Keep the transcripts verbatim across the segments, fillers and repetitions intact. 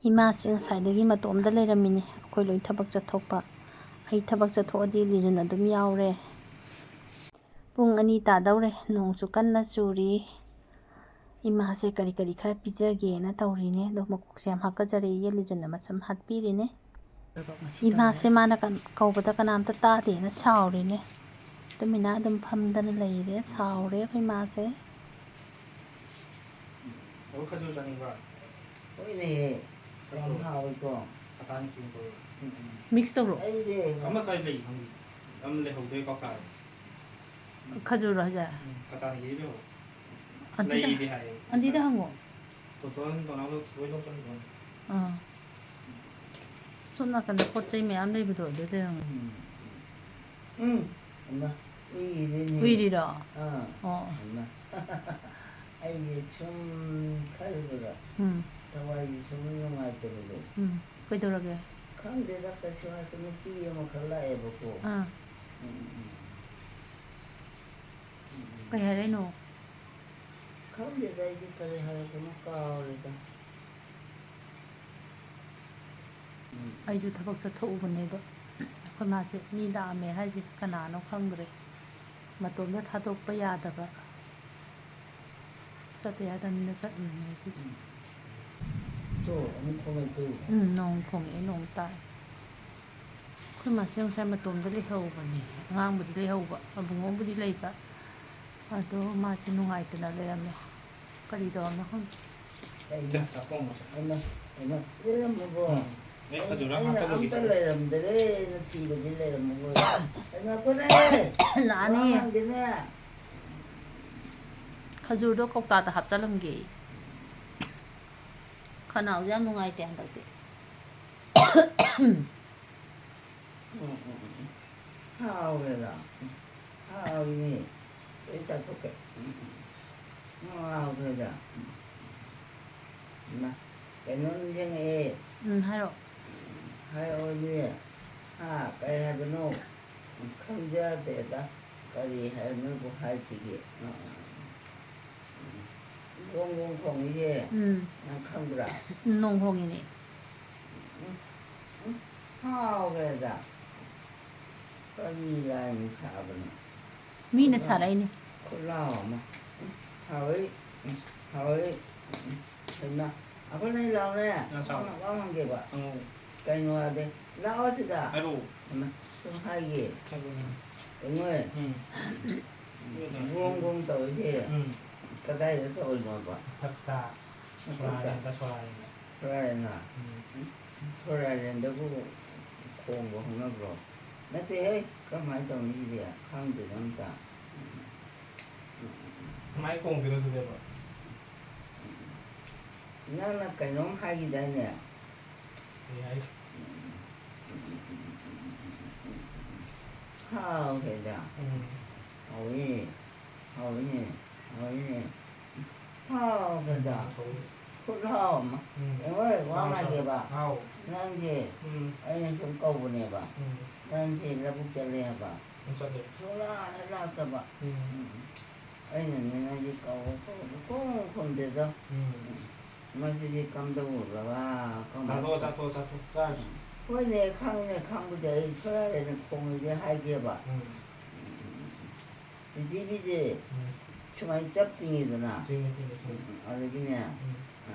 ꯏꯃꯥꯁꯦ ꯉꯁꯥꯏꯗꯒꯤ ꯃꯇꯣꯝꯗ ꯂꯩꯔꯝꯃꯤꯅꯦ, ꯑꯩꯈꯣꯏ ꯂꯣꯏ ꯊꯕꯛ ꯆꯠꯊꯣꯛꯄ꯫ ꯑꯩ ꯊꯕꯛ ꯆꯠꯊꯣꯛꯑꯗꯤ ꯂꯤꯖꯨꯟ ꯑꯗꯨꯝ ꯌꯥꯎꯔꯦ꯫ ꯄꯨꯡ ꯑꯅꯤ ꯇꯥꯗꯧꯔꯦ, ꯅꯣꯡꯁꯨ ꯀꯟꯅ ꯆꯨꯔꯤ꯫ ꯏꯃꯥꯁꯦ ꯀꯔꯤ ꯀꯔꯤ ꯈꯔ ꯄꯤꯖꯒꯦꯅ ꯇꯧꯔꯤꯅꯦ, ꯑꯗꯣ ꯃꯀꯣꯛꯁꯦ ꯌꯥꯝ ꯍꯥꯀꯠꯆꯔꯛꯏꯌꯦ, ꯂꯤꯖꯨꯟꯅ ꯃꯁꯝ ꯍꯥꯠꯄꯤꯔꯤꯅꯦ꯫ ꯏꯃꯥꯁꯦ ꯃꯥꯅ ꯀꯟ-, ꯀꯧꯕꯗ ꯀꯅꯥꯝꯇ ꯇꯥꯗꯦꯅ ꯁꯥꯎꯔꯤꯅꯦ꯫ ꯇꯨꯃꯤꯟꯅ ꯑꯗꯨꯝ ꯐꯝꯗꯅ ꯂꯩꯔꯦ, ꯁꯥꯎꯔꯦ ꯑꯩꯈꯣꯏ ꯃꯥꯁꯦ꯫ ꯑꯣ, ꯈꯖꯨꯔ ꯆꯥꯅꯤꯡꯕ꯭ꯔꯥ? ꯍꯣꯏꯅꯦ, ꯌꯥꯝ ꯍꯥꯎꯋꯤꯀꯣ꯫ ꯑꯇꯥꯡ ꯆꯤꯡ ꯇꯧꯔ꯫ ꯎꯝ, ꯎꯝ꯫ Mix ꯇꯧꯔꯣ꯫ ꯑꯩꯁꯦ ꯑꯃ ꯀꯥꯏ ꯂꯩ ꯈꯪꯗꯦ꯫ ꯑꯃ ꯂꯩꯍꯧꯗ꯭ꯔꯦ, ꯀꯥꯎꯊꯥꯔꯦ꯫ ꯈꯖꯨꯔ ꯍꯥꯏꯁꯦ? ꯎꯝ, ꯀꯇꯥꯅꯤꯒꯤꯗꯤ ꯂꯩꯍꯧ-, ꯑꯟꯇꯤꯗ, ꯂꯩꯗꯤ ꯍꯥꯏꯌꯦ꯫ ꯑꯟꯇꯤꯗ ꯍꯪꯉꯣ꯫ ꯇꯣꯇꯣꯟ ꯇꯣꯅꯥꯎꯗꯣ ꯂꯣꯏ ꯂꯧꯁꯟꯈ꯭ꯔꯣ꯫ ꯑꯥ꯫ ꯁꯣꯝ ꯅꯥꯀꯟꯗ ꯄꯣꯠ ꯆꯩ ꯃꯌꯥꯝ ꯂꯩꯕꯗꯣ ꯑꯗꯨ ꯂꯩꯔꯝꯒꯅꯤ꯫ ꯎꯝ, ꯎꯝ꯫ ꯎꯝ, ꯍꯩꯃꯥ, ꯎꯏꯔꯦꯅꯦ꯫ ꯎꯏꯔꯤꯔꯣ? ꯑꯥ, ꯑꯣ꯫ ꯍꯩꯃꯥ꯫ ꯑꯩꯁꯦ ꯁꯨꯝ ꯈꯜꯂꯨꯕꯗ ꯎꯝ꯫ ꯊꯋꯥꯏꯁꯦ ꯁꯨꯝ ꯅꯨꯡꯉꯥꯏꯇꯕꯗꯣ꯫ ꯎꯝ꯫ ꯀꯩꯗꯧꯔꯒꯦ? ꯈꯪꯗꯦꯗ, ꯀꯩꯁꯨ ꯍꯥꯏꯗꯦ, ꯅꯨꯄꯤ ꯑꯃꯈꯛ ꯂꯥꯛꯑꯦꯕꯀꯣ꯫ ꯑꯥ꯫ ꯎꯝ, ꯎꯝ, ꯎꯝ꯫ ꯎꯝ, ꯎꯝ꯫ ꯀꯩ ꯍꯥꯏꯔꯛꯏꯅꯣ? ꯈꯪꯗꯦꯗ, ꯑꯩꯗꯤ ꯀꯔꯤ ꯍꯥꯏꯔꯛꯄꯅꯣ ꯀꯥꯎꯔꯦꯗ꯫ ꯎꯝ꯫ ꯑꯩꯁꯨ ꯊꯕꯛ ꯆꯠꯊꯣꯛꯎꯕꯅꯦ, ꯑꯗꯣ ꯑꯩꯈꯣꯏ ꯃꯥꯁꯦ ꯃꯤ ꯂꯥꯛꯑꯝꯃꯦ ꯍꯥꯏꯁꯦ ꯀꯅꯥꯅꯣ ꯈꯪꯗ꯭ꯔꯦ꯫ ꯃꯇꯣꯝꯇ ꯊꯥꯗꯣꯛꯄ ꯌꯥꯗꯕ꯫ ꯆꯠꯇ ꯌꯥꯗꯕꯅꯤꯅ ꯆꯠꯂꯤꯅꯦ ꯉꯁꯤꯁꯦ꯫ ꯎꯝ꯫ ꯇꯣ, ꯑꯃꯨꯛ ꯈꯣꯡꯉꯛꯑꯦ ꯇꯨ꯫ ꯎꯝ, ꯅꯣꯡ ꯈꯣꯡꯉꯛꯑꯦ, ꯅꯣꯡ ꯇꯥꯏ꯫ ꯑꯩꯈꯣꯏ ꯃꯥꯁꯦ ꯉꯁꯥꯏ ꯃꯇꯣꯝꯗ ꯂꯩꯍꯧꯕꯅꯦ꯫ ꯑꯉꯥꯡꯕꯨꯗꯤ ꯂꯩꯍꯧꯕ, ꯑꯕꯨꯡꯉꯣꯕꯨꯗꯤ ꯂꯩꯕ꯫ ꯑꯗꯣ ꯃꯥꯁꯦ ꯅꯨꯡꯉꯥꯏꯇꯅ ꯂꯩꯔꯝꯃꯦ꯫ ꯀꯔꯤ ꯇꯧꯔꯝꯅꯣ ꯈꯪꯗꯦ꯫ ꯀꯩꯅꯣ? ꯆꯥꯛ ꯊꯣꯡꯕꯁꯦ꯫ ꯍꯩꯃꯥ, ꯍꯩꯃꯥ, ꯂꯩꯔꯝꯃꯕꯣ? ꯎꯝ꯫ ꯑꯩ ꯈꯖꯨꯔ ꯑꯩꯅ ꯍꯥꯞꯄꯒꯤ ꯑꯝꯇ ꯁꯤꯗ꯫ ꯂꯩꯔꯝꯗꯔꯦꯅ ꯊꯤꯕꯗꯤ ꯂꯩꯔꯝꯃꯕꯣ? ꯑꯩ ꯉꯥꯏꯈꯣꯅꯦ꯫ ꯂꯥꯛꯑꯅꯤ꯫ ꯋꯥ ꯉꯥꯡꯒꯦꯅꯦ꯫ ꯈꯖꯨꯔꯗꯣ ꯀꯧꯇꯥꯗ ꯍꯥꯞꯆꯜꯂꯝꯒꯦ꯫ ꯈꯅꯥꯎꯁꯦ ꯌꯥꯝ ꯅꯨꯡꯉꯥꯏꯇꯦ ꯍꯟꯗꯛꯇꯤ꯫ ꯎꯝ, ꯎꯝ, ꯎꯝ, ꯎꯝ꯫ ꯍꯥꯎꯋꯦꯗ꯫ ꯎꯝ, ꯍꯥꯎꯋꯤꯅꯦ꯫ ꯂꯣꯏ ꯆꯥꯊꯣꯛꯀꯦ꯫ ꯎꯝ, ꯎꯝ꯫ ꯎꯝ, ꯍꯥꯎꯈ꯭ꯔꯦꯗ꯫ ꯎꯝ, ꯎꯝ꯫ ꯏꯃꯥ, ꯀꯩꯅꯣ ꯅꯤꯡꯁꯤꯡꯉꯛꯑꯦ꯫ ꯎꯝ, ꯍꯥꯏꯔꯛꯑꯣ꯫ ꯎꯝ, ꯍꯥꯏꯔꯛꯑꯣꯅꯦ꯫ ꯍꯥ, ꯀꯩ ꯍꯥꯏꯕꯅꯣ? ꯎꯝ, ꯈꯪꯖꯗꯦꯗ꯫ ꯀꯔꯤ ꯍꯥꯏꯕꯅꯣꯕꯨ ꯍꯥꯏꯈꯤꯒꯦ? ꯎꯝ, ꯎꯝ, ꯎꯝ, ꯎꯝ꯫ ꯎꯝ꯫ ꯒꯣꯡ ꯒꯣꯡ ꯈꯣꯡꯉꯤꯁꯦ ꯎꯝ꯫ ꯅꯪ ꯈꯪꯕ꯭ꯔꯥ? ꯅꯣꯡ ꯈꯣꯡꯉꯤꯅꯦ꯫ ꯎꯝ, ꯎꯝ, ꯍꯥꯎꯈ꯭ꯔꯦꯗ꯫ ꯀꯔꯤ ꯂꯥꯏꯅ ꯁꯥꯕꯅꯣ? ꯃꯤꯅ ꯈꯨꯠꯂꯥꯎ-, ꯁꯥꯔꯛꯏꯅꯦ꯫ ꯈꯨꯠꯂꯥꯎ ꯑꯃ꯫ ꯎꯝ, ꯍꯥꯎꯋꯤ꯫ ꯎꯝ, ꯍꯥꯎꯋꯤ꯫ ꯎꯝ, ꯍꯩꯃꯥ, ꯑꯩꯈꯣꯏ ꯅꯣꯏ ꯂꯥꯎꯅꯦ꯫ ꯅꯪ ꯆꯥꯎ꯫ ꯋꯥ ꯉꯥꯡꯒꯦꯕ꯫ ꯎꯝ꯫ ꯀꯩꯅꯣ ꯍꯥꯏꯗꯤ, ꯂꯥꯛꯑꯣ ꯁꯤꯗ꯫ ꯍꯥꯏꯔꯛꯑꯣ꯫ ꯍꯩꯃꯥ, ꯁꯨꯝ ꯍꯥꯏꯒꯦ꯫ ꯍꯥꯏꯔꯛꯑꯣ꯫ ꯀꯩꯅꯣ? ꯎꯝ꯫ ꯒꯣꯡ ꯒꯣꯡ ꯇꯧꯔꯤꯁꯦ ꯎꯝ꯫ ꯀꯗꯥꯏꯗ ꯇꯧꯔꯤꯅꯣꯕ? ꯃꯊꯛꯇ꯫ ꯃꯊꯛꯇ? ꯁꯣꯔꯥꯔꯦꯟꯗ, ꯁꯣꯔꯥꯔꯦꯟꯗ꯫ ꯁꯣꯔꯥꯔꯦꯟꯗ? ꯎꯝ꯫ ꯁꯣꯔꯥꯔꯦꯟꯗꯕꯨ ꯈꯣꯡꯕ ꯍꯧꯅꯕ꯭ꯔꯣ? ꯅꯠꯇꯦꯍꯦ, ꯀꯔꯝꯍꯥꯏꯅ ꯇꯧꯅꯤ ꯁꯤꯗꯤ? ꯈꯪꯗꯦꯗ ꯑꯝꯇ꯫ ꯀꯃꯥꯏꯅ ꯈꯣꯡꯗꯣꯏꯅꯣ ꯑꯗꯨꯗꯤꯕ? ꯅꯪꯅ ꯀꯩꯅꯣꯝ ꯍꯥꯏꯈꯤꯗꯥꯏꯅꯦ? ꯀꯩ ꯍꯥꯏ? ꯍꯥꯎꯈ꯭ꯔꯦꯗ꯫ ꯎꯝ꯫ ꯍꯥꯎꯏ, ꯍꯥꯎꯏꯅꯦ, ꯍꯥꯎꯏꯅꯦ꯫ ꯍꯥꯎꯈ꯭ꯔꯦꯗ꯫ ꯎꯝ, ꯍꯥꯎꯏ꯫ ꯈꯨꯠ ꯍꯥꯎ ꯑꯃ꯫ ꯎꯝ꯫ ꯌꯦꯡꯉꯣ, ꯋꯥ ꯍꯥꯎ, ꯍꯥꯎ, ꯃꯥꯏꯒꯦꯕ꯫ ꯍꯥꯎ꯫ ꯅꯪꯁꯦ ꯎꯝ꯫ ꯑꯩꯅ ꯁꯨꯝ ꯀꯧꯕꯅꯦꯕ꯫ ꯎꯝ꯫ ꯅꯪꯁꯦ ꯂꯧꯕꯨꯛ ꯆꯠꯂꯦ ꯍꯥꯏꯕ꯫ ꯎꯝ, ꯆꯠꯂꯦ꯫ ꯁꯨꯡꯂꯥꯛ ꯍꯦꯛ ꯂꯥꯛꯇꯕ꯫ ꯎꯝ꯫ ꯎꯝ꯫ ꯑꯩꯅꯅꯦ ꯅꯪꯁꯦ ꯀꯧꯕ ꯀꯧꯕ ꯁꯨꯡꯈꯨꯝ ꯈꯨꯝꯗꯦꯗꯣ꯫ ꯎꯝ꯫ ꯃꯁꯤꯗꯤ ꯀꯝꯗꯧꯔꯕ? ꯀꯃꯥꯏꯅ ꯆꯥꯊꯣꯛꯑꯣ, ꯇꯧ-, ꯆꯥꯊꯣꯛꯑꯣ, ꯆꯥꯊꯣꯛꯑꯣ, ꯆꯥꯔꯁꯤ꯫ ꯍꯣꯏꯅꯦ, ꯈꯪꯉꯤꯅꯦ, ꯈꯪꯕꯨꯗꯤ ꯑꯩ ꯁꯣꯔꯥꯔꯦꯟꯅ ꯈꯣꯡꯉꯤꯁꯦ ꯍꯥꯏꯒꯦꯕ꯫ ꯎꯝ꯫ ꯄ꯭ꯔꯤꯊꯤꯕꯤꯁꯦ ꯎꯝ꯫ ꯁꯨꯃꯥꯏꯅ ꯆꯞ ꯇꯤꯡꯉꯤꯗꯅ꯫ ꯇꯤꯡꯉꯤ, ꯇꯤꯡꯉꯤ, ꯇꯤꯡꯉꯤ꯫ ꯎꯝ, ꯑꯗꯒꯤꯅꯦ, ꯎꯝ꯫ ꯑ,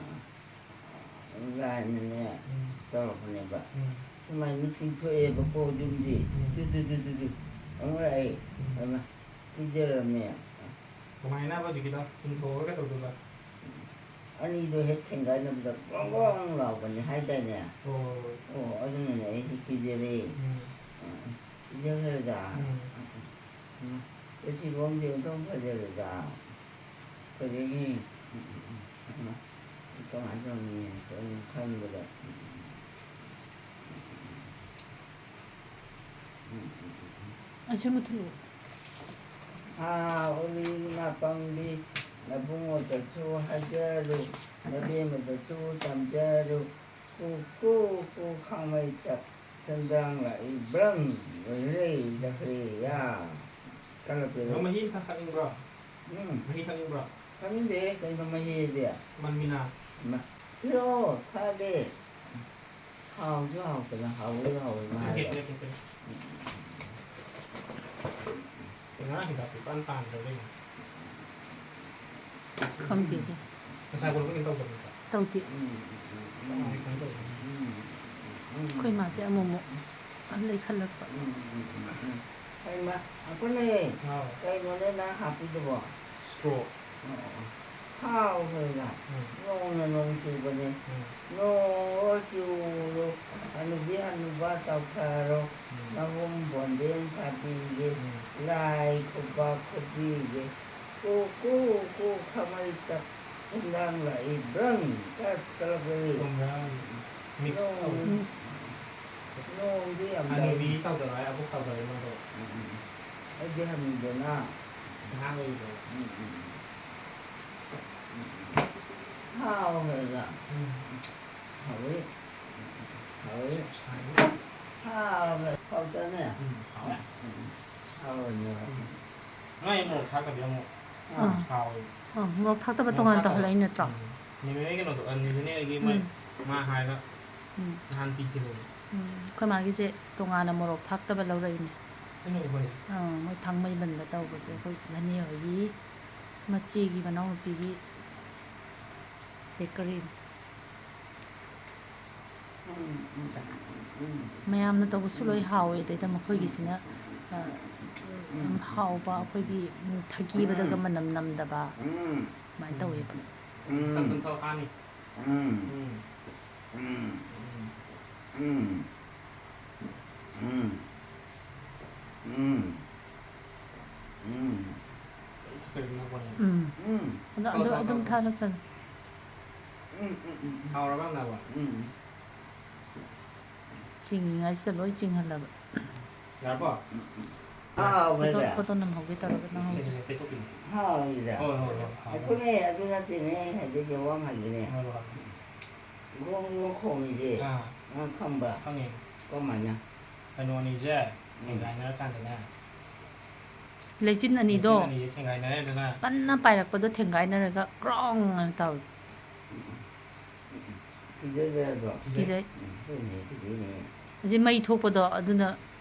ꯂꯥꯏꯅꯅꯦ ꯎꯝ꯫ ꯇꯧꯔꯛꯄꯅꯦꯕ꯫ ꯎꯝ꯫ ꯁꯨꯃꯥꯏꯅ ꯃꯤꯠ ꯇꯤꯡꯊꯣꯛꯑꯦꯕꯀꯣ, ꯌꯨꯝꯗꯤ꯫ ꯎꯝ꯫ ꯇꯨ, ꯇꯨ, ꯇꯨ, ꯇꯨ, ꯇꯨ꯫ ꯑꯃꯨꯛ ꯂꯥꯛꯑꯦ꯫ ꯎꯝ꯫ ꯑꯗꯨꯅ ꯄꯤꯖꯔꯝꯃꯦ꯫ ꯀꯃꯥꯏꯅ ꯍꯧꯖꯤꯛꯀꯤꯗꯣ? ꯇꯤꯡꯊꯣꯛꯑꯒ ꯀꯩꯗꯧꯗꯣꯏꯕ? ꯑꯅꯤꯗꯣ ꯍꯦꯛ ꯊꯦꯡꯒꯥꯏꯅꯕꯗ ꯒ꯭ꯔꯣꯡ ꯒ꯭ꯔꯣꯡ ꯂꯥꯎꯕꯅꯤ ꯍꯥꯏꯗꯥꯏꯅꯦ? ꯍꯣꯏ, ꯍꯣꯏ, ꯍꯣꯏ꯫ ꯑꯣ, ꯑꯗꯨꯅꯅꯦ ꯑꯩꯁꯨ ꯀꯤꯖꯔꯦ꯫ ꯎꯝ꯫ ꯑ, ꯀꯤꯖꯈ꯭ꯔꯦꯗ꯫ ꯎꯝ꯫ ꯎꯝ, ꯎꯝ꯫ ꯎꯝ꯫ ꯁꯤ ꯐꯤꯕꯝꯁꯦ ꯑꯣꯟꯊꯣꯛ ꯐꯖꯔꯦꯗ꯫ ꯐꯖꯩꯅꯦ꯫ ꯎꯝ, ꯎꯝ, ꯎꯝ꯫ ꯍꯩꯃꯥ, ꯀꯃꯥꯏꯅ ꯇꯧꯅꯤ? ꯑꯩꯅ ꯈꯟꯕꯗ꯫ ꯎꯝ, ꯎꯝ, ꯎꯝ꯫ ꯎꯝ, ꯎꯝ, ꯎꯝ, ꯎꯝ꯫ ꯑꯁꯤ ꯃꯨꯠꯊꯠꯂꯨ꯫ ꯍꯥ, ꯎꯔꯤ ꯅꯥꯄꯪꯕꯤ, ꯅꯕꯨꯡꯉꯣꯗꯁꯨ ꯍꯥꯏꯖꯔꯨ, ꯅꯕꯦꯝꯃꯗꯁꯨ ꯇꯝꯖꯔꯨ, ꯀꯨ, ꯀꯨ, ꯀꯨ ꯈꯥꯡꯃꯩ ꯇ-, ꯁꯦꯟꯗ꯭ꯔꯥꯡ ꯂꯥꯛꯏ ꯕ꯭ꯔꯪ, ꯂꯣꯏꯈ꯭ꯔꯦ, ꯆꯠꯈ꯭ꯔꯦ, ꯌꯥ꯫ ꯀꯜꯂꯛꯄꯗꯣ꯫ ꯅꯪ ꯃꯍꯤ ꯑꯃ ꯊꯛꯅꯤꯡꯕ꯭ꯔꯣ? ꯎꯝ꯫ ꯃꯍꯤ ꯊꯛꯅꯤꯡꯕ꯭ꯔꯣ? ꯈꯪꯗꯦ, ꯀꯩꯅꯣ ꯃꯍꯤꯗꯤ? ꯃꯟꯃꯤꯅꯥ꯫ ꯃ-, ꯄꯤꯔꯛꯑꯣ, ꯊꯛꯑꯒꯦ꯫ ꯍꯥꯎꯁꯨ ꯍꯥꯎꯇꯅ ꯍꯥꯎꯋꯦ ꯍꯥꯎꯋꯦ ꯃꯥ ꯄꯤꯔꯛꯀꯦ, ꯍꯥꯏꯕ꯫ ꯄꯤꯔꯛꯀꯦ, ꯄꯤꯔꯛꯀꯦ꯫ ꯉꯔꯥꯡ ꯍꯤꯗꯥꯛꯇꯤ ꯐꯖꯅ ꯇꯥꯟꯗ꯭ꯔꯣ ꯀꯩꯅꯣ? ꯈꯪꯗꯦꯗ꯫ ꯉꯁꯥꯏ ꯀꯣꯜ ꯀꯩꯅꯣ ꯇꯧꯗꯕ ꯅꯠꯇ꯭ꯔꯣ? ꯇꯧꯗꯦ꯫ ꯎꯝ, ꯎꯝ, ꯎꯝ, ꯎꯝ꯫ ꯀꯃꯥꯏ ꯀꯃꯥꯏ ꯇꯧꯕꯅꯣ? ꯎꯝ, ꯎꯝ, ꯎꯝ, ꯎꯝ꯫ ꯑꯩꯈꯣꯏ ꯃꯥꯁꯦ ꯑꯃꯨꯛ ꯑꯃꯨꯛ ꯂꯩꯈꯠꯂꯛꯄ꯫ ꯎꯝ, ꯎꯝ, ꯎꯝ, ꯎꯝ꯫ ꯍꯩꯃꯥ, ꯑꯩꯈꯣꯏꯅꯦ, ꯍꯥꯎ꯫ ꯀꯩꯅꯣꯅꯦ ꯅꯪ ꯍꯥꯞꯄꯤꯗꯨꯕꯣ? ꯁ꯭ꯇ꯭ꯔꯣ꯫ ꯑꯣ, ꯑꯣ꯫ ꯍꯥꯎꯈ꯭ꯔꯦꯗ꯫ ꯎꯝ꯫ ꯅꯣꯡꯅ ꯅꯣꯡ ꯆꯨꯕꯅꯦ꯫ ꯎꯝ꯫ ꯅꯣꯡ ꯆꯨꯔꯣ, ꯍꯅꯨꯕꯤ ꯍꯅꯨꯕ ꯇꯧꯊꯔꯣ꯫ ꯎꯝ꯫ ꯅꯍꯨꯝ ꯕꯣꯟꯗꯦꯟ ꯊꯥꯕꯤꯒꯦ꯫ ꯎꯝ꯫ ꯂꯥꯏ ꯈꯨꯕꯥꯛ ꯈꯨꯕꯤꯒꯦ꯫ ꯀꯨ, ꯀꯨ, ꯀꯨ ꯈꯥꯃꯩ ꯇꯛ ꯏꯟꯖꯥꯡ ꯂꯥꯛꯏ ꯕ꯭ꯔꯪ ꯀ ꯀꯂꯛꯄꯗꯤ꯫ ꯈꯣꯡꯒ꯭ꯔꯥꯡ ꯃꯤꯛꯁ ꯅꯣꯡ, ꯇꯧ꯫ ꯃꯤꯛꯁ꯫ ꯅꯣꯡꯗꯤ ꯌꯥꯝ ꯍꯅꯨꯕꯤ ꯇꯥꯏ꯫ ꯇꯧꯖꯔꯣ ꯍꯥꯏ, ꯑꯕꯣꯛ ꯇꯧꯖꯔꯣ ꯅꯪꯗꯣ꯫ ꯎꯝ, ꯎꯝ, ꯎꯝ꯫ ꯑꯩꯗꯤ ꯍꯅꯨꯗꯅ꯫ ꯑꯉꯥꯡ ꯑꯣꯏꯔꯤꯕꯣ? ꯎꯝ, ꯎꯝ, ꯎꯝ꯫ ꯎꯝ, ꯎꯝ꯫ ꯍꯥꯎꯈ꯭ꯔꯦꯗ꯫ ꯎꯝ꯫ ꯍꯥꯎꯋꯤ꯫ ꯍꯥꯎꯋꯤ꯫ ꯍꯥꯎꯋꯤ꯫ ꯍꯥꯎꯈ꯭ꯔꯦ꯫ ꯍꯥꯎꯇꯅꯦ꯫ ꯎꯝ, ꯍꯥꯎꯋꯦ꯫ ꯎꯝ, ꯎꯝ꯫ ꯍꯥꯎꯔꯅꯦꯕ꯫ ꯎꯝ꯫ ꯅꯣꯏ ꯃꯣꯔꯣꯛ ꯊꯥꯛꯇꯕꯤ ꯑꯃꯨꯛ ꯑꯥ꯫ ꯍꯥꯎꯋꯦ꯫ ꯑꯥ, ꯃꯣꯔꯣꯛ ꯊꯥꯛꯇꯕ ꯃꯣꯔꯣꯛ ꯇꯣꯉꯥꯟꯅ ꯊꯥꯛꯇꯕ꯫ ꯇꯧꯍꯜꯂꯛꯏ ꯅꯠꯇ꯭ꯔꯣ? ꯎꯝ꯫ ꯅꯦꯅꯦ ꯍꯣꯏ ꯀꯩꯅꯣꯗꯣ, ꯑ, ꯅꯦꯅꯦ ꯍꯣꯏꯒꯤ ꯃꯣꯏ ꯎꯝ꯫ ꯃꯥ ꯍꯥꯏꯔꯒ ꯎꯝ꯫ ꯅꯍꯥꯟ ꯄꯤꯈꯤꯕꯅꯦ꯫ ꯎꯝ꯫ ꯑꯩꯈꯣꯏ ꯃꯥꯒꯤꯁꯦ ꯇꯣꯉꯥꯟꯅ ꯃꯣꯔꯣꯛ ꯊꯥꯛꯇꯕ ꯂꯧꯔꯛꯏꯅꯦ꯫ ꯀꯩꯅꯣ ꯑꯩꯈꯣꯏ ꯑꯥ, ꯃꯣꯏ ꯊꯥꯡꯃꯩꯕꯟꯗ ꯇꯧꯕꯁꯦ ꯑꯩꯈꯣꯏ ꯅꯦꯅꯦ ꯍꯣꯏꯒꯤ ꯃꯆꯦꯒꯤ ꯃꯅꯥꯎꯅꯨꯄꯤꯒꯤ ꯕꯦꯀꯔꯤꯅꯦ꯫ ꯃꯌꯥꯝꯅ ꯇꯧꯕꯁꯨ ꯂꯣꯏ ꯍꯥꯎꯋꯦ, ꯑꯗꯩꯗ ꯃꯈꯣꯏꯒꯤꯁꯤꯅ, ꯑ, ꯌꯥꯝ ꯍꯥꯎꯕ, ꯑꯩꯈꯣꯏꯒꯤ, ꯎꯝ, ꯊꯒꯤꯕꯗꯒ ꯃꯅꯝ ꯅꯝꯗꯕ, ꯑꯗꯨꯃꯥꯏꯅ ꯇꯧꯋꯦꯕ꯫ ꯎꯝ꯫ ꯎꯝ꯫ ꯎꯝ꯫ ꯎꯝ꯫ ꯎꯝ꯫ ꯎꯝ꯫ ꯎꯝ꯫ ꯎꯝ꯫ ꯑꯗꯣ, ꯊꯥꯎ, ꯑꯗꯣ ꯊꯥꯎ, ꯑꯗꯨꯝ ꯊꯥꯎ, ꯊꯥꯎ꯫ ꯊꯥꯔꯣ, ꯊꯥꯔꯣ꯫ ꯎꯝ, ꯎꯝ, ꯎꯝ, ꯎꯝ꯫ ꯍꯥꯎꯔꯕ, ꯉꯥꯏꯕ? ꯎꯝ꯫ ꯆꯤꯡꯉꯤꯉꯩꯁꯤꯗ ꯂꯣꯏ ꯆꯤꯡꯍꯜꯂꯕ꯫ ꯌꯥꯔꯕꯣ? ꯎꯝ, ꯎꯝ꯫ ꯐꯣꯇꯣ, ꯍꯥꯎꯈ꯭ꯔꯦꯗ꯫ ꯐꯣꯇꯣ ꯅꯝꯍꯧꯒꯦ ꯇꯧꯔꯒ ꯅꯝꯍꯧꯗ꯭ꯔꯦ꯫ ꯁꯦ, ꯁꯦ, ꯁꯦ, ꯇꯩꯊꯣꯛꯄꯤꯌꯨ꯫ ꯍꯥꯎꯈ꯭ꯔꯦꯗ꯫ ꯍꯣꯏ, ꯍꯣꯏ, ꯍꯣꯏ, ꯍꯥꯎ꯫ ꯑꯩꯈꯣꯏꯅꯦ, ꯑꯗꯨ ꯅꯠꯇꯦꯅꯦ, ꯑꯩ ꯍꯥꯏꯖꯒꯦ, ꯋꯥ ꯑꯃ ꯍꯥꯏꯒꯦꯅꯦ꯫ ꯍꯣꯏ, ꯍꯣꯏ, ꯍꯣꯏ꯫ ꯒ꯭ꯔꯣꯡ ꯒ꯭ꯔꯣꯡ ꯈꯣꯡꯉꯤꯁꯦ, ꯑꯥ꯫ ꯅꯪ ꯈꯪꯕ꯭ꯔꯥ? ꯈꯪꯉꯦ꯫ ꯀꯃꯥꯏꯅ? ꯀꯩꯅꯣꯅꯤꯁꯦ, ꯎꯝ꯫ ꯊꯦꯡꯒꯥꯏꯅꯔꯀꯥꯟꯗꯅꯦ, ꯂꯩꯆꯤꯟ ꯑꯅꯤꯗꯣ ꯂꯩꯆꯤꯟ ꯑꯅꯤꯁꯦ ꯊꯦꯡꯒꯥꯏꯅꯔꯦꯗꯅ꯫ ꯀꯟꯅ ꯄꯥꯏꯔꯛꯄꯗꯣ ꯊꯦꯡꯒꯥꯏꯅꯔꯒ ꯀ꯭ꯔꯣꯡ ꯑꯅ ꯇꯧꯏ꯫ ꯀꯤꯖꯗ꯭ꯔꯗꯣ? ꯀꯤꯖꯩ꯫ ꯎꯝ, ꯑꯗꯨꯅꯦ, ꯀꯤꯖꯩꯅꯦ꯫ ꯑꯁꯤ ꯃꯩ ꯊꯣꯛꯄꯗꯣ ꯑꯗꯨꯅ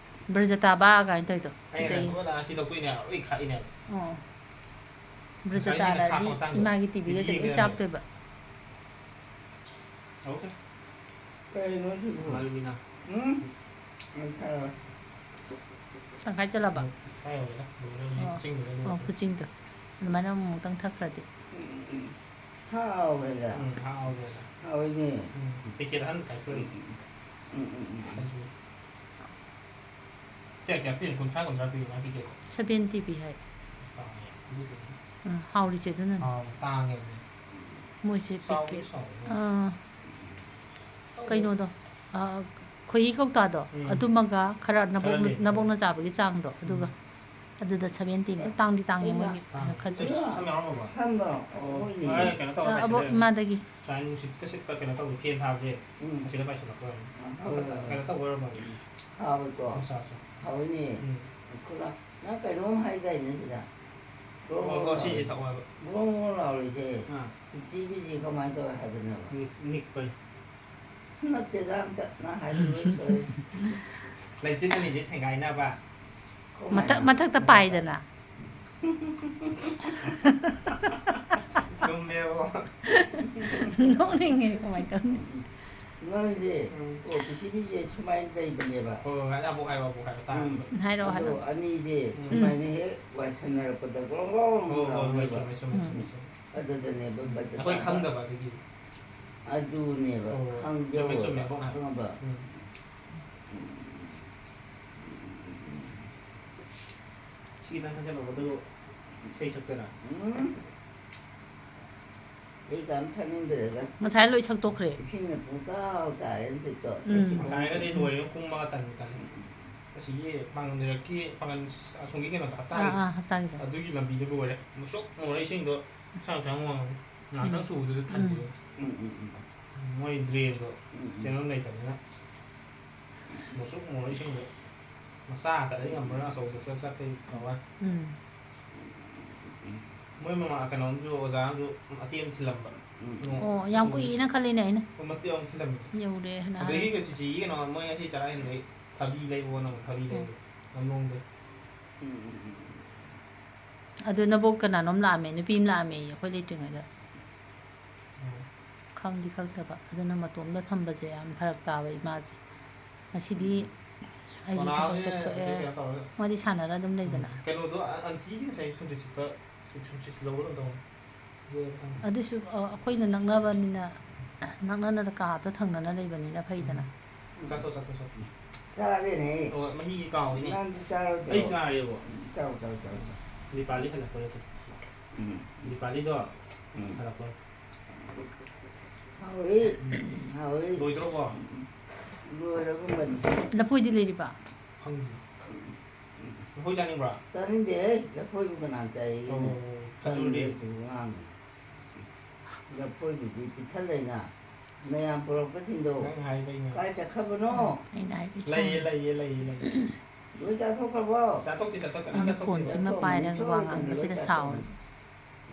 ꯕ꯭ꯔꯖꯇꯥꯕ ꯀꯥꯏꯅ ꯇꯧꯔꯤꯗꯣ ꯑꯩꯅ ꯀꯤꯖꯩ꯫ ꯂꯪꯊꯣꯛꯑꯒ ꯑꯁꯤ ꯂꯧꯊꯣꯛꯏꯅꯦ ꯂꯣꯏ ꯈꯥꯛꯏꯅꯦ꯫ ꯑꯣ꯫ ꯉꯁꯥꯏ ꯃꯤꯅ ꯕ꯭ꯔꯖꯇꯥꯔꯥꯗꯤ ꯈꯥꯛꯄ ꯃꯇꯥꯡꯗꯣ ꯏꯃꯥꯒꯤ ꯇꯤꯚꯤꯒꯁꯦ ꯂꯣꯏ ꯌꯦꯡꯉꯦ꯫ ꯆꯥꯛꯇꯣꯏꯕ꯫ ꯑꯣꯀꯦ꯫ ꯀꯩꯅꯣ ꯁꯤꯕꯨ? ꯃꯥꯜꯂꯨꯃꯤꯅ꯫ ꯎꯝ? ꯉꯁꯥꯏ ꯇꯪꯈꯥꯏ ꯆꯠꯂꯕ? ꯇꯪꯈꯥꯏ ꯌꯧꯔꯦꯗ꯫ ꯂꯣꯏꯔꯦ ꯍꯧꯖꯤꯛ ꯑꯣ꯫ ꯆꯤꯡꯕꯗ ꯑꯣ, ꯂꯣꯏꯔꯦ꯫ ꯈꯨꯆꯤꯡꯗꯣ꯫ ꯑꯗꯨꯃꯥꯏꯅ ꯑꯃꯨꯛ ꯑꯃꯨꯛꯇꯪ ꯊꯛꯈ꯭ꯔꯗꯤ꯫ ꯎꯝ, ꯎꯝ꯫ ꯍꯥꯎꯋꯦꯗ꯫ ꯎꯝ, ꯍꯥꯎꯈ꯭ꯔꯦꯗ꯫ ꯍꯥꯎꯋꯤꯅꯦ꯫ ꯎꯝ, ꯄꯦꯀꯦꯠ ꯑꯍꯟ ꯆꯥꯏꯊꯣꯛꯏ꯫ ꯎꯝ, ꯎꯝ, ꯎꯝ꯫ ꯀꯌꯥ ꯀꯌꯥ ꯄꯤꯔꯤꯅꯣ? ꯀꯨꯟꯊ꯭ꯔꯥ, ꯀꯨꯟꯊ꯭ꯔꯥ ꯄꯤꯔꯤꯅꯣ ꯃꯥ ꯄꯦꯀꯦꯠꯇꯣ? ꯁꯚꯦꯟꯇꯤ ꯄꯤ ꯍꯥꯏ꯫ ꯇꯥꯡꯉꯦ꯫ ꯑꯗꯨꯗꯨꯅꯤ꯫ ꯎꯝ, ꯍꯥꯎꯔꯤꯁꯦ ꯑꯗꯨꯅꯅꯦ꯫ ꯍꯥꯎ, ꯇꯥꯡꯉꯦ ꯑꯗꯨꯗꯤ꯫ ꯃꯣꯏꯁꯦ ꯆꯥꯎꯗꯤ ꯄꯦꯀꯦꯠ꯫ ꯆꯥꯎꯋꯦ꯫ ꯑꯥ, ꯀꯩꯅꯣꯗꯣ, ꯑꯥ, ꯈꯣꯏꯍꯤ ꯀꯧꯇꯥꯗꯣ, ꯎꯝ꯫ ꯑꯗꯨꯃꯒ ꯈꯔ ꯅꯕꯣꯛꯅ, ꯈꯔꯅꯦ꯫ ꯅꯕꯣꯛꯅ ꯆꯥꯕꯒꯤ ꯆꯥꯡꯗꯣ, ꯑꯗꯨꯒ ꯎꯝ꯫ ꯑꯗꯨꯗ ꯁꯚꯦꯟꯇꯤꯅꯦ꯫ ꯇꯥꯡꯗꯤ ꯇꯥꯡꯉꯦ ꯃꯣꯏꯒꯤ ꯇꯥꯡꯉꯦ꯫ ꯈꯖꯨꯔꯁꯦ꯫ ꯁꯝ ꯌꯥꯎꯔꯝꯃꯕꯣ? ꯁꯝꯗꯣ? ꯑꯣ, ꯃꯣꯏꯅꯦ꯫ ꯍꯣꯏ, ꯀꯩꯅꯣ ꯇꯧꯕ ꯑꯥ, ꯑꯕꯣꯛ ꯄꯥꯏꯁꯤꯜꯂꯦ꯫ ꯏꯃꯥꯗꯒꯤ꯫ ꯁꯨꯃꯥꯏꯅ ꯅꯨꯡꯁꯤꯠꯀ ꯁꯤꯠꯄ ꯀꯩꯅꯣ ꯇꯧꯕ, ꯐꯦꯟ ꯊꯥꯕꯁꯦ꯫ ꯎꯝ꯫ ꯑꯁꯤꯗ ꯄꯥꯏꯁꯤꯜꯂꯛꯄ ꯑꯣꯏꯔꯝꯅꯤ꯫ ꯑꯥ, ꯍꯣꯏ, ꯍꯣꯏ, ꯍꯣꯏ꯫ ꯀꯩꯅꯣ ꯇꯧꯕ ꯑꯣꯏꯔꯝꯃꯅꯤ꯫ ꯍꯥꯎꯋꯦꯀꯣ? ꯃꯆꯥꯁꯨ꯫ ꯍꯥꯎꯋꯤꯅꯦ꯫ ꯎꯝ꯫ ꯈꯨꯂꯥ-, ꯅꯪ ꯀꯩꯅꯣꯝ ꯍꯥꯏꯗꯥꯏꯅꯦ ꯁꯤꯗ? ꯒ꯭ꯔꯣꯡ ꯑꯣ, ꯒ꯭ꯔꯣꯡ ꯑꯣ, ꯁꯤꯁꯦ ꯂꯥꯎꯔꯤ-, ꯊꯛꯑꯣ ꯍꯥꯏꯕ꯫ ꯒ꯭ꯔꯣꯡ ꯒ꯭ꯔꯣꯡ ꯂꯥꯎꯔꯤꯁꯦ꯫ ꯑꯥ꯫ ꯄꯤꯆꯤ ꯄꯤꯆꯤ ꯀꯃꯥꯏꯅ ꯇꯧꯋꯦ ꯍꯥꯏꯕꯅꯣꯕ? ꯅꯤꯛ-, ꯅꯤꯛꯄꯩ꯫ ꯅꯠꯇꯦꯗ, ꯑꯝꯇ ꯅꯪ ꯍꯥꯏꯗꯣ ꯂꯣꯏ ꯁꯣꯏꯔꯦ꯫ ꯂꯩꯆꯤꯟ ꯑꯅꯤꯁꯦ ꯊꯦꯡꯒꯥꯏꯅꯕ꯫ ꯀꯃꯥꯏꯅ? ꯃꯊꯛ-, ꯃꯊꯛꯇ ꯄꯥꯏꯗꯅ꯫ ꯆꯨꯝꯃꯦꯕꯣ꯫ ꯅꯣꯛꯅꯤꯡꯉꯦ, ꯀꯃꯥꯏꯅ ꯇꯧꯅꯤ? ꯅꯣꯏꯁꯦ, ꯎꯝ꯫ ꯑꯣ, ꯄ꯭ꯔꯤꯊꯤꯕꯤꯁꯦ ꯁꯨꯃꯥꯏꯅ ꯂꯩꯕꯅꯦꯕ꯫ ꯍꯣꯏ, ꯍꯣꯏ, ꯍꯣꯏ, ꯑꯃꯨꯛ ꯍꯥꯏꯔꯣ, ꯑꯃꯨꯛ ꯍꯥꯏꯔꯣ, ꯇꯥꯔꯦ꯫ ꯎꯝ, ꯍꯥꯏꯔꯛꯑꯣ, ꯑꯗꯣ ꯍꯥꯏꯔꯛꯑꯣ꯫ ꯑꯅꯤꯁꯦ ꯎꯝ꯫ ꯁꯨꯃꯥꯏꯅ ꯍꯦꯛ ꯋꯥꯏꯁꯟꯅꯔꯛꯄꯗ ꯒ꯭ꯔꯣꯡ ꯒ꯭ꯔꯣꯡ ꯍꯣꯏ, ꯍꯣꯏ, ꯍꯣꯏ, ꯂꯥꯎꯅꯦꯕ꯫ ꯆꯨꯝꯃꯦ, ꯆꯨꯝꯃꯦ, ꯎꯝ꯫ ꯆꯨꯝꯃꯦ, ꯆꯨꯝꯃꯦ꯫ ꯑꯗꯨꯗꯅꯦꯕ ꯎꯝ꯫ ꯕꯖꯥꯔ ꯑꯩꯈꯣꯏ ꯈꯪꯗꯕ ꯑꯗꯨꯒꯤ꯫ ꯑꯗꯨꯅꯦꯕ ꯑꯣ, ꯆꯨꯝꯃꯦ, ꯈꯪꯖꯧꯕ, ꯆꯨꯝꯃꯦ, ꯑꯕꯣꯛꯅ ꯍꯥꯏꯕ꯫ ꯈꯪꯉꯕ? ꯎꯝ꯫ ꯁꯤ ꯈꯤꯇꯪ ꯈꯟꯖꯜꯂꯣ, ꯑꯗꯨ ꯏꯁꯩ ꯁꯛꯇꯣꯏꯔꯥ? ꯎꯝ꯫ ꯑꯩ ꯀꯩꯝ ꯊꯛꯅꯤꯡꯗ꯭ꯔꯦꯗ꯫ ꯉꯁꯥꯏ ꯂꯣꯏ ꯁꯛꯇꯣꯛꯈ꯭ꯔꯦ꯫ ꯏꯁꯤꯡꯅ ꯄꯨꯡꯇꯥꯎ ꯇꯥꯔꯦ ꯍꯧꯖꯤꯛꯇꯣ꯫ ꯎꯝ꯫ ꯉꯁꯥꯏꯒꯗꯤ ꯂꯣꯏꯔꯦ, ꯀꯨꯝꯕꯒ ꯇꯟꯕꯨ ꯇꯜꯂꯦ꯫ ꯑꯁꯤꯒꯤ ꯄꯥꯡꯒꯜ ꯂꯩꯔꯛꯀꯤ, ꯄꯥꯡꯒꯜ ꯑꯁꯣꯝꯒꯤ ꯀꯩꯅꯣꯗꯣ, ꯑꯥ, ꯍꯞꯇꯥꯒꯤꯗꯣ꯫ ꯑꯥ, ꯍꯞꯇꯥꯒꯤꯗꯣ꯫ ꯑꯗꯨꯒꯤ ꯂꯝꯕꯤꯗꯣ ꯂꯣꯏꯔꯦ꯫ ꯃꯨꯁꯨꯛ ꯃꯨꯔꯦ ꯏꯁꯤꯡꯗꯣ꯫ ꯁꯥꯡ ꯁꯥꯡ ꯋꯥꯡꯉꯦ꯫ ꯉꯥꯏꯍꯥꯛꯇꯪ ꯎꯝ꯫ ꯁꯨꯕꯗꯨꯗ ꯊꯟꯕꯤꯗꯣ꯫ ꯎꯝ, ꯎꯝ, ꯎꯝ꯫ ꯃꯣꯏ ꯗ꯭ꯔꯦꯟꯗꯣ ꯎꯝ, ꯎꯝ꯫ ꯆꯦꯟꯐꯝ ꯂꯩꯇꯕꯅꯤꯅ꯫ ꯃꯨꯁꯨꯛ ꯃꯨꯔꯦ ꯏꯁꯤꯡꯗꯣ꯫ ꯃꯆꯥ ꯆꯠꯂꯗꯤ ꯉꯝꯃꯔꯣꯏ, ꯑꯆꯧꯕ ꯆꯠ-, ꯆꯠꯄꯩ ꯇꯧꯔꯣꯏ꯫ ꯎꯝ꯫ ꯃꯣꯏ ꯃꯃꯥ ꯀꯩꯅꯣꯝꯁꯨ, ꯑꯣꯖꯥ ꯑꯃꯁꯨ ꯃꯇꯦꯛ ꯑꯃ ꯊꯤꯜꯂꯝꯕ꯫ ꯎꯝ꯫ ꯑꯣ, ꯌꯥꯝ ꯀꯨꯏꯅ ꯈꯜꯂꯤꯅꯦ ꯑꯩꯅ꯫ ꯑꯣ, ꯃꯇꯦꯛ ꯑꯃ ꯊꯤꯜꯂꯝꯃꯦ꯫ ꯌꯧꯔꯦ ꯍꯥꯏꯅ ꯑꯗꯒꯤ ꯍꯥꯏꯔꯒ꯫ ꯆꯤꯆꯦꯒꯤ ꯀꯩꯅꯣ, ꯃꯣꯏ ꯉꯁꯤ ꯆꯔꯥ ꯍꯦꯟꯕꯩ ꯊꯕꯤ ꯂꯩꯑꯣꯅ ꯑꯃꯨꯛ ꯊꯕꯤ ꯂꯩꯔꯦ꯫ ꯂꯝꯂꯣꯡꯗꯩ꯫ ꯎꯝ, ꯎꯝ, ꯎꯝ, ꯎꯝ꯫ ꯑꯗꯨ ꯅꯕꯣꯛ ꯀꯅꯥꯅꯣꯝ ꯂꯥꯛꯑꯝꯃꯦ, ꯅꯨꯄꯤ ꯑꯃ ꯂꯥꯛꯑꯝꯃꯦ ꯑꯩꯈꯣꯏ ꯂꯩꯇ꯭ꯔꯤꯉꯩꯗ꯫ ꯎꯝ꯫ ꯈꯪꯗꯤ ꯈꯪꯗꯕ꯫ ꯑꯗꯨꯅ ꯃꯇꯣꯝꯗ ꯊꯝꯕꯁꯦ ꯌꯥꯝ ꯐꯔꯛ ꯇꯥꯕ ꯏꯃꯥꯁꯦ꯫ ꯉꯁꯤꯗꯤ ꯎꯝ꯫ ꯑꯩꯁꯨ ꯊꯕꯛ ꯀꯅꯥꯅꯣꯝꯅꯦ ꯆꯠꯊꯣꯛꯑꯦ꯫ ꯍꯧꯖꯤꯛ ꯀꯩꯅꯣ ꯇꯧꯔꯒ꯫ ꯃꯥꯗꯤ ꯁꯥꯟꯅꯔ ꯑꯗꯨꯝ ꯂꯩꯗꯅ꯫ ꯎꯝ꯫ ꯀꯩꯅꯣꯗꯣ, ꯑ-, ꯑꯟꯇꯤꯗꯤ ꯉꯁꯥꯏ ꯁꯨꯝ ꯔꯤꯁꯤꯞꯇ, ꯁꯨꯝ ꯔꯤꯁꯤꯞ ꯂꯧꯕ ꯑꯗꯨꯝ ꯇꯧꯕꯅꯦ꯫ ꯑꯗꯨ ꯈꯪꯗꯦ꯫ ꯑꯗꯨꯁꯨ, ꯑ, ꯑꯩꯈꯣꯏꯅ ꯅꯛꯅꯕꯅꯤꯅ, ꯅꯛꯅꯅ ꯀꯥꯗ ꯊꯪꯅꯅ ꯂꯩꯕꯅꯤꯅ ꯐꯩꯗꯅ꯫ ꯆꯥꯊꯣꯛ, ꯆꯥꯊꯣꯛ, ꯆꯥꯊꯣꯛ꯫ ꯆꯥꯔꯦꯅꯦ꯫ ꯑꯣ, ꯃꯍꯤꯒꯤ ꯀꯥꯎꯏꯅꯦ꯫ ꯅꯪꯗꯤ ꯆꯥꯔꯣꯏꯗ꯭ꯔꯣ? ꯑꯩ ꯆꯥꯔꯦꯕꯣ꯫ ꯎꯝ, ꯆꯥꯎ, ꯆꯥꯎ, ꯆꯥꯎ, ꯆꯥꯎ꯫ ꯗꯤꯄꯥꯂꯤ ꯍꯜꯂꯛꯄꯗ ꯆꯠ-, ꯎꯝ, ꯗꯤꯄꯥꯂꯤꯗꯣ ꯎꯝ꯫ ꯍꯜꯂꯛꯄ꯫ ꯍꯥꯎꯏ, ꯍꯥꯎꯏ꯫ ꯂꯣꯏꯗ꯭ꯔꯣꯕꯣ? ꯂꯣꯏꯔꯒꯨꯝꯕꯅꯤ꯫ ꯂꯐꯣꯏꯗꯤ ꯂꯩꯔꯤꯕ? ꯈꯪꯗꯦ꯫ ꯂꯐꯣꯏ ꯆꯥꯅꯤꯡꯕ꯭ꯔꯣ? ꯆꯥꯅꯤꯡꯗꯦꯍꯦ, ꯂꯐꯣꯏꯕꯨ ꯀꯅꯥ ꯆꯥꯏꯌꯦꯒꯦꯅꯦ? ꯑꯣ, ꯈꯖꯨꯔꯗꯤ? ꯈꯖꯨꯔꯗꯤ ꯉꯥꯡꯉꯤ꯫ ꯂꯐꯣꯏꯕꯨꯗꯤ ꯄꯤꯛꯊꯜꯂꯦꯅ, ꯃꯌꯥꯝ ꯄꯨꯔꯛꯄꯁꯤꯡꯗꯣ꯫ ꯅꯪ ꯍꯥꯏ ꯀꯩꯅꯣ? ꯀꯥꯏ ꯆꯠꯈ꯭ꯔꯕꯅꯣ? ꯑꯩꯅ ꯍꯥꯏꯕ ꯂꯩꯌꯦ, ꯁꯥꯎꯅꯨ꯫ ꯂꯩꯌꯦ, ꯂꯩꯌꯦ, ꯂꯩꯌꯦ꯫ ꯂꯣꯏ ꯆꯥꯊꯣꯛꯈ꯭ꯔꯕꯣ? ꯆꯥꯊꯣꯛꯇꯦ, ꯆꯥꯊꯣꯛꯇꯦ꯫ ꯑꯩꯅ ꯆꯥꯊꯣꯛꯇꯦ꯫ ꯐꯣꯟꯁꯤꯃ ꯆꯥꯊꯣꯛꯑꯝꯃꯅꯤ, ꯄꯥꯏꯔꯒ ꯋꯥ ꯁꯣꯏꯗꯅ ꯉꯥꯡꯕꯁꯤꯗ ꯂꯣꯏ ꯁꯥꯎꯋꯦ꯫ ꯆꯥꯊꯣꯛꯑꯝꯃꯅꯤ꯫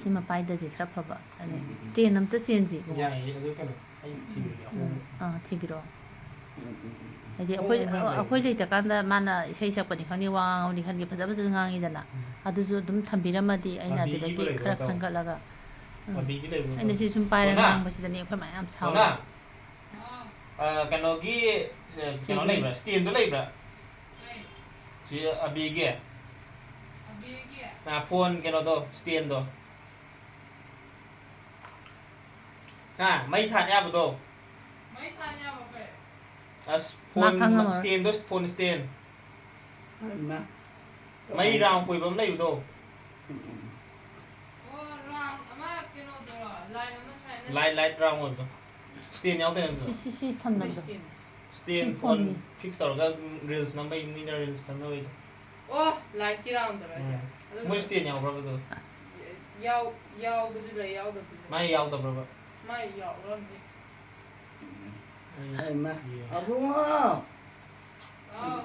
ꯁꯤꯃ ꯄꯥꯏꯗ꯭ꯔꯗꯤ ꯈꯔ ꯐꯕ꯫ ꯑꯗꯩ stand ꯑꯝꯇ ꯆꯦꯟꯁꯤ ꯏꯕꯨꯡꯉꯣ꯫ ꯌꯥꯏꯌꯦ, ꯑꯗꯨ ꯀꯩꯅꯣ, ꯑꯩ ꯊꯤꯕꯤꯔꯒꯦ꯫ ꯎꯝ, ꯑꯥ, ꯊꯤꯕꯤꯔꯛꯑꯣ꯫ ꯎꯝ, ꯎꯝ, ꯎꯝ, ꯎꯝ꯫ ꯍꯥꯏꯗꯤ ꯑꯣ, ꯑꯩꯈꯣꯏ, ꯑꯣ, ꯃꯌꯥꯝ ꯂꯩ꯫ ꯑꯩꯈꯣꯏ ꯂꯩꯇ꯭ꯔꯀꯥꯟꯗ ꯃꯥꯅ ꯏꯁꯩ ꯁꯛꯄꯅꯤ ꯈꯪꯗꯦ, ꯋꯥ ꯉꯥꯡꯕꯅꯤ ꯈꯪꯗꯦ, ꯐꯖ ꯐꯖꯅ ꯉꯥꯡꯉꯤꯗꯅ꯫ ꯎꯝ꯫ ꯑꯗꯨꯁꯨ ꯑꯗꯨꯝ ꯊꯝꯕꯤꯔꯝꯃꯗꯤ ꯑꯩꯅ ꯑꯕꯤꯒꯤꯕꯨ ꯑꯗꯨꯗꯒꯤ ꯂꯩꯕ꯭ꯔꯣ ꯈꯔ ꯇꯧ? ꯈꯟꯒꯠꯂꯒ꯫ ꯎꯝ꯫ ꯑꯕꯤꯒꯤ ꯂꯩꯕ꯭ꯔꯣ ꯑꯩꯅ ꯇꯧ? ꯁꯤ ꯁꯨꯝ ꯄꯥꯏꯔꯒ ꯍꯣꯅꯥ! ꯉꯥꯡꯕꯁꯤꯗꯅꯦ ꯑꯩꯈꯣꯏ ꯃꯥ ꯌꯥꯝ ꯁꯥꯎꯋꯦ꯫ ꯍꯣꯅꯥ! ꯑ, ꯀꯩꯅꯣꯒꯤ, ꯑ, ꯀꯩꯅꯣ ꯆꯦꯒꯤ꯫ ꯂꯩꯕ꯭ꯔꯥ? Standꯗꯣ ꯂꯩꯕ꯭ꯔꯥ? ꯁꯤ ꯑꯕꯤꯒꯤ? ꯑ, phone ꯀꯩꯅꯣꯗꯣ, standꯗꯣ꯫ ꯍꯥ? ꯃꯩ ꯊꯥꯟ ꯌꯥꯕꯗꯣ? ꯃꯩ ꯊꯥꯟ ꯌꯥꯕ ꯀꯩ? ꯑꯁ, ꯃꯥ phone ꯈꯪꯉꯝꯃꯔꯣꯏ꯫ Standꯗꯣ, phone stand꯫ ꯍꯩꯃꯥ꯫ ꯃꯩ round ꯀꯣꯏꯕ ꯑꯃ ꯂꯩꯕꯗꯣ꯫ ꯎꯝ, ꯎꯝ꯫ ꯑꯣ, round ꯑꯃ ꯀꯩꯅꯣꯗꯨꯔꯣ? Line ꯑꯃ ꯁꯨꯃꯥꯏꯅ Light, light round ꯑꯣꯏꯕꯗꯣ꯫ Stand ꯌꯥꯎꯗꯦ ꯁꯤ, ꯅꯠꯇ꯭ꯔꯣ? ꯁꯤ, ꯁꯤ ꯊꯝꯅꯕꯗꯣ꯫ Stand, ꯁꯤ phone phoneꯅꯤ꯫ Fix ꯇꯧꯔꯒ reels ꯅꯝꯕꯩ, ꯃꯤꯅ reels ꯅꯝꯅꯕꯩꯗꯣ꯫ ꯑꯣ, lightꯀꯤ roundꯗꯨꯔꯣ ꯍꯥꯏꯁꯦ? ꯎꯝ꯫ ꯑꯗꯨꯗꯣ ꯃꯣꯏ stand ꯌꯥꯎꯕ꯭ꯔꯕ ꯑꯗꯨ? ꯌꯥꯎ-, ꯌꯥꯎꯕꯁꯨ ꯂꯩ, ꯌꯥꯎꯗꯕꯁꯨ ꯂꯩ꯫ ꯃꯥꯏ ꯌꯥꯎꯗꯕ꯭ꯔꯕ? ꯃꯥꯏ ꯌꯥꯎꯔꯝꯅꯤ꯫ ꯑꯩ ꯍꯩꯃꯥ꯫ ꯌꯦꯡ-, ꯑꯕꯨꯡꯉꯣ! ꯑꯥꯎ꯫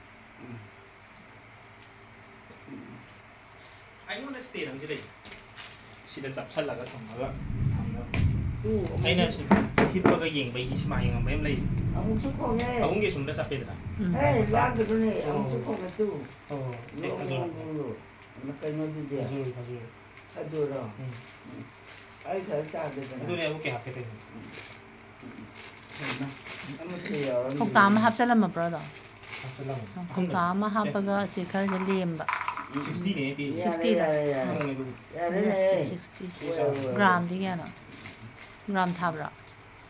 ꯁꯤꯗ ꯆꯞꯁꯜꯂꯒ ꯊꯝꯃꯒ ꯊꯝꯅꯕ꯫ ꯇꯨ, ꯑꯃꯨꯛ-, ꯑꯩꯅ ꯁꯤ ꯍꯤꯞꯄꯒ ꯌꯦꯡꯕꯒꯤ ꯁꯤꯃꯥ ꯌꯦꯡꯉꯝꯕ ꯑꯃ ꯂꯩ꯫ ꯑꯃꯨꯛꯁꯨ ꯈꯣꯡꯉꯦ꯫ ꯐꯃꯨꯡꯒꯤ ꯁꯨꯝꯗ ꯆꯞꯄꯦꯗꯅ꯫ ꯎꯝ. ꯍꯦ, ꯂꯥꯡꯒꯗꯨꯅꯦ, ꯑꯃꯨꯛꯁꯨ ꯈꯣꯡꯉꯦ ꯇꯨ꯫ ꯑꯣ, ꯑꯦ, ꯂꯣꯡ, ꯈꯖꯨꯔ꯫ ꯂꯣꯡ, ꯂꯣꯡ, ꯂꯣꯡ꯫ ꯀꯩꯅꯣꯗꯨꯗꯤ? ꯈꯖꯨꯔ, ꯈꯖꯨꯔ꯫ ꯑꯗꯨꯔꯣ? ꯎꯝ. ꯑꯩ ꯈꯔ ꯆꯥꯒꯦꯗꯅ꯫ ꯑꯗꯨꯅꯦ ꯑꯃꯨꯛ ꯀꯌꯥ ꯍꯥꯞꯀꯦ ꯇꯧꯔꯤꯅꯣ? ꯑꯃꯠꯇ ꯌꯥꯎꯔꯝꯗꯦ꯫ ꯀꯧꯇꯥ ꯑꯃ ꯍꯥꯞꯆꯜꯂꯝꯃꯕ꯭ꯔꯣ ꯑꯗꯣ? ꯍꯥꯞꯆꯜꯂꯝꯃꯣ꯫ ꯀꯧꯇꯥ ꯑꯃ ꯍꯥꯞꯄꯒ ꯑꯁꯤ ꯈꯔꯁꯦ ꯂꯦꯝꯕ. ꯁꯤꯛꯁꯇꯤꯅꯦ ꯄꯤꯔꯤꯁꯦ꯫ ꯌꯥꯔꯦ, ꯁꯤꯛꯁꯇꯤꯗ? ꯌꯥꯔꯦ, ꯌꯥꯔꯦ꯫ ꯍꯣꯡꯉꯦ ꯑꯗꯨꯕꯨꯗꯤ꯫ ꯌꯥꯔꯦꯅꯦ꯫ ꯁꯤꯛꯁꯇꯤ. ꯍꯣꯏ, ꯍꯣꯏ, ꯍꯣꯏ꯫ ꯒ꯭ꯔꯥꯝꯗꯤ ꯀꯌꯥꯅꯣ? ꯒ꯭ꯔꯥꯝ ꯊꯥꯕ꯭ꯔꯣ?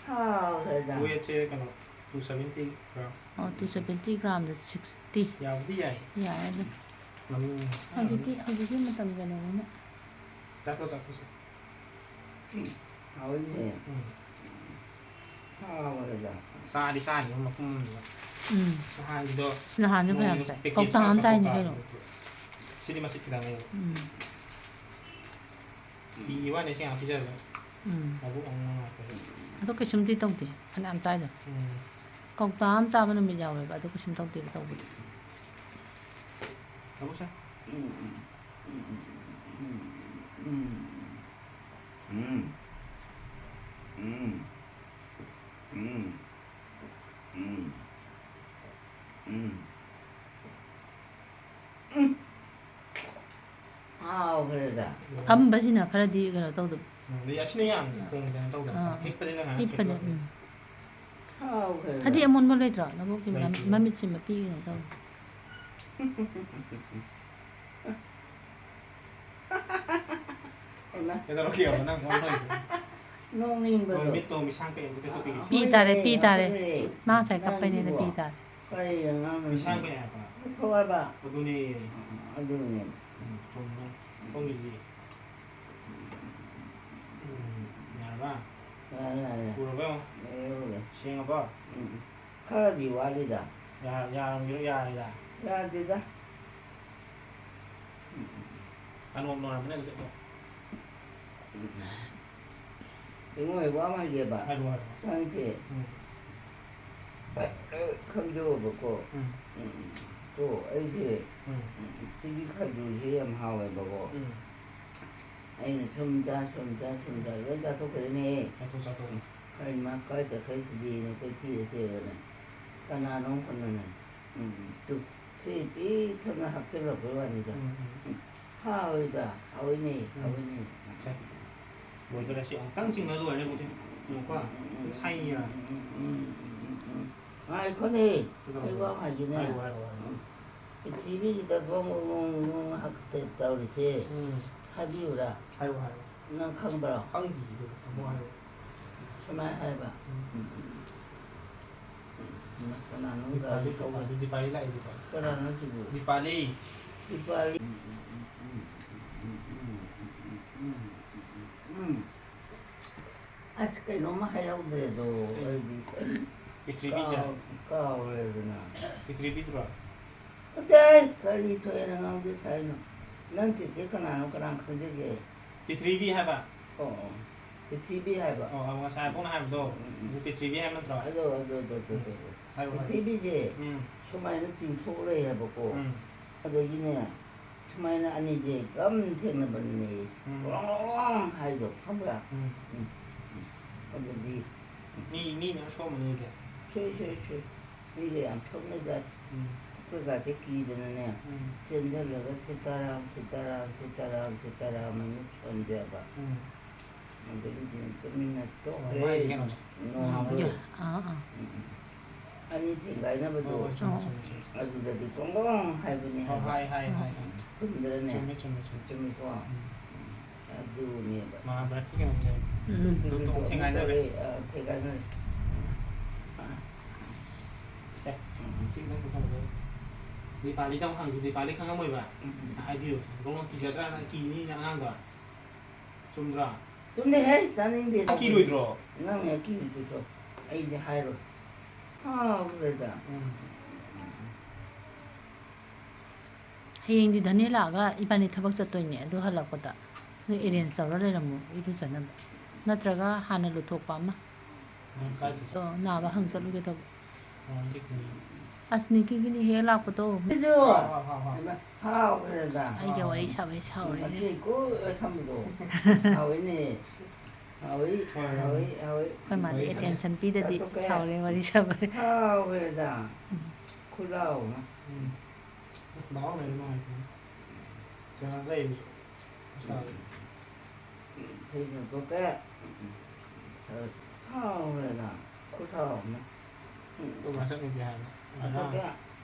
ꯍꯥꯎꯈ꯭ꯔꯦꯗ꯫ ꯋꯦꯠꯁꯦ ꯀꯩꯅꯣ, ꯇꯨ ꯁꯚꯦꯟꯇꯤ ꯒ꯭ꯔꯥꯝ꯫ ꯑꯣ, ꯇꯨ ꯁꯚꯦꯟꯇꯤ ꯒ꯭ꯔꯥꯝꯗ ꯁꯤꯛꯁꯇꯤ. ꯌꯥꯕꯨꯗꯤ ꯌꯥꯏ꯫ ꯌꯥꯏ ꯑꯗꯨꯝ. ꯃꯃꯤꯡ ꯍꯧꯖꯤꯛꯇꯤ, ꯍꯧꯖꯤꯛꯀꯤ ꯃꯇꯝ ꯀꯩꯅꯣꯅꯤꯅ. ꯆꯥꯊꯣꯛ, ꯆꯥꯊꯣꯛ, ꯆꯥꯊꯣꯛ꯫ ꯍꯥꯎꯏꯅꯦ꯫ ꯎꯝ. ꯍꯥꯎꯈ꯭ꯔꯦꯗ꯫ ꯆꯥꯗꯤ ꯆꯥꯅꯤ ꯃꯄꯨꯝ ꯑꯃꯗ꯫ ꯎꯝ. ꯅꯍꯥꯟꯒꯤꯗꯣ ꯑꯁ, ꯅꯍꯥꯟꯁꯨ ꯐꯅꯌꯥꯝ ꯅꯣꯡꯃ ꯆꯥꯏ. packet ꯀꯧꯇꯥ ꯑꯃ ꯍꯥꯞꯄ ꯆꯥꯏꯅꯤ ꯀꯧꯇꯥ ꯀꯩꯅꯣ. ꯑꯗꯨ꯫ ꯁꯤꯗꯤ ꯃꯁꯤꯡ ꯈꯤꯇꯪꯅꯦꯕ꯫ ꯎꯝ. ꯄꯤꯈꯤꯕ ꯋꯥꯅꯤ ꯁꯤ ꯉꯥꯛ ꯄꯤꯖꯕꯗ꯫ ꯎꯝ. ꯃꯕꯨꯛ ꯑꯃꯨꯛ ꯅꯨꯡꯉꯥꯏꯇꯕ꯫ ꯑꯗꯣ ꯀꯩꯁꯨꯝꯗꯤ ꯇꯧꯗꯦ. ꯐꯅꯌꯥꯝ ꯆꯥꯏꯗꯣ. ꯎꯝ. ꯀꯧꯇꯥ ꯑꯃ ꯆꯥꯕ ꯅꯨꯃꯤꯠ ꯌꯥꯎꯋꯦꯕ. ꯑꯗꯣ ꯀꯩꯁꯨꯝ ꯇꯧꯗꯦꯕ ꯇꯧꯕꯗꯤ. ꯃꯕꯨꯛꯁꯦ꯫ ꯎꯝ, ꯎꯝ, ꯎꯝ, ꯎꯝ, ꯎꯝ, ꯎꯝ, ꯎꯝ, ꯎꯝ, ꯎꯝ, ꯎꯝ, ꯎꯝ. ꯍꯥꯎꯈ꯭ꯔꯦꯗ꯫ ꯑꯝꯕꯁꯤꯅ ꯈꯔꯗꯤ ꯀꯩꯅꯣ ꯇꯧꯗꯕ. ꯎꯝ, ꯑꯗꯩ ꯑꯁꯤꯅ ꯌꯥꯝ ꯈꯣꯡꯗꯅ ꯇꯧꯗꯅ ꯑꯥ. ꯍꯤꯞꯄꯗꯅ ꯉꯥꯏꯍꯥꯛ ꯍꯤꯞꯄꯅꯦ. ꯍꯤꯞꯄ꯫ ꯎꯝ. ꯍꯥꯎꯈ꯭ꯔꯦꯗ꯫ ꯐꯗꯤ ꯑꯃꯣꯟꯕ ꯂꯩꯇ꯭ꯔꯣ? ꯅꯕꯨꯛꯀꯤ ꯃꯅꯝ-, ꯂꯩꯇꯦ꯫ ꯃꯃꯤꯠꯁꯦ ꯃꯄꯤ ꯀꯩꯅꯣ ꯇꯧꯋꯦ. ꯍꯩꯃꯥ, ꯀꯩꯗꯧꯔꯒꯦꯕ ꯅꯪ ꯋꯥ ꯉꯥꯡꯉꯤꯗꯣ? ꯅꯣꯛꯅꯤꯡꯕꯗꯣ꯫ ꯍꯣꯏ, ꯃꯤꯠꯇꯣ ꯃꯤꯁꯥꯡ ꯀꯩ ꯑꯝꯇ ꯇꯦꯛꯊꯣꯛꯄꯤꯒꯦ꯫ ꯄꯤ ꯇꯥꯔꯦ, ꯄꯤ ꯇꯥꯔꯦ. ꯍꯣꯏꯅꯦ, ꯃꯥ ꯉꯁꯥꯏ ꯀꯞꯄꯩꯅꯦꯅ ꯅꯪꯒꯤꯕꯣ꯫ ꯄꯤ ꯇꯥꯔꯦ. ꯀꯔꯤ ꯑꯉꯥꯡꯅꯣ? ꯃꯤꯁꯥꯡ ꯀꯩ ꯍꯥꯏꯕ? ꯊꯣꯛꯑꯕ? ꯑꯗꯨꯅꯦ꯫ ꯑꯗꯨꯅꯦ꯫ ꯎꯝ, ꯆꯨꯝꯃꯦ꯫ ꯈꯣꯡꯒꯤꯁꯤ꯫ ꯎꯝ, ꯌꯥꯔꯕ? ꯌꯥꯔꯦ, ꯌꯥꯔꯦ, ꯌꯥꯔꯦ꯫ ꯎꯔꯕ ꯌꯦꯡꯉꯣ꯫ ꯌꯥꯔꯦ, ꯌꯥꯔꯦ꯫ ꯁꯦꯡꯉꯕꯣ? ꯎꯝ, ꯈꯔꯗꯤ ꯋꯥꯠꯂꯤꯗ꯫ ꯌꯥ-, ꯌꯥꯔꯝꯒꯤꯔꯣ, ꯌꯥꯔꯦꯗ꯫ ꯌꯥꯗꯦꯗ꯫ ꯑꯅꯣꯞ ꯅꯣꯏꯔꯝꯃꯅꯤ ꯑꯗꯨꯗꯤ꯫ ꯏꯕꯨꯡꯉꯣ, ꯑꯩ ꯋꯥ ꯑꯃ ꯍꯥꯏꯒꯦꯕ꯫ ꯍꯥꯏꯔꯣ, ꯍꯥꯏꯔꯣ꯫ ꯅꯪꯁꯦ ꯎꯝ꯫ ꯈꯪꯖꯧꯕꯀꯣ꯫ ꯎꯝ꯫ ꯎꯝ, ꯎꯝ꯫ ꯇꯣ, ꯑꯩꯁꯦ, ꯎꯝ꯫ ꯎꯝ, ꯁꯤꯒꯤ ꯈꯖꯨꯔꯁꯦ ꯌꯥꯝ ꯍꯥꯎꯋꯦꯕꯀꯣ꯫ ꯎꯝ꯫ ꯑꯩꯅ ꯁꯨꯝ ꯆꯥ, ꯁꯨꯝ ꯆꯥ, ꯁꯨꯝ ꯆꯥ, ꯂꯣꯏ ꯆꯥꯊꯣꯛꯈ꯭ꯔꯦꯅꯦ꯫ ꯆꯥꯊꯣꯛ, ꯆꯥꯊꯣꯛ꯫ ꯀꯩꯅꯣ ꯃꯥ ꯀꯥꯏ ꯆꯠꯈ꯭ꯔꯦ ꯁꯤꯗꯤꯅ ꯀꯣꯏꯊꯤ ꯊꯤꯔꯒꯅꯦ꯫ ꯀꯅꯥꯅꯣ ꯀꯩꯅꯣꯅꯦ? ꯎꯝ, ꯇꯨ, ꯁꯤ ꯄꯤꯛ ꯊꯟꯅ ꯍꯥꯞꯆꯤꯜꯂꯛꯄꯩ ꯋꯥꯅꯤꯗ꯫ ꯎꯝ, ꯎꯝ꯫ ꯎꯝ, ꯍꯥꯎꯋꯤꯗ, ꯍꯥꯎꯋꯤꯅꯦ, ꯎꯝ꯫ ꯍꯥꯎꯋꯤꯅꯦ꯫ ꯁꯦ꯫ ꯂꯣꯏꯗꯣꯔꯦ, ꯁꯤ ꯑꯃꯨꯛꯇꯪ ꯆꯤꯡꯉ ꯂꯣꯏꯔꯦ, ꯃꯁꯤ꯫ ꯌꯦꯡꯉꯨꯀꯣ꯫ ꯎꯝ, ꯎꯝ, ꯎꯝ, ꯁꯥꯏꯌꯦ꯫ ꯎꯝ, ꯎꯝ, ꯎꯝ, ꯎꯝ, ꯎꯝ, ꯎꯝ꯫ ꯉꯥꯏꯈꯣꯅꯦ, ꯀꯩꯗꯧꯔꯒꯦ? ꯑꯩ ꯋꯥ ꯑꯃ ꯍꯥꯏꯒꯦꯅꯦ꯫ ꯍꯥꯏꯔꯣ, ꯍꯥꯏꯔꯣ, ꯍꯥꯏꯔꯣ꯫ ꯎꯝ꯫ ꯄ꯭ꯔꯤꯊꯤꯕꯤꯁꯤꯗ ꯒ꯭ꯔꯣꯡ ꯒ꯭ꯔꯣꯡ ꯒ꯭ꯔꯣꯡ ꯒ꯭ꯔꯣꯡ ꯍꯥꯞꯀꯠꯇ ꯇꯧꯔꯤꯁꯦ ꯎꯝ꯫ ꯍꯥꯏꯕꯤꯌꯨꯔꯥ? ꯍꯥꯏꯔꯣ, ꯍꯥꯏꯔꯣ꯫ ꯅꯪ ꯈꯪꯕ꯭ꯔꯣ? ꯈꯪꯗꯤꯌꯦ ꯑꯗꯨ, ꯑꯃꯨꯛ ꯍꯥꯏꯔꯣ꯫ ꯁꯨꯃꯥꯏꯅ ꯍꯥꯏꯕ꯫ ꯎꯝ꯫ ꯎꯝ, ꯎꯝ, ꯎꯝ, ꯎꯝ꯫ ꯀꯅꯥꯅꯣꯝ ꯒꯥꯔꯤ ꯗꯤꯄꯥꯂꯤ, ꯊꯧꯕ꯫ ꯗꯤꯄꯥꯂꯤ, ꯗꯤꯄꯥꯂꯤ ꯂꯥꯛꯑꯦ, ꯗꯤꯄꯥꯂꯤ꯫ ꯀꯅꯥꯅꯣ ꯁꯤꯕꯨ? ꯗꯤꯄꯥꯂꯤ꯫ ꯗꯤꯄꯥꯂꯤ꯫ ꯎꯝ, ꯎꯝ, ꯎꯝ꯫ ꯑꯁ, ꯀꯩꯅꯣꯝꯃ ꯍꯥꯏꯍꯧꯗ꯭ꯔꯦꯗꯣ, ꯀꯩ? ꯑꯩꯗꯤ ꯄ꯭ꯔꯤꯊꯤꯕꯤꯁꯦ? ꯀꯥꯎ-, ꯀꯥꯎꯔꯦꯗꯅ꯫ ꯄ꯭ꯔꯤꯊꯤꯕꯤꯗꯨꯔꯣ? ꯅꯠꯇꯦ, ꯀꯔꯤ ꯊꯣꯛꯑꯦꯅ ꯉꯥꯡꯗꯦ ꯁꯥꯏꯅꯣ? ꯅꯪ ꯆꯤꯆꯦ ꯀꯅꯥꯅꯣ, ꯀꯅꯥ ꯈꯪꯖꯒꯦ? ꯄ꯭ꯔꯤꯊꯤꯕꯤ ꯍꯥꯏꯕ꯫ ꯑꯣ, ꯑꯣ꯫ ꯄ꯭ꯔꯤꯊꯤꯕꯤ ꯍꯥꯏꯕ꯫ ꯑꯣ, ꯑꯣ, ꯉꯁꯥꯏ ꯑꯕꯣꯛꯅ ꯍꯥꯏꯕꯗꯣ, ꯎꯝ, ꯎꯝ, ꯎꯝ꯫ ꯄ꯭ꯔꯤꯊꯤꯕꯤ ꯍꯥꯏꯕ ꯅꯠꯇ꯭ꯔꯣ? ꯑꯗꯣ, ꯑꯗꯣ, ꯑꯗꯣ, ꯑꯗꯣ, ꯎꯝ꯫ ꯑꯗꯣ, ꯑꯗꯣ꯫ ꯍꯥꯏꯔꯣ, ꯍꯥꯏꯔꯣ꯫ ꯄ꯭ꯔꯤꯊꯤꯕꯤꯁꯦ ꯎꯝ꯫ ꯁꯨꯃꯥꯏꯅ ꯇꯤꯡꯊꯣꯛ ꯂꯩ ꯍꯥꯏꯕꯀꯣ꯫ ꯎꯝ꯫ ꯑꯗꯒꯤꯅꯦ, ꯁꯨꯃꯥꯏꯅ ꯑꯅꯤꯁꯦ ꯒꯝ ꯊꯦꯡꯅꯕꯅꯤꯅꯦ꯫ ꯎꯝ꯫ ꯒ꯭ꯔꯣꯡ ꯒ꯭ꯔꯣꯡ ꯒ꯭ꯔꯣꯡ ꯍꯥꯏꯗꯣ, ꯈꯪꯕ꯭ꯔꯥ? ꯎꯝ꯫ ꯎꯝ, ꯎꯝ꯫ ꯑꯗꯨꯗꯤ ꯃꯤ, ꯃꯤ ꯃꯌꯥꯝ ꯁꯣꯛꯑꯝꯃꯅꯤ ꯑꯗꯨꯗꯤ꯫ ꯁꯣꯏ, ꯁꯣꯏ, ꯁꯣꯏ꯫ ꯃꯤꯒ ꯌꯥꯝ ꯁꯣꯛꯅꯖꯥꯠꯅꯤ꯫ ꯎꯝ꯫ ꯑꯩꯈꯣꯏ ꯀꯥꯁꯦ ꯀꯤꯗꯅꯅꯦ, ꯎꯝ꯫ ꯆꯦꯟꯁꯤꯜꯂꯒ "ꯁꯤꯇꯥꯔꯥꯝ, ꯁꯤꯇꯥꯔꯥꯝ, ꯁꯤꯇꯥꯔꯥꯝ" ꯍꯥꯏꯅ ꯁꯣꯟꯖꯕ꯫ ꯎꯝ꯫ ꯑꯗꯒꯤꯗꯤ ꯇꯨꯃꯤꯟꯅ ꯇꯣꯛꯈ꯭ꯔꯦ꯫ ꯃꯥꯏꯗꯤ ꯀꯩꯅꯣꯅꯦ꯫ ꯅꯣꯡꯃ ꯅꯍꯥꯟꯃꯨꯛꯀꯤ꯫ ꯑꯥ, ꯑꯥ꯫ ꯎꯝ, ꯎꯝ꯫ ꯑꯅꯤ ꯊꯦꯡꯒꯥꯏꯅꯕꯗꯣ꯫ ꯍꯣꯏ, ꯍꯣꯏ, ꯆꯨꯝꯃꯦ, ꯑꯣ꯫ ꯆꯨꯝꯃꯦ, ꯆꯨꯝꯃꯦ꯫ ꯑꯗꯨꯗꯗꯤ ꯄꯣꯡ ꯄꯣꯡ ꯍꯥꯏꯕꯅꯦ ꯑꯣ, ꯍꯥꯏꯕ꯫ ꯍꯥꯏ, ꯍꯥꯏ, ꯍꯥꯏ, ꯍꯥꯏ꯫ ꯆꯨꯝꯗ꯭ꯔꯅꯦ? ꯆꯨꯝꯃꯦ, ꯆꯨꯝꯃꯦ, ꯆꯨꯝꯃꯦ꯫ ꯆꯨꯝꯃꯤꯀꯣ? ꯎꯝ꯫ ꯎꯝ꯫ ꯑꯗꯨꯅꯦꯕ꯫ ꯃꯍꯥꯚꯥꯔꯠꯀꯤ ꯀꯩꯅꯣꯅꯦ꯫ ꯎꯝ꯫ ꯑꯗꯨꯗꯣ ꯑꯃꯨꯛ ꯊꯦꯡꯒꯥꯏꯅꯔꯦ꯫ ꯇꯧꯔꯦ, ꯑ, ꯊꯦꯡꯒꯥꯏꯅꯔꯦ꯫ ꯁꯦ, ꯁꯤ ꯈꯤꯇꯪ ꯄꯨꯊꯣꯔꯛꯑꯣ꯫ ꯗꯤꯄꯥꯂꯤꯗ ꯑꯃꯨꯛ ꯍꯪꯁꯤ, ꯗꯤꯄꯥꯂꯤ ꯈꯪꯉꯝꯃꯣꯏꯕ꯫ ꯎꯝ, ꯎꯝ꯫ ꯍꯥꯏꯕꯤꯌꯨ꯫ ꯒꯣꯡ ꯀꯤꯖꯗ꯭ꯔꯥ ꯅꯪ? ꯀꯤꯅꯤꯅ ꯑꯉꯥꯡꯗꯣ꯫ ꯆꯨꯝꯗ꯭ꯔꯥ? ꯆꯨꯝꯗꯦꯍꯦ, ꯇꯥꯅꯤꯡꯗꯦ꯫ ꯅꯪ ꯀꯤꯔꯣꯏꯗ꯭ꯔꯣ? ꯅꯪꯅ ꯀꯤꯔꯤꯗꯨꯗꯣ ꯑꯩꯗꯤ ꯍꯥꯏꯔꯣꯏ꯫ ꯍꯥꯎꯈ꯭ꯔꯦꯗ꯫ ꯎꯝ꯫ ꯍꯌꯦꯡꯗꯤ ꯙꯅꯦ ꯂꯥꯛꯑꯒ ꯏꯕꯥꯅꯤ ꯊꯕꯛ ꯆꯠꯇꯣꯏꯅꯦ꯫ ꯑꯗꯨ ꯍꯜꯂꯛꯄꯗ ꯅꯣꯏ arrange ꯇꯧꯔ ꯂꯩꯔꯝꯃꯣ ꯏꯔꯨꯖꯅꯕ꯫ ꯅꯠꯇ꯭ꯔꯒ ꯍꯥꯟꯅ ꯂꯨꯊꯣꯛꯄ ꯑꯃ꯫ ꯅꯪ ꯀꯥꯏ ꯆꯠꯁꯦ? ꯑꯗꯣ ꯅꯥꯕ ꯍꯪ ꯆꯠꯂꯨꯒꯦ ꯇꯧꯕ꯫ ꯑꯣ, ꯑꯗꯨꯗꯤ ꯀꯩꯅꯣ꯫ ꯑꯁ, ꯅꯤꯀꯤꯒꯤꯅꯤ ꯍꯦꯛ ꯂꯥꯛꯄꯗꯣ꯫ ꯁꯤꯁꯨ ꯍꯥꯎꯈ꯭ꯔꯦꯗ꯫ ꯑꯩꯒ ꯋꯥꯔꯤ ꯁꯥꯕꯩ ꯁꯥꯎꯔꯤꯁꯦ꯫ ꯃꯇꯦꯛ ꯀꯨ ꯁꯝꯕꯗꯣ꯫ ꯍꯥꯎꯏꯅꯦ꯫ ꯍꯥꯎꯏ, ꯍꯥꯎꯏ, ꯍꯥꯎꯏ꯫ ꯑꯩꯈꯣꯏ ꯃꯥꯗꯤ ꯑꯦꯇꯦꯟꯁꯟ ꯄꯤꯗꯗꯤ ꯁꯥꯎꯔꯦ ꯋꯥꯔꯤ ꯁꯥꯕꯩ꯫ ꯍꯥꯎꯈ꯭ꯔꯦꯗ꯫ ꯈꯨꯠ ꯍꯥꯎ ꯑꯃ꯫ ꯎꯝ꯫ ꯃꯍꯥꯎ ꯂꯩꯕ ꯅꯨꯡꯉꯥꯏꯇꯦ꯫ ꯀꯩꯅꯣ ꯂꯩꯕꯁꯨ꯫ ꯁꯤꯁꯤꯡꯗꯣꯛꯀꯦ꯫ ꯍꯥꯎꯈ꯭ꯔꯦꯗ꯫ ꯈꯨꯠ ꯍꯥꯎ ꯑꯃ꯫ ꯑꯗꯨ ꯃꯁꯛ ꯅꯤꯡꯁꯦ ꯍꯥꯏꯕ꯫ ꯑꯗꯨꯒ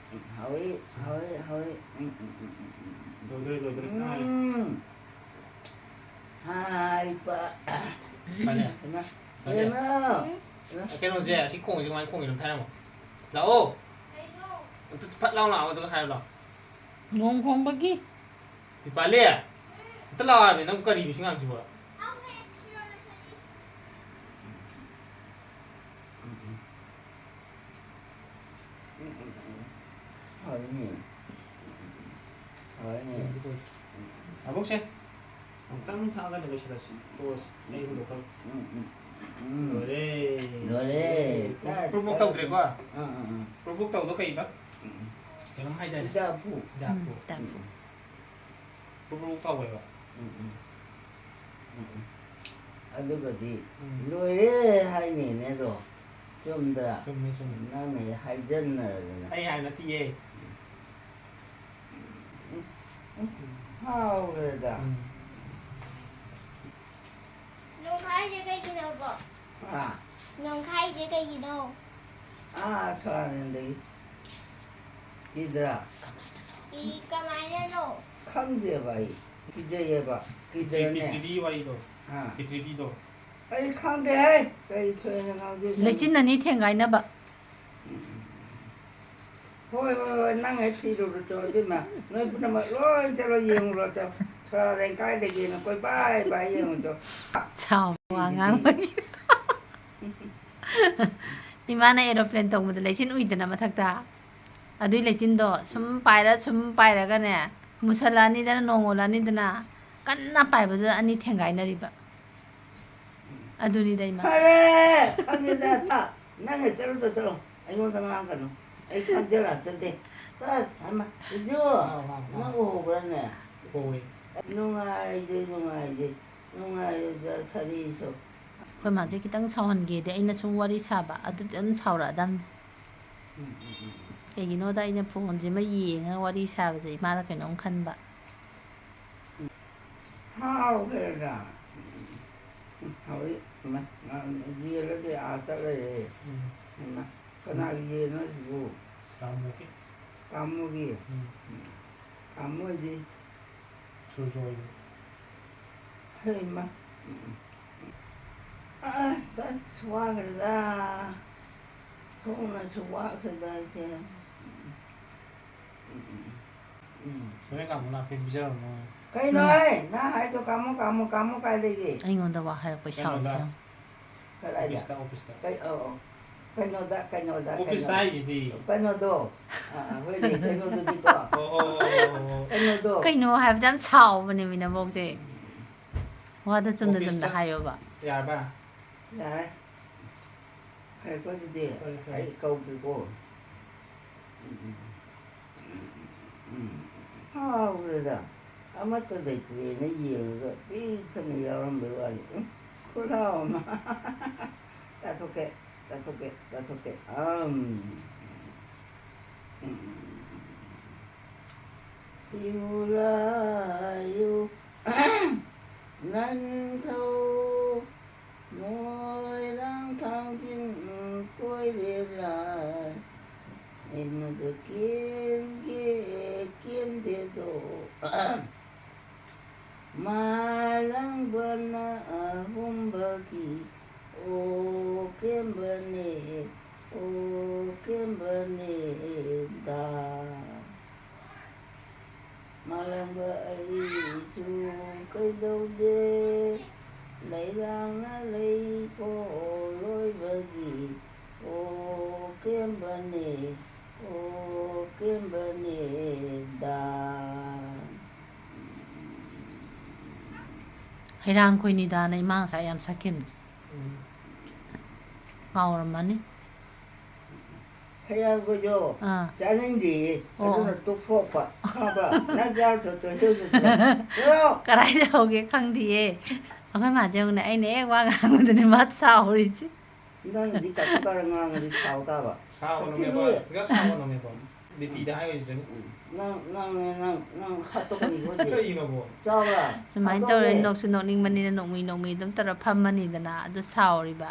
ꯍꯥꯎꯏ, ꯍꯥꯎꯏ, ꯍꯥꯎꯏ꯫ ꯎꯝ, ꯎꯝ, ꯎꯝ, ꯎꯝ, ꯎꯝ꯫ ꯂꯣꯏꯗꯣꯔꯦ, ꯂꯣꯏꯗꯣꯔꯦ, ꯉꯥꯏꯔꯦ꯫ ꯎꯝ꯫ ꯍꯥꯏꯕ꯫ ꯐꯅꯦ꯫ ꯏꯃꯥ꯫ ꯀꯩꯅꯣꯁꯦ, ꯑꯁꯤ ꯈꯣꯡꯁꯦ ꯀꯃꯥꯏꯅ ꯈꯣꯡꯉꯤꯅꯣ ꯑꯝꯇ ꯍꯥꯏꯔꯝꯃꯣ꯫ ꯂꯥꯛꯑꯣ꯫ ꯑꯝꯇ ꯐꯠ ꯂꯥꯎ ꯂꯥꯛꯑꯣ, ꯑꯗꯨꯒ ꯍꯥꯏꯔꯣ ꯂꯥꯛꯑꯣ꯫ ꯅꯣꯡ ꯈꯣꯡꯕꯒꯤ꯫ ꯗꯤꯄꯥꯂꯤ, ꯑꯝꯇ ꯂꯥꯛꯑꯣ ꯍꯥꯏꯕꯅꯤ, ꯅꯪ ꯀꯔꯤꯅꯣ ꯁꯤ ꯉꯥꯡꯁꯤꯕꯣ? ꯍꯣꯏꯅꯦ꯫ ꯍꯣꯏꯅꯦ꯫ ꯑꯕꯣꯛꯁꯦ, ꯑꯃꯨꯛꯇꯪ ꯊꯛꯑꯒꯅꯦ ꯂꯣꯏꯁꯤꯜꯂꯁꯤ꯫ ꯇꯣꯛꯑꯁꯤ꯫ ꯑꯩ ꯍꯨꯟꯗꯣꯛꯈ꯭ꯔꯒꯦ꯫ ꯎꯝ, ꯎꯝ, ꯎꯝ꯫ ꯂꯣꯏꯔꯦ꯫ ꯂꯣꯏꯔꯦ꯫ ꯄ꯭ꯔꯨꯞ ꯄ꯭ꯔꯨꯞ ꯇꯧꯗ꯭ꯔꯦꯀꯣ? ꯑꯥ, ꯑꯥ, ꯑꯥ꯫ ꯄ꯭ꯔꯨꯞ ꯄ꯭ꯔꯨꯞ ꯇꯧꯗꯣ ꯀꯩꯕ? ꯀꯩꯅꯣꯝ ꯍꯥꯏꯗꯥꯏꯅꯦ? ꯍꯤꯗꯥꯛꯄꯨ꯫ ꯍꯤꯗꯥꯛꯄꯨ꯫ ꯎꯝ, ꯇꯥꯛꯄꯨ꯫ ꯄ꯭ꯔꯨꯞ ꯄ꯭ꯔꯨꯞ ꯇꯧꯋꯦꯕ꯫ ꯎꯝ, ꯎꯝ꯫ ꯎꯝ, ꯎꯝ꯫ ꯑꯗꯨꯒꯗꯤ ꯎꯝ꯫ ꯂꯣꯏꯔꯦ ꯍꯥꯏꯅꯤꯅꯦ ꯑꯗꯣ꯫ ꯆꯨꯝꯗ꯭ꯔꯥ? ꯆꯨꯝꯃꯦ, ꯆꯨꯝꯃꯦ꯫ ꯅꯪꯅ ꯍꯦꯛ ꯍꯥꯏꯖꯟꯅꯔꯗꯅ꯫ ꯑꯩ ꯍꯥꯏꯕ ꯅꯠꯇꯤꯌꯦ꯫ ꯍꯥꯎꯈ꯭ꯔꯦꯗ꯫ ꯎꯝ꯫ ꯅꯣꯡꯈꯥꯏꯁꯦ ꯀꯩꯒꯤꯅꯣꯕꯣ? ꯍꯥ? ꯅꯣꯡꯈꯥꯏꯁꯦ ꯀꯩꯒꯤꯅꯣ? ꯑꯥ, ꯁꯣꯔꯥꯅꯟꯗꯒꯤ꯫ ꯀꯤꯗ꯭ꯔꯥ? ꯏ, ꯀꯃꯥꯏꯅꯅꯣ? ꯈꯪꯗꯦꯕ ꯑꯩ꯫ ꯀꯤꯖꯩꯌꯦꯕ꯫ ꯀꯤꯗ꯭ꯔꯅꯦ? ꯈꯦꯇ꯭ꯔꯤꯒꯤ ꯋꯥꯔꯤꯗꯣ꯫ ꯑꯥ꯫ ꯈꯦꯇ꯭ꯔꯤꯒꯤꯗꯣ꯫ ꯑꯩ ꯈꯪꯗꯦꯍꯦ꯫ ꯀꯔꯤ ꯊꯣꯏꯅ ꯉꯥꯡꯗꯦ꯫ ꯂꯩꯆꯤꯟ ꯑꯅꯤ ꯊꯦꯡꯒꯥꯏꯅꯕ꯫ ꯍꯣꯏ, ꯍꯣꯏ, ꯍꯣꯏ, ꯅꯪ ꯍꯦꯛ ꯊꯤꯔꯨꯔꯣ ꯆꯣ, ꯑꯗꯨꯏꯃ꯫ ꯅꯣꯏ ꯄꯨꯝꯅꯃꯛ ꯂꯣꯏ ꯆꯠꯂꯣ ꯌꯦꯡꯉꯨꯔꯣ ꯆꯣ꯫ ꯁꯣꯔꯥꯔꯦꯟ ꯀꯥꯏ ꯂꯩꯒꯦꯅ ꯀꯣꯏꯄꯥꯏ ꯄꯥꯏ ꯌꯦꯡꯉꯨ ꯆꯣ꯫ ꯁꯥꯎ ꯋꯥ ꯉꯥꯡꯕꯒꯤ꯫ ꯏꯃꯥꯅ ꯑꯦꯔꯣꯄ꯭ꯂꯦꯟ ꯇꯣꯡꯕꯗ ꯂꯩꯆꯤꯟ ꯎꯏꯗꯅ ꯃꯊꯛꯇ꯫ ꯑꯗꯨꯏ ꯂꯩꯆꯤꯟꯗꯣ ꯁꯨꯝ ꯄꯥꯏꯔ ꯁꯨꯝ ꯄꯥꯏꯔꯒꯅꯦ, ꯃꯨꯁꯜꯂꯛꯑꯅꯤꯗꯅ, ꯅꯣꯡ ꯑꯣꯜꯂꯛꯑꯅꯤꯗꯅ, ꯀꯟꯅ ꯄꯥꯏꯕꯗꯨꯗ ꯑꯅꯤ ꯊꯦꯡꯒꯥꯏꯅꯔꯤꯕ꯫ ꯑꯗꯨꯅꯤꯗ ꯏꯃꯥ꯫ ꯐꯔꯦ, ꯈꯪꯉꯦꯗ, ꯊꯥ꯫ ꯅꯪ ꯍꯦꯛ ꯆꯠꯂꯨ ꯆꯠꯂꯣ, ꯑꯩꯉꯣꯟꯗ ꯉꯥꯡꯒꯅꯨ꯫ ꯑꯩ ꯈꯪꯖꯜꯂꯛꯇꯗꯦ꯫ ꯇꯁ! ꯍꯩꯃꯥ! ꯏꯖꯨ! ꯍꯥꯎ, ꯍꯥꯎ, ꯍꯥꯎ꯫ ꯅꯪ ꯎꯍꯧꯕ꯭ꯔꯥꯅꯦ? ꯍꯣꯏ꯫ ꯅꯨꯡꯉꯥꯏꯖꯩ, ꯅꯨꯡꯉꯥꯏꯖꯩ, ꯅꯨꯡꯉꯥꯏꯔꯦꯗ ꯁꯥꯔꯤꯁꯨ꯫ ꯑꯩꯈꯣꯏ ꯃꯥꯁꯦ ꯈꯤꯇꯪ ꯁꯥꯎꯍꯟꯒꯦꯗꯤ ꯑꯩꯅ ꯁꯨꯝ ꯋꯥꯔꯤ ꯁꯥꯕ ꯑꯗꯨꯗꯤ ꯑꯗꯨꯝ ꯁꯥꯎꯔꯛꯑꯗꯝꯅꯤ꯫ ꯎꯝ, ꯎꯝ, ꯎꯝ, ꯎꯝ꯫ ꯀꯩꯒꯤꯅꯣꯗ ꯑꯩꯅ ꯐꯣꯟꯁꯤꯃ ꯌꯦꯡꯉꯒ ꯋꯥꯔꯤ ꯁꯥꯕꯁꯦ ꯏꯃꯥꯅ ꯀꯩꯅꯣꯝ ꯈꯟꯕ꯫ ꯍꯥꯎꯈ꯭ꯔꯦꯗ꯫ ꯎꯝ, ꯍꯧꯖꯤꯛ ꯃ-, ꯃ-, ꯌꯦꯜꯂꯗꯤ ꯑꯥ ꯆꯠꯂꯦ꯫ ꯎꯝ꯫ ꯍꯩꯃꯥ! ꯀꯅꯥꯒꯤ ꯌꯦꯟꯅꯣ ꯁꯤꯕꯨ? ꯀꯥꯃꯣꯒꯤ꯫ ꯀꯥꯃꯣꯒꯤ? ꯎꯝ꯫ ꯀꯥꯃꯣꯗꯤ? ꯆꯨꯔꯆꯣꯏꯅꯤ꯫ ꯍꯩꯃꯥ! ꯑꯁ, ꯑꯁ, ꯋꯥꯈ꯭ꯔꯦꯗ꯫ ꯊꯣꯡꯅꯁꯨ ꯋꯥꯈ꯭ꯔꯦꯗ ꯑꯩꯁꯦ꯫ ꯎꯝ꯫ ꯍꯣꯔꯦꯟ ꯀꯥꯃꯣ ꯂꯥꯛꯄꯩ ꯄꯤꯖꯔꯝꯃꯣ꯫ ꯀꯩꯅꯣꯍꯦ? ꯅꯪ ꯍꯥꯏꯗꯣ ꯀꯥꯃꯣ, ꯀꯥꯃꯣ, ꯀꯥꯃꯣ ꯀꯥꯏ ꯂꯩꯒꯦ? ꯑꯩꯉꯣꯟꯗ ꯋꯥ ꯍꯥꯏꯔꯛꯄꯩ ꯀꯩꯅꯣꯗ꯫ ꯁꯥꯎꯔꯤꯁꯦ꯫ ꯀꯗꯥꯏꯗ? ꯑꯣꯐꯤꯁꯇ, ꯑꯣꯐꯤꯁꯇ꯫ ꯀꯩ-, ꯑꯣ, ꯑꯣ꯫ ꯀꯩꯅꯣꯗ, ꯀꯩꯅꯣꯗ, ꯑꯣꯐꯤꯁꯇ ꯀꯩꯅꯣ-, ꯍꯥꯏꯁꯤꯗꯤ꯫ ꯀꯩꯅꯣꯗꯣ꯫ ꯑꯥ, ꯑꯥ, ꯍꯣꯏꯅꯦ, ꯀꯩꯅꯣꯗꯨꯗꯤꯀꯣ꯫ ꯑꯣ, ꯑꯣ, ꯑꯣ, ꯑꯣ, ꯑꯣ꯫ ꯀꯩꯅꯣꯗꯣ꯫ ꯀꯩꯅꯣ ꯍꯥꯏꯕꯗ ꯌꯥꯝ ꯁꯥꯎꯕꯅꯦꯃꯤ ꯅꯕꯣꯛꯁꯦ꯫ ꯋꯥꯗꯣ ꯆꯨꯝꯅ ꯆꯨꯝꯅ ꯑꯣꯐꯤꯁꯇ꯫ ꯍꯥꯏꯌꯣꯕ꯫ ꯌꯥꯔꯕ? ꯌꯥꯔꯦ꯫ ꯐꯔꯦꯀꯣ ꯑꯗꯨꯗꯤ꯫ ꯐꯔꯦ, ꯐꯔꯦ꯫ ꯑꯩ ꯀꯧꯒꯦꯀꯣ꯫ ꯎꯝ, ꯎꯝ, ꯎꯝ, ꯎꯝ꯫ ꯍꯥꯎꯈ꯭ꯔꯦꯗ꯫ ꯑꯃꯠꯇ ꯂꯩꯇ꯭ꯔꯦꯅ ꯌꯦꯡꯉꯒ ꯄꯤꯛ ꯊꯟꯅ ꯌꯥꯎꯔꯝꯕꯩ ꯋꯥꯅꯤ꯫ ꯎꯝ, ꯈꯨꯠꯍꯥꯎ ꯑꯃ꯫ ꯆꯥꯊꯣꯛꯀꯦ, ꯆꯥꯊꯣꯛꯀꯦ, ꯆꯥꯊꯣꯛꯀꯦ꯫ ꯑꯝ꯫ ꯎꯝ꯫ ꯏꯕꯨ ꯂꯥꯏꯌꯨ ꯅꯟꯊꯧ ꯃꯣꯏꯔꯥꯡ ꯊꯥꯡꯖꯤꯡ ꯀꯣꯏꯔꯦ ꯂꯥꯏ꯫ ꯑꯩꯅꯗ ꯀꯦꯟꯒꯦ ꯀꯦꯟꯗꯦꯗꯣ꯫ ꯃꯥꯂꯪꯕꯅ ꯑꯍꯨꯝꯕꯒꯤ ꯑꯣ ꯀꯦꯝꯕꯅꯦ, ꯑꯣ ꯀꯦꯝꯕꯅꯦ ꯗꯥ꯫ ꯃꯥꯂꯪꯕ ꯑꯩꯁꯨ ꯀꯩꯗꯧꯗꯦ, ꯂꯩꯔꯥꯡꯅ ꯂꯩꯀꯣꯜ ꯂꯣꯏꯕꯒꯤ ꯑꯣ ꯀꯦꯝꯕꯅꯦ, ꯑꯣ ꯀꯦꯝꯕꯅꯦ ꯗꯥ꯫ ꯍꯩꯔꯥꯡ ꯈꯣꯏꯅꯤꯗꯥꯅ ꯏꯃꯥ ꯉꯁꯥꯏ ꯌꯥꯝ ꯁꯛꯈꯤꯕꯅꯤ꯫ ꯎꯝ꯫ ꯀꯥꯎꯔꯝꯃꯅꯤ꯫ ꯍꯩꯔꯥꯡꯒꯣꯏꯗꯣ ꯑꯥ꯫ ꯆꯥꯅꯤꯡꯗꯦꯌꯦ꯫ ꯑꯣ꯫ ꯑꯗꯨꯅ ꯇꯣꯛꯊꯣꯛꯄ꯫ ꯈꯪꯉꯕ? ꯅꯪ ꯆꯥꯔ ꯆꯠꯇ꯭ꯔꯣ? ꯍꯦꯛ ꯆꯠꯇ꯭ꯔꯣ? ꯍꯦꯔꯣ! ꯀꯗꯥꯏꯗ ꯍꯧꯒꯦ ꯈꯪꯗꯤꯌꯦ꯫ ꯑꯩꯈꯣꯏ ꯃꯥꯁꯦ ꯌꯦꯡꯉꯨꯅꯦ, ꯑꯩꯅ ꯍꯦꯛ ꯋꯥ ꯉꯥꯡꯕꯗꯅꯦ ꯃꯥ ꯁꯥꯎꯔꯤꯁꯦ꯫ ꯅꯪꯅꯗꯤ ꯀꯥꯇꯨ ꯀꯥꯔꯟ ꯉꯥꯡꯉꯗꯤ ꯁꯥꯎ ꯇꯥꯕ꯫ ꯁꯥꯎꯒꯅꯣꯃꯦꯕ, ꯑꯗꯨꯗꯤ ꯈꯔ ꯁꯥꯎꯒꯅꯣꯃꯦꯕ꯫ ꯕꯤꯄꯤꯗ ꯍꯥꯏ ꯑꯣꯏꯖꯅꯤ꯫ ꯅꯪ, ꯅꯪꯅꯦ, ꯅꯪ, ꯅꯪ ꯍꯥꯠꯇꯣꯛꯀꯅꯤꯀꯣ ꯍꯧꯖꯤꯛ꯫ ꯀꯔꯤꯅꯣꯕ? ꯆꯥꯎꯔꯥ? ꯁꯨꯃꯥꯏꯅ ꯇꯧꯔꯦ, ꯍꯥꯠꯇꯣꯛꯑꯒꯦ꯫ ꯅꯣꯛꯁꯨ ꯅꯣꯛꯅꯤꯡꯕꯅꯤꯅ ꯅꯣꯛꯃꯤ ꯅꯣꯛꯃꯤ ꯑꯗꯨꯝ ꯇꯧꯔ ꯐꯝꯃꯅꯤꯗꯅ, ꯑꯗꯨ ꯁꯥꯎꯔꯤꯕ꯫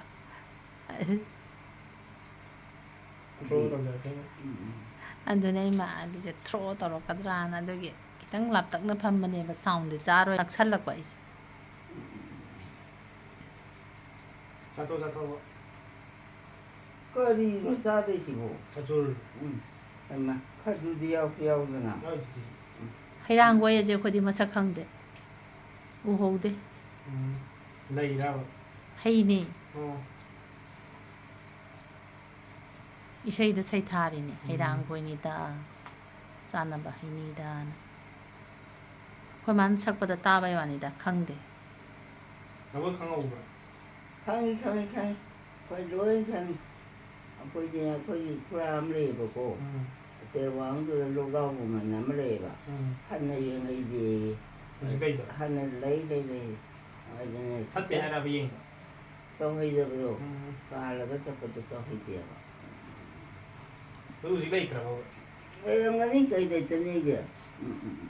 ꯊ꯭ꯔꯣ ꯇꯧꯖꯔꯛꯁꯅꯤ꯫ ꯎꯝ, ꯎꯝ꯫ ꯑꯗꯨꯅ ꯏꯃꯥ ꯑꯗꯨꯁꯦ ꯊ꯭ꯔꯣ ꯇꯧꯔꯛꯀꯗ꯭ꯔꯥꯅ ꯑꯗꯨꯒꯤ ꯈꯤꯇꯪ ꯂꯥꯞꯇꯛꯅ ꯐꯝꯕꯅꯦꯕ, ꯁꯥꯎꯟꯗꯤ ꯆꯥꯔꯣꯏ, ꯅꯛꯁꯜꯂꯛꯄ ꯑꯩꯁꯦ꯫ ꯆꯥꯊꯣꯛ ꯆꯥꯊꯣꯛꯑꯣ꯫ ꯀꯔꯤꯅꯣ ꯆꯥꯗꯣꯏꯁꯤꯕꯣ? ꯈꯖꯨꯔ꯫ ꯎꯝ꯫ ꯍꯩꯃꯥ, ꯈꯖꯨꯔꯗꯤ ꯌꯥꯎꯁꯨ ꯌꯥꯎꯗꯅ꯫ ꯌꯥꯎꯔꯤꯗꯨꯗꯤ꯫ ꯍꯩꯔꯥꯡꯒꯣꯏ ꯑꯁꯦ ꯑꯩꯈꯣꯏꯗꯤ ꯃꯁꯛ ꯈꯪꯗꯦ, ꯎꯍꯧꯗꯦ꯫ ꯎꯝ꯫ ꯂꯩꯔꯕ? ꯍꯩꯅꯦ꯫ ꯑꯣ꯫ ꯏꯁꯩꯗ ꯁꯩꯊꯥꯔꯤꯅꯦ, ꯎꯝ꯫ ꯍꯩꯔꯥꯡꯒꯣꯏꯅꯤꯗ, ꯆꯥꯅꯕ ꯍꯩꯅꯤꯗꯅ꯫ ꯑꯩꯈꯣꯏ ꯃꯥꯅ ꯁꯛꯄꯗ ꯇꯥꯕꯩ ꯋꯥꯅꯤꯗ, ꯈꯪꯗꯦ꯫ ꯅꯕꯣꯏ ꯈꯪꯍꯧꯕ꯭ꯔꯥ? ꯈꯪꯉꯤ, ꯈꯪꯉꯤ, ꯈꯪꯉꯤ꯫ ꯑꯩꯈꯣꯏ ꯂꯣꯏ ꯈꯪꯉꯤ꯫ ꯑꯩꯈꯣꯏꯒꯤ, ꯑꯩꯈꯣꯏꯒꯤ ꯈꯨꯔꯥ ꯑꯃ ꯂꯩꯌꯦꯕꯀꯣ꯫ ꯎꯝ꯫ ꯍꯣꯇꯦꯜ ꯋꯥꯡꯗꯨꯗ ꯂꯣꯛꯗꯥꯎꯟ ꯃꯃꯟ ꯑꯃ ꯂꯩꯌꯦꯕ꯫ ꯎꯝ꯫ ꯍꯟꯅ ꯌꯦꯡꯍꯩꯗꯦꯌꯦ꯫ ꯍꯧꯖꯤꯛ ꯀꯩꯗ? ꯍꯟꯅ ꯂꯩ, ꯂꯩ, ꯂꯩ꯫ ꯑꯗꯨꯅ ꯐꯠꯇꯦ ꯍꯥꯏꯔꯕ ꯌꯦꯡꯕ? ꯇꯧꯍꯩꯗꯕꯗꯣ꯫ ꯎꯝ꯫ ꯀꯥꯜꯂꯒ ꯆꯠꯄꯗꯣ ꯇꯧꯍꯩꯗꯦꯕ꯫ ꯑꯗꯨ ꯍꯧꯖꯤꯛ ꯂꯩꯇ꯭ꯔꯕ? ꯂꯩꯔꯝꯒꯅꯤ, ꯀꯩ ꯂꯩꯇꯅꯤꯒꯦ? ꯎꯝ, ꯎꯝ, ꯎꯝ꯫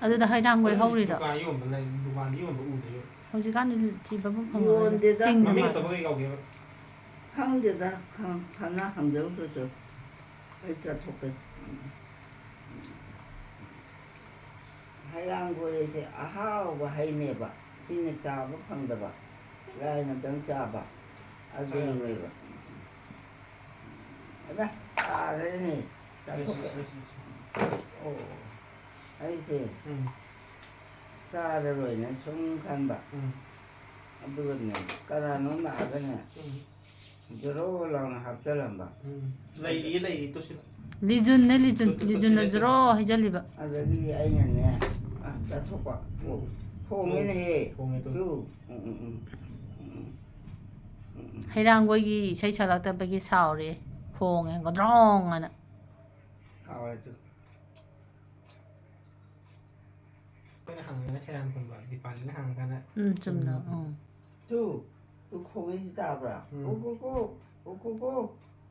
ꯑꯗꯨꯗ ꯍꯩꯔꯥꯡꯒꯣꯏ ꯑꯗꯨ ꯍꯧꯔꯤꯔꯣ? ꯗꯨꯀꯥꯟ ꯌꯣꯟꯕ ꯂꯩ, ꯗꯨꯀꯥꯟꯗ ꯌꯣꯟꯕ ꯎꯗ꯭ꯔꯤꯕ? ꯍꯧꯖꯤꯛꯀꯥꯟꯗꯤ ꯊꯤꯕꯕꯨ ꯐꯪꯉꯔꯣꯏꯗ꯫ ꯌꯣꯟꯗꯦꯗ꯫ ꯆꯤꯡ ꯃꯃꯤꯡ ꯃꯥꯜꯂꯦ꯫ ꯑꯇꯣꯞꯄ ꯀꯩ ꯀꯧꯒꯦꯕ? ꯈꯪꯗꯦꯗ, ꯈꯪ-, ꯐꯅ ꯍꯪꯖꯧꯁꯨꯁꯨ꯫ ꯑꯩ ꯆꯠꯊꯣꯛꯀꯦ꯫ ꯎꯝ꯫ ꯍꯩꯔꯥꯡꯒꯣꯏꯁꯦ ꯑꯍꯥꯎꯕ ꯍꯩꯅꯦꯕ꯫ ꯁꯤꯅ ꯆꯥꯕ ꯐꯪꯗꯕ꯫ ꯂꯥꯏꯅꯗꯪ ꯆꯥꯕ꯫ ꯑꯗꯨꯅꯦꯕ꯫ ꯑꯗ ꯇꯥꯈ꯭ꯔꯦꯅꯦ꯫ ꯆꯥꯊꯣꯛꯀꯦ꯫ ꯑꯣ꯫ ꯑꯩꯁꯦ ꯎꯝ꯫ ꯆꯥꯔꯔꯣꯏꯅ ꯁꯨꯝ ꯈꯟꯕ꯫ ꯎꯝ꯫ ꯑꯗꯨꯒꯅꯦ, ꯀꯅꯥꯅꯣꯝ ꯂꯥꯛꯑꯒꯅꯦ, ꯎꯝ꯫ ꯖꯣꯔꯣ ꯂꯥꯎꯅ ꯍꯥꯞꯆꯜꯂꯝꯕ꯫ ꯎꯝ꯫ ꯂꯩꯔꯤꯌꯦ, ꯂꯩꯔꯤꯌꯦ, ꯇꯨꯁꯤꯜꯂꯣ꯫ ꯂꯤꯖꯨꯟꯅꯦ, ꯂꯤꯖꯨꯟ꯫ ꯇꯨ, ꯇꯨ, ꯇꯨ, ꯂꯤꯖꯨꯟꯅ ꯇꯨ, ꯇꯨ꯫ ꯖꯣꯔꯣ ꯍꯩꯖꯜꯂꯤꯕ꯫ ꯑꯗꯒꯤ ꯑꯩꯅꯅꯦ, ꯑ, ꯆꯠꯊꯣꯛꯄ꯫ ꯊꯣꯡꯉꯦꯅꯦꯍꯦ꯫ ꯊꯣꯡꯉꯦ, ꯊꯣꯡꯉꯦ꯫ ꯇꯨ꯫ ꯎꯝ, ꯎꯝ, ꯎꯝ꯫ ꯎꯝ, ꯎꯝ꯫ ꯎꯝ, ꯎꯝ꯫ ꯍꯩꯔꯥꯡꯒꯣꯏꯒꯤ ꯏꯁꯩ ꯁꯛꯂꯛꯇꯕꯒꯤ ꯁꯥꯎꯔꯦ꯫ ꯈꯣꯡꯉꯦ ꯒꯗ꯭ꯔꯣꯡ ꯍꯥꯏꯅ꯫ ꯍꯥꯎꯔꯦ ꯑꯗꯨ꯫ ꯑꯩꯈꯣꯏꯅ ꯍꯪꯉꯒꯅ ꯁꯦꯔꯥꯟ ꯈꯨꯝꯕ, ꯗꯤꯄꯥꯂꯤꯅ ꯍꯪꯉꯒꯅ ꯎꯝ, ꯆꯨꯝꯅ꯫ ꯎꯝ꯫ ꯇꯨ, ꯇꯨ ꯈꯣꯡꯉꯩꯁꯤ ꯇꯥꯕ꯭ꯔꯥ? ꯎꯝ꯫ ꯎꯀꯨꯀꯨ, ꯎꯀꯨꯀꯨ,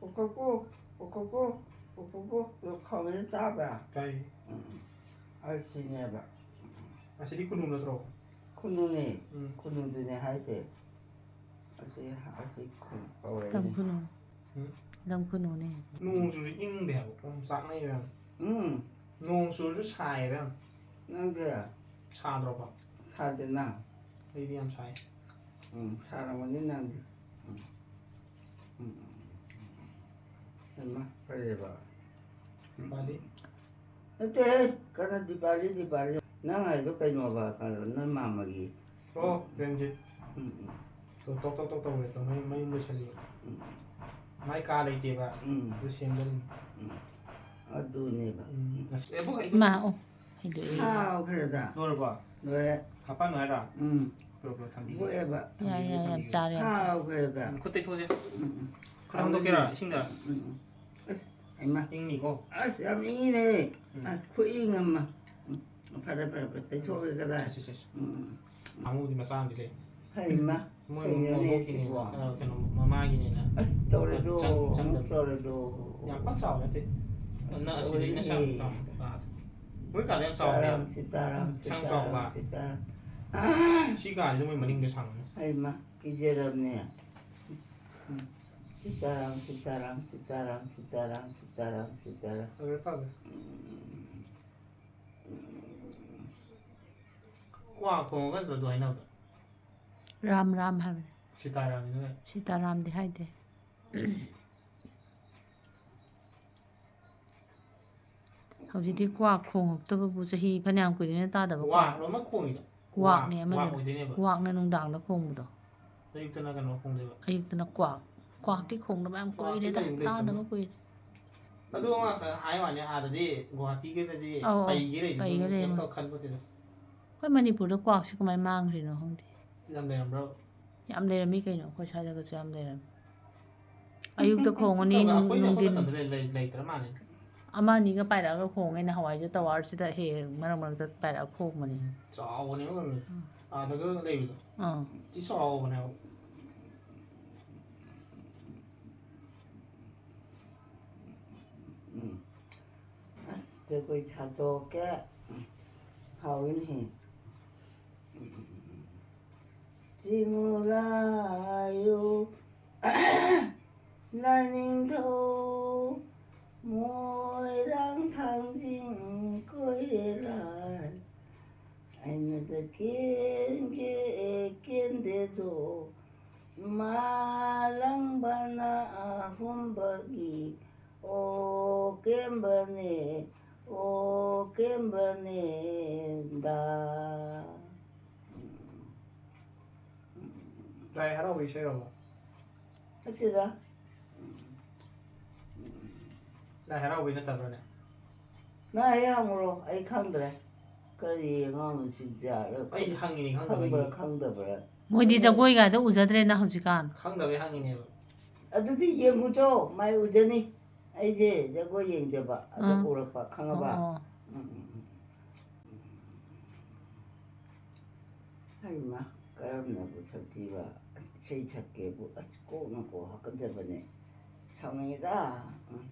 ꯎꯀꯨꯀꯨ, ꯎꯀꯨꯀꯨ, ꯎꯀꯨꯀꯨ, ꯇꯨ ꯈꯣꯡꯉꯩꯁꯤ ꯇꯥꯕ꯭ꯔꯥ? ꯇꯥꯏ꯫ ꯎꯝ꯫ ꯑꯁꯤꯅꯦꯕ꯫ ꯑꯁꯤꯗꯤ ꯈꯨꯅꯨ ꯅꯠꯇ꯭ꯔꯣ? ꯈꯨꯅꯨꯅꯦ꯫ ꯎꯝ꯫ ꯈꯨꯅꯨꯗꯨꯅꯦ ꯍꯥꯏꯁꯦ꯫ ꯑꯁꯤ, ꯑꯁꯤ ꯈꯨ-, ꯀꯧꯔꯦ꯫ ꯂꯝ ꯈꯨꯅꯨ꯫ ꯎꯝ꯫ ꯂꯝ ꯈꯨꯅꯨꯅꯦ꯫ ꯅꯣꯡ ꯆꯨꯔꯁꯨ ꯏꯪꯗꯦ ꯍꯥꯏꯕ, ꯑꯣꯝ ꯆꯥꯛꯅꯩꯕ ꯌꯥꯝ꯫ ꯎꯝ꯫ ꯅꯣꯡ ꯆꯨꯔꯁꯨ ꯁꯥꯏꯌꯦꯕ ꯌꯥꯝ꯫ ꯅꯪꯁꯦ ꯁꯥꯗ꯭ꯔꯣꯕ? ꯁꯥꯗꯦꯅ꯫ ꯑꯩꯗꯤ ꯌꯥꯝ ꯁꯥꯏ꯫ ꯎꯝ, ꯁꯥꯔꯝꯒꯅꯤ ꯅꯪꯗꯤ꯫ ꯎꯝ꯫ ꯎꯝ꯫ ꯍꯩꯃꯥ, ꯐꯔꯦꯕ꯫ ꯗꯤꯄꯥꯂꯤ꯫ ꯅꯠꯇꯦꯍꯦ, ꯀꯩꯅꯣ ꯗꯤꯄꯥꯂꯤ, ꯗꯤꯄꯥꯂꯤ꯫ ꯅꯪ ꯍꯥꯏꯗꯣ ꯀꯩꯅꯣꯕ, ꯀꯩꯅꯣ, ꯅꯣꯏ ꯃꯥꯝꯃꯒꯤ꯫ ꯑꯣ, ꯄ꯭ꯔꯦꯝꯖꯤꯠ꯫ ꯎꯝ, ꯎꯝ꯫ ꯇꯣꯛ, ꯇꯣꯛ, ꯇꯣꯛ, ꯇꯣꯛ ꯇꯧꯔꯦ꯫ ꯇꯧ-, ꯃꯌꯨꯝ, ꯃꯌꯨꯝ ꯂꯣꯏꯁꯜꯂꯤ꯫ ꯎꯝ꯫ ꯃꯥꯏ ꯀꯥ ꯂꯩꯇꯦꯕ꯫ ꯎꯝ꯫ ꯑꯗꯨ ꯁꯦꯝꯖꯜꯂꯤ꯫ ꯎꯝ꯫ ꯑꯗꯨꯅꯦꯕ꯫ ꯎꯝ꯫ ꯑꯁ, ꯑꯦ, ꯕꯨꯛ, ꯑꯩ ꯃꯥ, ꯑꯣ, ꯍꯩꯗꯣꯛꯑꯦ꯫ ꯍꯥꯎꯈ꯭ꯔꯦꯗ꯫ ꯂꯣꯏꯔꯕꯣ? ꯂꯣꯏꯔꯦ꯫ ꯍꯥꯞꯄꯛꯑꯅꯨ ꯍꯥꯏꯔꯣ? ꯎꯝ꯫ ꯄꯨꯔꯛ, ꯄꯨꯔꯛ, ꯊꯝꯕꯤꯒꯦ꯫ ꯕꯣꯛꯑꯦꯕ꯫ ꯊꯝꯕꯤꯒꯦ, ꯌꯥꯏ, ꯌꯥꯏ, ꯌꯥꯝ ꯊꯝꯕꯤꯒꯦ꯫ ꯆꯥꯔꯦ, ꯌꯥꯝ ꯆꯥꯔꯦ꯫ ꯍꯥꯎꯈ꯭ꯔꯦꯗ꯫ ꯎꯝ, ꯈꯨꯠ ꯇꯩꯊꯣꯛꯑꯁꯦ꯫ ꯎꯝ, ꯎꯝ꯫ ꯈꯨꯠ ꯍꯥꯝꯗꯣꯛꯀꯦꯔꯥ ꯏꯁꯤꯡꯗ? ꯎꯝ, ꯎꯝ꯫ ꯑꯁ, ꯍꯩꯃꯥ꯫ ꯏꯪꯅꯤꯀꯣ? ꯑꯁ, ꯌꯥꯝ ꯏꯪꯉꯤꯅꯦ꯫ ꯎꯝ꯫ ꯑꯁ, ꯈꯨꯏꯪ ꯑꯃ꯫ ꯎꯝ, ꯐꯔꯦ, ꯐꯔꯦ, ꯐꯔꯦ, ꯇꯩꯊꯣꯛꯑꯒꯦ ꯀꯗꯥꯏ? ꯁꯦ, ꯁꯦ, ꯁꯦ꯫ ꯎꯝ꯫ ꯑꯃꯨꯕꯗꯤ ꯃꯆꯥ ꯑꯃꯗꯤ ꯂꯩ꯫ ꯍꯩꯃꯥ, ꯃꯣꯏ ꯀꯩꯅꯣꯅꯦ ꯃꯕꯣꯛꯀꯤꯅꯦ, ꯁꯤꯕꯣ? ꯑ, ꯀꯩꯅꯣ, ꯃꯃꯥꯒꯤꯅꯦꯅ꯫ ꯑꯁ, ꯇꯧꯔꯦꯗꯣ, ꯆꯪ-, ꯑꯃꯨꯛ ꯆꯪꯗꯕꯅꯤ꯫ ꯇꯧꯔꯦꯗꯣ꯫ ꯌꯥꯝ ꯄꯥꯛ ꯆꯥꯎꯕ ꯅꯠꯇꯦ꯫ ꯑꯁ, ꯅ-, ꯑꯁꯤꯗꯩꯅ ꯇꯧꯔꯦꯅꯦ꯫ ꯁꯥꯡ-, ꯁꯥꯡ-, ꯑꯥ꯫ ꯃꯣꯏ ꯀꯥꯗ ꯌꯥꯝ ꯆꯥꯎꯕꯅꯦ꯫ ꯁꯤꯇꯥꯔꯥꯝ, ꯁꯤꯇꯥꯔꯥꯝ, ꯁꯥꯡ ꯁꯤꯇꯥꯔꯥꯝ, ꯆꯥꯎꯕ꯫ ꯁꯤꯇꯥꯔꯥꯝ꯫ ꯁꯤ ꯀꯥꯁꯤꯗ ꯃꯣꯏ ꯃꯅꯤꯡꯗ ꯁꯥꯡꯕꯅꯦ꯫ ꯍꯩꯃꯥ, ꯀꯤꯖꯔꯕꯅꯦ꯫ ꯎꯝ꯫ ꯁꯤꯇꯥꯔꯥꯝ, ꯁꯤꯇꯥꯔꯥꯝ, ꯁꯤꯇꯥꯔꯥꯝ, ꯁꯤꯇꯥꯔꯥꯝ, ꯁꯤꯇꯥꯔꯥꯝ, ꯁꯤꯇꯥꯔꯥꯝ꯫ ꯐꯔꯦ, ꯐꯔꯦ꯫ ꯎꯝ꯫ ꯀ꯭ꯋꯥꯛ ꯈꯣꯡꯉꯒ ꯅꯠꯇ꯭ꯔꯣ ꯑꯗꯨ ꯍꯥꯏꯅꯕꯗꯣ? ꯔꯥꯝ ꯔꯥꯝ ꯍꯥꯏꯕꯅꯦ꯫ ꯁꯤꯇꯥꯔꯥꯝꯅꯤꯅ꯫ ꯁꯤꯇꯥꯔꯥꯝꯗꯤ ꯍꯥꯏꯗꯦ꯫ ꯍꯧꯖꯤꯛꯇꯤ ꯀ꯭ꯋꯥꯛ ꯈꯣꯡꯉꯛꯇꯕꯕꯨ ꯆꯍꯤ ꯐꯅꯌꯥꯝ ꯀꯨꯏꯔꯦꯅ ꯇꯥꯗꯕ ꯀ꯭ꯋꯥꯛ꯫ ꯀ꯭ꯋꯥꯛꯂꯣ ꯑꯃ ꯈꯣꯡꯉꯤꯗꯣ? ꯀ꯭ꯋꯥꯛꯅꯦ ꯀ꯭ꯋꯥꯛ, ꯑꯃꯗꯨꯅ꯫ ꯀ꯭ꯋꯥꯛ ꯑꯣꯏꯗꯣꯏꯅꯦꯕ꯫ ꯀ꯭ꯋꯥꯛꯅ ꯅꯨꯡꯗꯥꯡꯗ ꯈꯣꯡꯕꯗꯣ꯫ ꯑꯌꯨꯛꯇꯅ ꯀꯩꯅꯣ ꯈꯣꯡꯗꯣꯏꯕ꯫ ꯑꯌꯨꯛꯇꯅ ꯀ꯭ꯋꯥꯛ꯫ ꯀ꯭ꯋꯥꯛꯇꯤ ꯈꯣꯡꯗꯕ ꯌꯥꯝ ꯀ꯭ꯋꯥꯛꯇꯤ ꯀꯨꯏꯔꯦꯗ, ꯂꯩꯕꯨ ꯂꯩꯇꯕꯅꯤ꯫ ꯇꯥꯗꯕ ꯀꯨꯏꯔꯦ꯫ ꯑꯗꯨ ꯑꯃꯈꯛ ꯍꯥꯏ ꯋꯥꯅꯤ, ꯑꯥꯗꯗꯤ ꯒꯨꯍꯥꯇꯤꯒꯤꯗꯗꯤ ꯑꯧ, ꯑꯧ, ꯄꯩꯒꯦ ꯂꯩꯗꯣꯏꯅꯤ, ꯄꯩꯒꯦ ꯀꯩꯝ ꯂꯩꯔꯝꯃꯣꯏ꯫ ꯇꯧ ꯈꯟꯄꯣꯠꯇꯦꯗ꯫ ꯑꯩꯈꯣꯏ ꯃꯅꯤꯄꯨꯔꯗ ꯀ꯭ꯋꯥꯛꯁꯦ ꯀꯃꯥꯏꯅ ꯃꯥꯡꯈ꯭ꯔꯤꯅꯣ ꯈꯪꯗꯦ꯫ ꯌꯥꯝ ꯂꯩꯔꯝꯕ꯭ꯔꯣ? ꯌꯥꯝ ꯂꯩꯔꯝꯃꯤ ꯀꯩꯅꯣ, ꯑꯩꯈꯣꯏ ꯁ꯭ꯋꯥꯏꯗꯒꯁꯨ ꯌꯥꯝ ꯂꯩꯔꯝꯃꯤ꯫ ꯑꯌꯨꯛꯇ ꯈꯣꯡꯉꯅꯤ, ꯅꯨꯡ- ꯑꯩꯈꯣꯏꯅ ꯑꯩꯈꯣꯏ ꯅꯨꯡꯊꯤꯟ ꯃꯇꯝꯗ ꯂꯩ- ꯂꯩ- ꯂꯩꯇ꯭ꯔ ꯃꯥꯜꯂꯦ꯫ ꯑꯃ ꯑꯅꯤꯒ ꯄꯥꯏꯔꯛꯑꯒ ꯈꯣꯡꯉꯦ꯫ ꯅꯍꯥꯟꯋꯥꯏꯁꯨ ꯇꯋꯥꯔꯁꯤꯗ ꯍꯦꯛ ꯍꯦꯛ ꯃꯔꯛ ꯃꯔꯛꯇ ꯄꯥꯏꯔꯛꯑꯒ ꯈꯣꯡꯕꯅꯦ꯫ ꯆꯥꯎꯕꯅꯦꯕ ꯃꯃꯤ꯫ ꯑꯥꯗꯒ ꯂꯩꯕꯗꯣ꯫ ꯑꯥ꯫ ꯊꯤ ꯆꯥꯎꯕꯅꯦꯕ꯫ ꯎꯝ꯫ ꯑꯁ, ꯖꯒꯣꯏ ꯁꯥꯗꯣꯛꯀꯦ꯫ ꯍꯥꯎꯋꯤꯅꯦꯍꯦ꯫ ꯆꯤꯃꯨꯔꯥꯌꯨ ꯂꯥꯏꯅꯤꯡꯊꯧ ꯃꯣꯏꯔꯥꯡ ꯊꯥꯡꯖꯤꯡ ꯀꯣꯏꯔꯦ ꯂꯥꯏ꯫ ꯑꯩꯅꯗ ꯀꯦꯟꯒꯦ ꯀꯦꯟꯗꯦꯗꯣ ꯃꯥꯂꯪꯕꯅ ꯑꯍꯨꯝꯕꯒꯤ ꯑꯣ ꯀꯦꯝꯕꯅꯦ ꯑꯣ ꯀꯦꯝꯕꯅꯦ ꯗꯥ꯫ ꯂꯥꯏ ꯍꯔꯥꯎꯕ ꯏꯁꯩꯔꯕ? ꯅꯠꯇꯦꯗ꯫ ꯂꯥꯏ ꯍꯔꯥꯎꯕꯩ ꯅꯠꯇꯕ꯭ꯔꯅꯦ? ꯅꯪ ꯍꯦꯛ ꯍꯪꯉꯨꯔꯣ, ꯑꯩ ꯈꯪꯗ꯭ꯔꯦ꯫ ꯀꯔꯤ ꯑꯉꯥꯡꯅꯣ ꯁꯤ ꯖꯥꯠꯂ? ꯑꯩ ꯍꯪꯉꯤꯅꯦ ꯈꯪꯕ꯭ꯔꯥ ꯈꯪꯗꯕꯒꯤ꯫ ꯈꯪꯗꯕ꯭ꯔꯥ? ꯃꯣꯏꯗꯤ ꯖꯒꯣꯏꯒꯗꯣ ꯎꯖꯗ꯭ꯔꯦꯅ ꯍꯧꯖꯤꯛꯀꯥꯟ꯫ ꯈꯪꯗꯕꯩ ꯍꯪꯉꯤꯅꯦꯕ꯫ ꯑꯗꯨꯗꯤ ꯌꯦꯡꯉꯨꯆꯣ, ꯃꯥꯏ ꯎꯖꯅꯤ꯫ ꯑꯩꯁꯦ ꯖꯒꯣꯏ ꯌꯦꯡꯖꯕ ꯑꯗ ꯑꯥ꯫ ꯎꯔꯛꯄ, ꯈꯪꯉꯕ? ꯑꯣ꯫ ꯎꯝ, ꯎꯝ, ꯎꯝ꯫ ꯍꯩꯃ, ꯀꯔꯝꯅꯕꯨ ꯁꯛꯊꯤꯕ? ꯑꯁ, ꯏꯁꯩ ꯁꯛꯀꯦꯕꯨ ꯑꯁ ꯀꯣꯛꯅꯀꯣ ꯍꯥꯀꯠꯆꯕꯅꯦ꯫ ꯁꯥꯎꯅꯤꯡꯉꯤꯗ꯫ ꯎꯝ,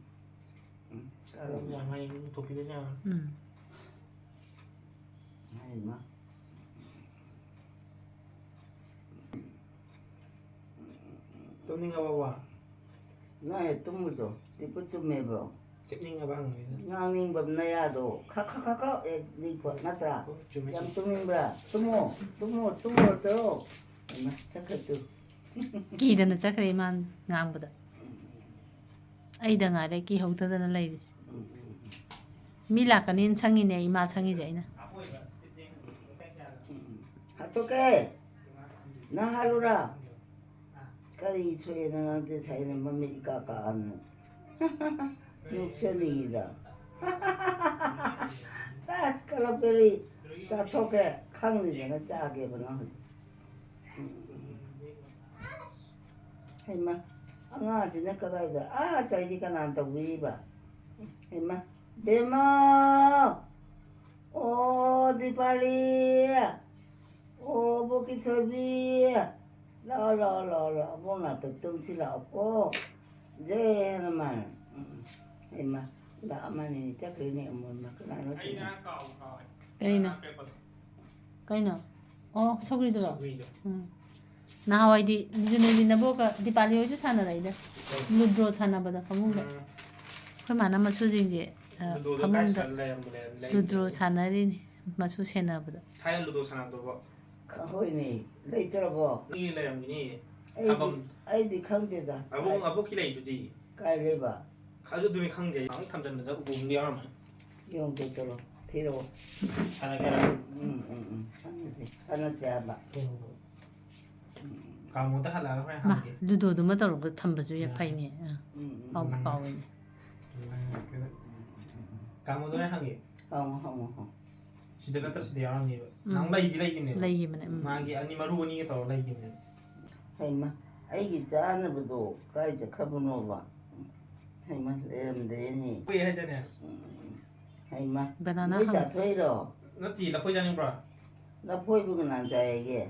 ꯎꯝ, ꯀꯔꯝꯅ? ꯌꯥꯝ ꯍꯩ, ꯎꯊꯣꯛꯈꯤꯗꯣꯏꯅꯦ ꯌꯥꯝ꯫ ꯎꯝ꯫ ꯍꯩꯃ꯫ ꯇꯨꯝꯅꯤꯡꯉꯕ ꯋꯥ? ꯅꯪ ꯍꯦꯛ ꯇꯨꯝꯃꯨꯆꯣ꯫ ꯇꯤꯄꯨ ꯇꯨꯝꯃꯦꯕ꯭ꯔꯣ? ꯇꯨꯝꯅꯤꯡꯉꯕ ꯍꯪꯕꯅꯤꯗ꯫ ꯉꯥꯡꯅꯤꯡꯕ ꯅꯌꯥꯗꯣ ꯈꯛ ꯈꯛ ꯈꯛ ꯈꯛ ꯍꯦꯛ ꯅꯤꯛꯄ ꯅꯠꯇ꯭ꯔꯥ? ꯆꯨꯝꯃꯦ, ꯌꯥꯝ ꯆꯨꯝꯃꯦ꯫ ꯇꯨꯝꯅꯤꯡꯕ꯭ꯔꯥ? ꯇꯨꯝꯃꯣ, ꯇꯨꯝꯃꯣ, ꯇꯨꯝꯃꯣ, ꯆꯠꯂꯣ꯫ ꯍꯩꯃ, ꯆꯠꯈ꯭ꯔꯦ ꯇꯨ꯫ ꯀꯤꯗꯅ ꯆꯠꯈ꯭ꯔꯦ ꯏꯃꯥꯅ ꯉꯥꯡꯕꯗ꯫ ꯑꯩꯗ ꯉꯥꯏꯔꯦ ꯀꯤꯍꯧꯗꯗꯅ ꯂꯩꯔꯤꯁꯦ꯫ ꯃꯤ ꯂꯥꯛꯀꯅꯤꯅ ꯁꯪꯉꯤꯅꯦ ꯏꯃꯥ ꯁꯪꯉꯤꯁꯦ ꯑꯩꯅ꯫ ꯍꯥꯠꯇꯣꯛꯀꯦ꯫ ꯅꯪ ꯍꯥꯠꯂꯨꯔꯥ? ꯀꯔꯤ ꯊꯣꯛꯑꯦ ꯅꯪ ꯉꯥꯡꯇꯦ ꯁꯥꯏꯅ ꯃꯃꯤꯠ ꯏꯀꯥ ꯀꯥꯛꯑꯅ꯫ ꯅꯣꯛꯆꯅꯤꯡꯉꯤꯗ꯫ ꯇꯁ ꯀꯂꯞ ꯀꯔꯤ ꯆꯥꯊꯣꯛꯀꯦ ꯈꯪꯗꯦꯗꯅ ꯆꯥꯒꯦꯕ ꯅꯪ ꯍꯧꯖꯤꯛ꯫ ꯍꯩꯃ꯫ ꯑꯉꯥꯡꯁꯤꯅ ꯀꯗꯥꯏꯗ? ꯑꯥ, ꯆꯍꯤ ꯀꯅꯥꯅ ꯇꯧꯕꯤꯔꯤꯕ? ꯍꯩꯃꯥ! ꯕꯦꯝꯃ! ꯑꯣ, ꯗꯤꯄꯥꯂꯤ! ꯑꯣ, ꯕꯣꯀꯤ ꯊꯣꯏꯕꯤ! ꯂꯥꯛꯑꯣ, ꯂꯥꯛꯑꯣ, ꯂꯥꯛꯑꯣ, ꯂꯥꯛꯑꯣ꯫ ꯑꯕꯣꯛ ꯅꯥꯛꯇ ꯇꯨꯝꯁꯤ ꯂꯥꯛꯑꯣꯀꯣ꯫ ꯖꯦ ꯍꯅꯨꯃꯥꯟ꯫ ꯎꯝ, ꯎꯝ꯫ ꯍꯩꯃꯥ! ꯂꯥꯛꯑꯃꯅꯤ, ꯆꯠꯈ꯭ꯔꯦꯅꯦ ꯑꯃꯨꯛ꯫ ꯀꯅꯥꯅꯣ ꯁꯤꯅ? ꯑꯩꯅ ꯀꯥꯎ ꯀꯥꯎꯔꯦ꯫ ꯀꯔꯤꯅꯣ? ꯀꯩꯅꯣ? ꯑꯣ, ꯁꯧꯒ꯭ꯔꯤꯗꯨꯔꯣ? ꯁꯧꯒ꯭ꯔꯤꯗꯣ꯫ ꯎꯝ꯫ ꯅꯍꯥꯟꯋꯥꯏꯗꯤ ꯖꯨꯅꯦꯗꯤ ꯅꯕꯣꯛꯀ ꯗꯤꯄꯥꯂꯤ ꯍꯣꯏꯁꯨ ꯁꯥꯟꯅꯔꯛꯏꯗ꯫ ꯎꯝ꯫ ꯂꯨꯗ꯭ꯔꯣ ꯁꯥꯟꯅꯕꯗ ꯐꯃꯨꯡꯗ꯫ ꯎꯝ꯫ ꯑꯩꯈꯣꯏ ꯃꯥꯅ ꯃꯁꯨꯁꯤꯡꯁꯦ, ꯑ, ꯂꯨꯗꯣꯗꯣ ꯐꯃꯨꯡꯗ ꯀꯥꯏ ꯁꯥꯟꯅ ꯂꯩꯔꯝꯕ ꯂꯩꯔꯝ-, ꯂꯩꯔꯝꯗꯦ꯫ ꯂꯨꯗ꯭ꯔꯣ ꯁꯥꯟꯅꯔꯤꯅꯤ, ꯃꯁꯨ ꯁꯦꯟꯅꯕꯗ꯫ ꯊꯥꯏꯅ ꯂꯨꯗꯣ ꯁꯥꯟꯅꯕꯗꯨꯕꯣ? ꯈ-, ꯍꯣꯏꯅꯦ, ꯂꯩꯇ꯭ꯔꯕꯣ? ꯃꯤ ꯂꯩꯔꯝꯒꯤꯅꯤ꯫ ꯑꯩꯗꯤ, ꯊꯝꯐꯝ ꯑꯩꯗꯤ ꯈꯪꯗꯦꯗ꯫ ꯑꯕꯣꯛ-, ꯀꯥꯏ-, ꯑꯕꯣꯛꯀꯤ ꯂꯩꯗꯨꯗꯤ꯫ ꯀꯥꯏ ꯂꯩꯕ? ꯑꯗꯨꯗꯨꯅꯤ ꯈꯪꯗꯦ꯫ ꯑꯃꯨꯛ ꯊꯝꯖꯟꯕꯗ ꯎꯄꯨ ꯑꯃꯗꯤ ꯌꯥꯎꯔꯝꯃꯅꯤ꯫ ꯌꯦꯡꯉꯨꯆꯣ, ꯆꯠꯂꯣ, ꯊꯤꯔꯛꯑꯣ꯫ ꯁꯥꯟꯅꯒꯦꯔꯥ? ꯎꯝ, ꯎꯝ, ꯎꯝ, ꯁꯥꯟꯅꯁꯤ, ꯁꯥꯟꯅꯁꯤ ꯍꯥꯏꯕ꯫ ꯍꯣꯏ, ꯍꯣꯏ, ꯍꯣꯏ꯫ ꯎꯝ꯫ ꯀꯥꯃꯣꯗ ꯍꯜꯂꯛꯑꯒ ꯍꯣꯔꯦꯟ ꯃꯥ, ꯍꯪꯒꯦ꯫ ꯂꯨꯗꯣꯗꯨꯃ ꯇꯧꯔꯒ ꯊꯝꯕꯁꯨ ꯌꯥꯏ, ꯌꯥꯏ꯫ ꯐꯩꯅꯦ꯫ ꯑꯥ, ꯎꯝ, ꯎꯝ꯫ ꯀꯥꯎꯕꯨ ꯀꯥꯎꯋꯤꯅꯦ꯫ ꯀꯥꯃꯣꯗ ꯍꯣꯔꯦꯟ ꯍꯪꯒꯦ꯫ ꯍꯪꯉꯣ, ꯍꯪꯉꯣ, ꯍꯪꯉꯣ꯫ ꯁꯤꯗ ꯅꯠꯇ꯭ꯔ ꯁꯤꯗ ꯌꯥꯎꯔꯝꯅꯦꯕ꯫ ꯎꯝ꯫ ꯅꯪ ꯂꯩꯗꯤ ꯂꯩꯈꯤꯕꯅꯦꯕ꯫ ꯂꯩꯈꯤꯕꯅꯦ, ꯎꯝ꯫ ꯃꯥꯒꯤ ꯑꯅꯤ ꯃꯔꯨ ꯑꯅꯤꯒ ꯇꯧꯔ ꯂꯩꯈꯤꯕꯅꯦꯕ꯫ ꯍꯩꯃ, ꯑꯩꯒꯤ ꯆꯥꯅꯕꯗꯣ ꯀꯥꯏ ꯆꯠꯈ꯭ꯔꯕꯅꯣꯕ? ꯍꯩꯃ, ꯂꯩꯔꯝꯗꯦꯅꯦ꯫ ꯀꯨꯏ ꯍꯥꯏꯗꯅꯦ꯫ ꯎꯝ, ꯍꯩꯃ, banana ꯂꯣꯏ ꯍꯪ- ꯆꯥꯊꯣꯛꯏꯔꯣ? ꯅꯠꯇꯦ, ꯂꯐꯣꯏ ꯆꯥꯅꯤꯡꯕ꯭ꯔꯣ? ꯂꯐꯣꯏꯕꯨ ꯀꯅꯥ ꯆꯥꯏ ꯍꯥꯏꯒꯦ?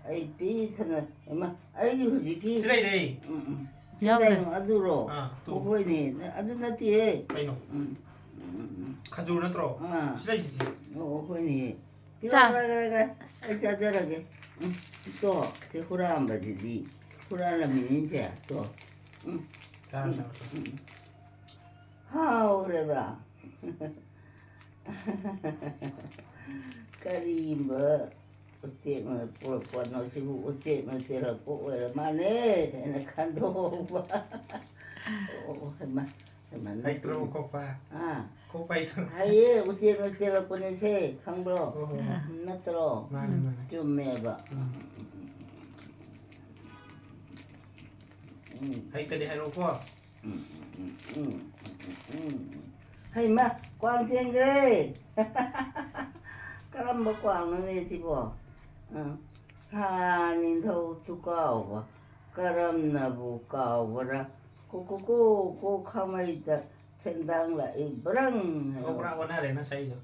ꯑꯩ ꯄꯤꯛ ꯊꯟꯅ, ꯍꯩꯃ, ꯑꯩꯒꯤ ꯍꯧꯖꯤꯛꯀꯤ ꯁꯤ ꯂꯩꯔꯦ꯫ ꯎꯝ, ꯎꯝ꯫ ꯌꯥꯎꯗꯦ꯫ ꯀꯗꯥꯏꯅꯣ? ꯑꯗꯨꯔꯣ? ꯑꯥ, ꯇꯨ꯫ ꯑꯣ, ꯍꯣꯏꯅꯦ꯫ ꯑꯗꯨ ꯅꯠꯇꯦꯍꯦ꯫ ꯀꯩꯅꯣ? ꯎꯝ, ꯎꯝ, ꯎꯝ, ꯎꯝ꯫ ꯈꯖꯨꯔ ꯅꯠꯇ꯭ꯔꯣ? ꯑꯥ꯫ ꯁꯤ ꯂꯩꯁꯤꯗꯤ꯫ ꯑꯣ, ꯑꯣ, ꯍꯣꯏꯅꯦ꯫ ꯆꯥ-, ꯄꯤꯔꯛꯑꯣ, ꯂꯥꯛꯑꯣ, ꯂꯥꯛꯑꯣ, ꯂꯥꯛꯑꯣ꯫ ꯑꯩ ꯆꯥꯖꯔꯒꯦ꯫ ꯎꯝ, ꯇꯣ, ꯁꯤ ꯍꯨꯔꯥꯟꯕꯁꯤꯗꯤ꯫ ꯍꯨꯔꯥꯜꯂꯝꯃꯤꯅꯤꯁꯦ, ꯇꯣ꯫ ꯎꯝ, ꯆꯥꯔꯣ, ꯎꯝ, ꯆꯥꯔꯣ, ꯆꯥꯔꯣ꯫ ꯎꯝ꯫ ꯍꯥꯎꯔꯦꯗ꯫ ꯀꯔꯤꯒꯨꯝꯕ ꯎꯆꯦꯛꯅ ꯄꯨꯔꯛꯄꯅꯣ ꯁꯤꯕꯨ? ꯎꯆꯦꯛꯅ ꯆꯦꯜꯂꯛꯄ ꯑꯣꯏꯔ ꯃꯥꯜꯂꯦ ꯍꯥꯏꯅ ꯈꯟꯗꯣꯛꯍꯧꯕ꯫ ꯑꯣ, ꯍꯩꯃꯥ, ꯍꯩꯃꯥ, ꯍꯩꯇ꯭ꯔꯣ ꯅꯠꯇꯦꯅꯦ꯫ ꯈꯣꯛꯄ? ꯑꯥ꯫ ꯈꯣꯛꯄ ꯍꯩꯇ꯭ꯔꯣ? ꯍꯩꯌꯦ, ꯎꯆꯦꯛꯅ ꯆꯦꯜꯂꯛꯄꯅꯦꯁꯦ, ꯈꯪꯕ꯭ꯔꯣ? ꯍꯣꯏ, ꯍꯣꯏ, ꯍꯣꯏ꯫ ꯅꯠꯇ꯭ꯔꯣ? ꯃꯥꯅꯦ, ꯎꯝ, ꯃꯥꯅꯦ꯫ ꯆꯨꯝꯃꯦꯕ꯫ ꯎꯝ꯫ ꯎꯝ꯫ ꯍꯩꯇ꯭ꯔꯗꯤ ꯍꯥꯏꯔꯛꯎꯀꯣ꯫ ꯎꯝ, ꯎꯝ, ꯎꯝ, ꯎꯝ, ꯎꯝ, ꯎꯝ꯫ ꯍꯩꯃꯥ, ꯀ꯭ꯋꯥꯡ ꯆꯦꯟꯈ꯭ꯔꯦ꯫ ꯀꯔꯝꯕ ꯀ꯭ꯋꯥꯡꯅꯣꯅꯦ ꯁꯤꯕꯣ? ꯑ, ꯍꯥ, ꯅꯤꯡꯊꯧ ꯆꯨꯀꯥꯎꯕ꯫ ꯀꯔꯝꯅꯕꯨ ꯀꯥꯎꯕ꯭ꯔꯥ? ꯀꯨ ꯀꯨ ꯀꯨ ꯀꯨ ꯈꯥꯃꯩꯗ ꯁꯦꯟꯗꯥꯡ ꯂꯥꯛꯏ ꯕ꯭ꯔꯪ ꯍꯥꯏꯅ꯫ ꯑꯣ, ꯄꯨꯔꯥ ꯑꯣꯟꯅꯔꯦ ꯅꯪ ꯁꯛꯏꯗꯣ꯫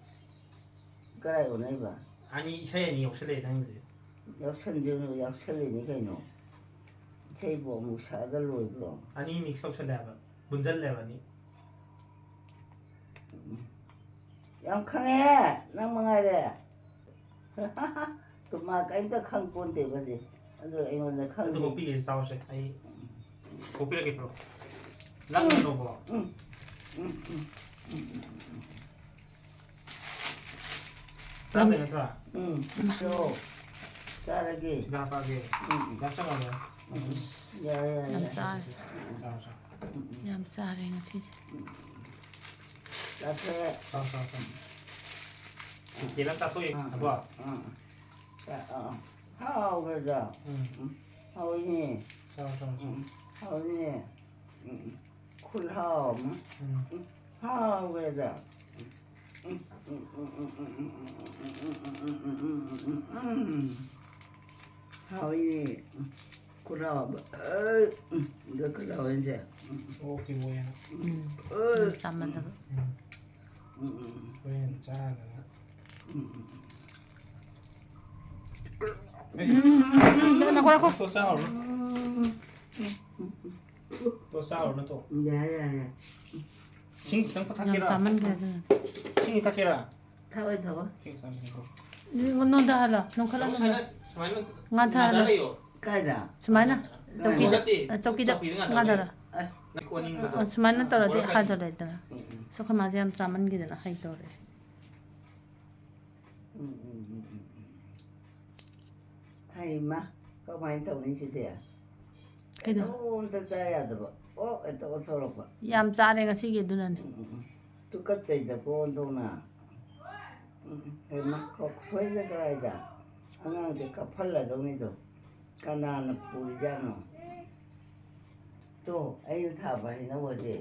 ꯀꯔꯥꯏ ꯑꯣꯟꯅꯩꯕ? ꯑꯅꯤ, ꯏꯁꯩ ꯑꯅꯤ ꯌꯥꯎꯁꯜꯂꯛꯑꯦ ꯅꯪꯒꯤꯗꯨꯗꯤ꯫ ꯌꯥꯎꯁꯟꯗꯣꯏꯅꯣ, ꯌꯥꯎꯁꯜꯂꯤꯅꯤ ꯀꯩꯅꯣ꯫ ꯏꯁꯩꯕꯨ ꯑꯃꯨꯛ ꯁꯛꯑꯒ ꯂꯣꯏꯕ꯭ꯔꯣ? ꯑꯅꯤ mix ꯇꯧꯁꯜꯂꯦ ꯍꯥꯏꯕ, ꯄꯨꯟꯁꯜꯂꯦ ꯍꯥꯏꯕ ꯑꯅꯤ꯫ ꯎꯝ꯫ ꯌꯥꯝ ꯈꯪꯉꯦ, ꯅꯪ ꯃꯉꯥꯏꯔꯦ꯫ ꯇꯨꯃꯥ ꯀꯔꯤꯝꯇ ꯈꯪ ꯄꯣꯟꯇꯦꯕ ꯍꯧꯖꯤꯛ꯫ ꯑꯗꯨ ꯑꯩꯉꯣꯟꯗ ꯑꯗꯨ ꯈꯪꯗꯦ꯫ ꯀꯣꯛꯄꯤꯒꯦ, ꯆꯥꯎꯁꯦ꯫ ꯑꯩ ꯀꯣꯛꯄꯤꯔꯛꯀꯦ, ꯄ꯭ꯔꯣ꯫ ꯅꯪ ꯎꯝ꯫ ꯀꯩꯅꯣꯕꯣ? ꯎꯝ꯫ ꯎꯝ, ꯎꯝ, ꯎꯝ, ꯎꯝ, ꯎꯝ, ꯎꯝ꯫ ꯆꯥꯗꯣꯏ ꯅꯠꯇ꯭ꯔꯥ? ꯎꯝ꯫ ꯆꯥꯔꯒꯦ꯫ ꯍꯤꯗꯥꯛ ꯀꯥꯞꯀꯦ꯫ ꯎꯝ, ꯎꯝ꯫ ꯍꯤꯗꯥꯛ ꯆꯪꯉꯕꯣ? ꯎꯝ, ꯎꯝ꯫ ꯌꯥꯔꯦ, ꯌꯥꯔꯦ, ꯌꯥꯝ ꯌꯥꯔꯦ꯫ ꯆꯥꯔꯦ꯫ ꯆꯥꯔꯣ, ꯆꯥꯔꯣ꯫ ꯎꯝ, ꯎꯝ꯫ ꯌꯥꯝ ꯆꯥꯔꯦ ꯉꯁꯤꯁꯦ꯫ ꯎꯝ꯫ ꯆꯥꯊꯣꯛꯑꯦ꯫ ꯆꯥꯎ, ꯆꯥꯎ, ꯆꯥꯎ꯫ ꯀꯦꯂ ꯆꯥꯊꯣꯛꯑꯦ, ꯑꯥ, ꯑꯕꯣ꯫ ꯑꯥ, ꯑꯥ꯫ ꯆꯥ-, ꯑꯥ, ꯑꯥ꯫ ꯍꯥꯎꯈ꯭ꯔꯗ꯫ ꯎꯝ꯫ ꯎꯝ꯫ ꯍꯥꯎꯏꯅꯦ꯫ ꯆꯥꯎ, ꯆꯥꯎ, ꯆꯥꯎ꯫ ꯎꯝ, ꯎꯝ꯫ ꯍꯥꯎꯏꯅꯦ꯫ ꯎꯝ, ꯎꯝ꯫ ꯈꯨꯠꯍꯥꯎ ꯑꯃ꯫ ꯎꯝ꯫ ꯎꯝ꯫ ꯍꯥꯎꯈ꯭ꯔꯗ꯫ ꯎꯝ, ꯎꯝ, ꯎꯝ꯫ ꯎꯝ꯫ ꯍꯥꯎꯏꯅꯦ꯫ ꯎꯝ꯫ ꯈꯨꯠꯍꯥꯎ ꯑꯃ꯫ ꯑ, ꯎꯝ꯫ ꯑꯗ ꯈꯨꯠꯍꯥꯎ ꯑꯃꯁꯦ꯫ ꯎꯝ꯫ ꯑꯣꯛꯇꯤ ꯑꯣꯛꯑꯦꯅ꯫ ꯎꯝ꯫ ꯑ꯫ ꯎꯝ, ꯆꯥꯃꯟꯗꯕ꯫ ꯎꯝ꯫ ꯎꯝ, ꯎꯝ, ꯎꯝ꯫ ꯍꯣꯔꯦꯟ ꯆꯥꯗꯅ꯫ ꯎꯝ, ꯎꯝ, ꯎꯝ꯫ ꯎꯝ, ꯎꯝ, ꯎꯝ, ꯎꯝ, ꯎꯝ, ꯎꯝ, ꯎꯝ꯫ ꯇꯣ ꯆꯥꯍꯧꯔꯣ꯫ ꯎꯝ꯫ ꯇꯣ ꯆꯥꯔꯨꯔꯣ ꯅꯠꯇ꯭ꯔꯣ? ꯌꯥꯔꯦ, ꯌꯥꯔꯦ, ꯌꯥꯔꯦ꯫ ꯏꯁꯤꯡ ꯈꯤꯇꯪ ꯌꯥꯝ ꯊꯛꯀꯦꯔꯥ? ꯆꯥꯃꯟꯈ꯭ꯔꯦ ꯑꯗꯨꯅ꯫ ꯏꯁꯤꯡ ꯊꯛꯀꯦꯔꯥ? ꯊꯛꯑꯣꯏ, ꯊꯛꯑꯣꯏ꯫ ꯏꯁꯤꯡ ꯈꯤꯇꯪ ꯊꯛꯀꯦꯔꯥ? ꯅꯣꯟꯊꯍꯜꯂꯣ, ꯅꯣꯟꯈꯠꯂꯣ, ꯁꯨꯃꯥꯏꯅ, ꯅꯣꯟꯈꯠꯂꯣ꯫ ꯁꯨꯃꯥꯏꯅ ꯉꯥꯟꯊꯍꯜꯂꯣ꯫ ꯉꯥꯟꯊꯔ ꯂꯩꯌꯣ꯫ ꯀꯥꯏꯗ? ꯁꯨꯃꯥꯏꯅ, ꯅꯠꯇꯦ, ꯆꯧꯀꯤꯗ, ꯆꯧꯀꯤꯗ ꯉꯥꯟꯊꯔ ꯉꯥꯟꯊꯔꯣ꯫ ꯂꯩꯌꯣ꯫ ꯑꯁ꯫ ꯅꯪ ꯑꯣꯅꯤꯡꯕꯗꯣ꯫ ꯑ, ꯁꯨꯃꯥꯏꯅ ꯇꯧꯔꯗꯤ ꯑꯣꯔꯛꯀꯅꯤ꯫ ꯍꯥꯏꯗꯣꯔꯦꯗꯅ꯫ ꯎꯝ, ꯎꯝ꯫ ꯑꯁ, ꯑꯩꯈꯣꯏ ꯃꯥꯁꯦ ꯌꯥꯝ ꯆꯥꯃꯟꯈꯤꯗꯅ ꯍꯩꯗꯧꯔꯦ꯫ ꯎꯝ, ꯎꯝ, ꯎꯝ, ꯎꯝ, ꯎꯝ꯫ ꯍꯩꯃꯥ, ꯀꯃꯥꯏꯅ ꯇꯧꯅꯤ ꯁꯤꯗꯤ? ꯀꯩꯗꯧ? ꯀꯩꯅꯣꯝꯇ ꯆꯥ ꯌꯥꯗꯕ꯫ ꯑꯣ, ꯍꯦꯛꯇ ꯑꯣꯟꯊꯣꯔꯛꯄ꯫ ꯌꯥꯝ ꯆꯥꯔꯦ ꯉꯁꯤꯒꯤ, ꯑꯗꯨꯅꯅꯦ꯫ ꯎꯝ, ꯎꯝ, ꯎꯝ꯫ ꯇꯨꯀꯠꯆꯩꯗꯀꯣ ꯑꯣꯟꯊꯣꯛꯅ꯫ ꯎꯝ, ꯎꯝ꯫ ꯍꯩꯃꯥ, ꯀꯣꯛ ꯁꯣꯏꯗ ꯀꯗꯥꯏꯗ? ꯑꯉꯥꯡꯁꯦ ꯀꯞꯐꯜꯂꯗꯧꯅꯤꯗꯣ꯫ ꯀꯅꯥꯅ ꯄꯨꯔꯤꯖꯥꯠꯅꯣ? ꯇꯣ, ꯑꯩꯅ ꯊꯥꯕ ꯍꯩꯅꯧ ꯑꯁꯦ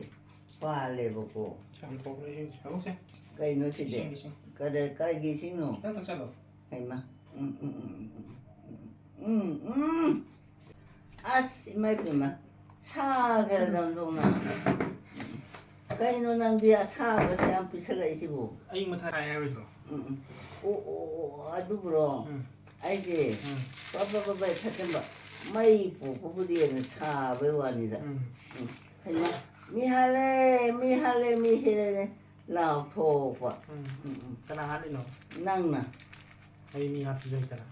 ꯄꯥꯜꯂꯦꯕꯀꯣ꯫ ꯌꯥꯝ ꯊꯣꯛꯈ꯭ꯔꯦ ꯏꯁꯤꯡꯁꯦ꯫ ꯍꯧꯁꯦ꯫ ꯀꯩꯅꯣ ꯁꯤꯗꯤ? ꯏꯁꯤꯡ, ꯏꯁꯤꯡ꯫ ꯀꯔꯤ, ꯀꯔꯤꯒꯤ ꯏꯁꯤꯡꯅꯣ? ꯈꯤꯇꯪ ꯊꯛꯆꯜꯂꯣ꯫ ꯍꯩꯃꯥ꯫ ꯎꯝ, ꯎꯝ, ꯎꯝ, ꯎꯝ, ꯎꯝ, ꯎꯝ꯫ ꯎꯝ, ꯎꯝ꯫ ꯑꯁ, ꯏꯃꯥ ꯏꯕꯦꯝꯃ, ꯁꯥꯈ꯭ꯔꯦꯗ ꯑꯣꯟꯊꯣꯛꯅ꯫ ꯀꯩꯅꯣ ꯅꯪꯗꯤ ꯑꯁꯥꯕꯁꯦ ꯌꯥꯝ ꯄꯤꯁꯜꯂꯛꯏꯁꯤꯕꯨ? ꯑꯩ ꯃꯊꯥ ꯁꯥꯏ ꯍꯥꯏꯔꯣꯏꯗ꯭ꯔꯣ? ꯎꯝ, ꯎꯝ꯫ ꯑꯣ, ꯑꯣ, ꯑꯣ, ꯑꯗꯨꯕꯨꯔꯣ? ꯎꯝ꯫ ꯑꯩꯁꯦ ꯎꯝ꯫ ꯄ-, ꯄ-, ꯄ-, ꯄ-, ꯊꯛꯆꯟꯕ, ꯃꯩ ꯄꯣꯛꯄꯕꯨꯗꯤ ꯑꯩꯅ ꯁꯥꯕꯩ ꯋꯥꯅꯤꯗ꯫ ꯎꯝ꯫ ꯎꯝ꯫ ꯍꯩꯃꯥ, "ꯃꯤ ꯍꯥꯠꯂꯦ, ꯃꯤ ꯍꯥꯠꯂꯦ, ꯃꯤ ꯍꯥꯠꯂꯦ" ꯂꯥꯎꯊꯣꯛꯄ꯫ ꯎꯝ꯫ ꯎꯝ, ꯎꯝ꯫ ꯀꯅꯥ ꯍꯥꯠꯂꯤꯅꯣ? ꯅꯪꯅ꯫ ꯑꯩ ꯃꯤ ꯍꯥꯠꯄꯁꯨ ꯍꯩꯇꯅ꯫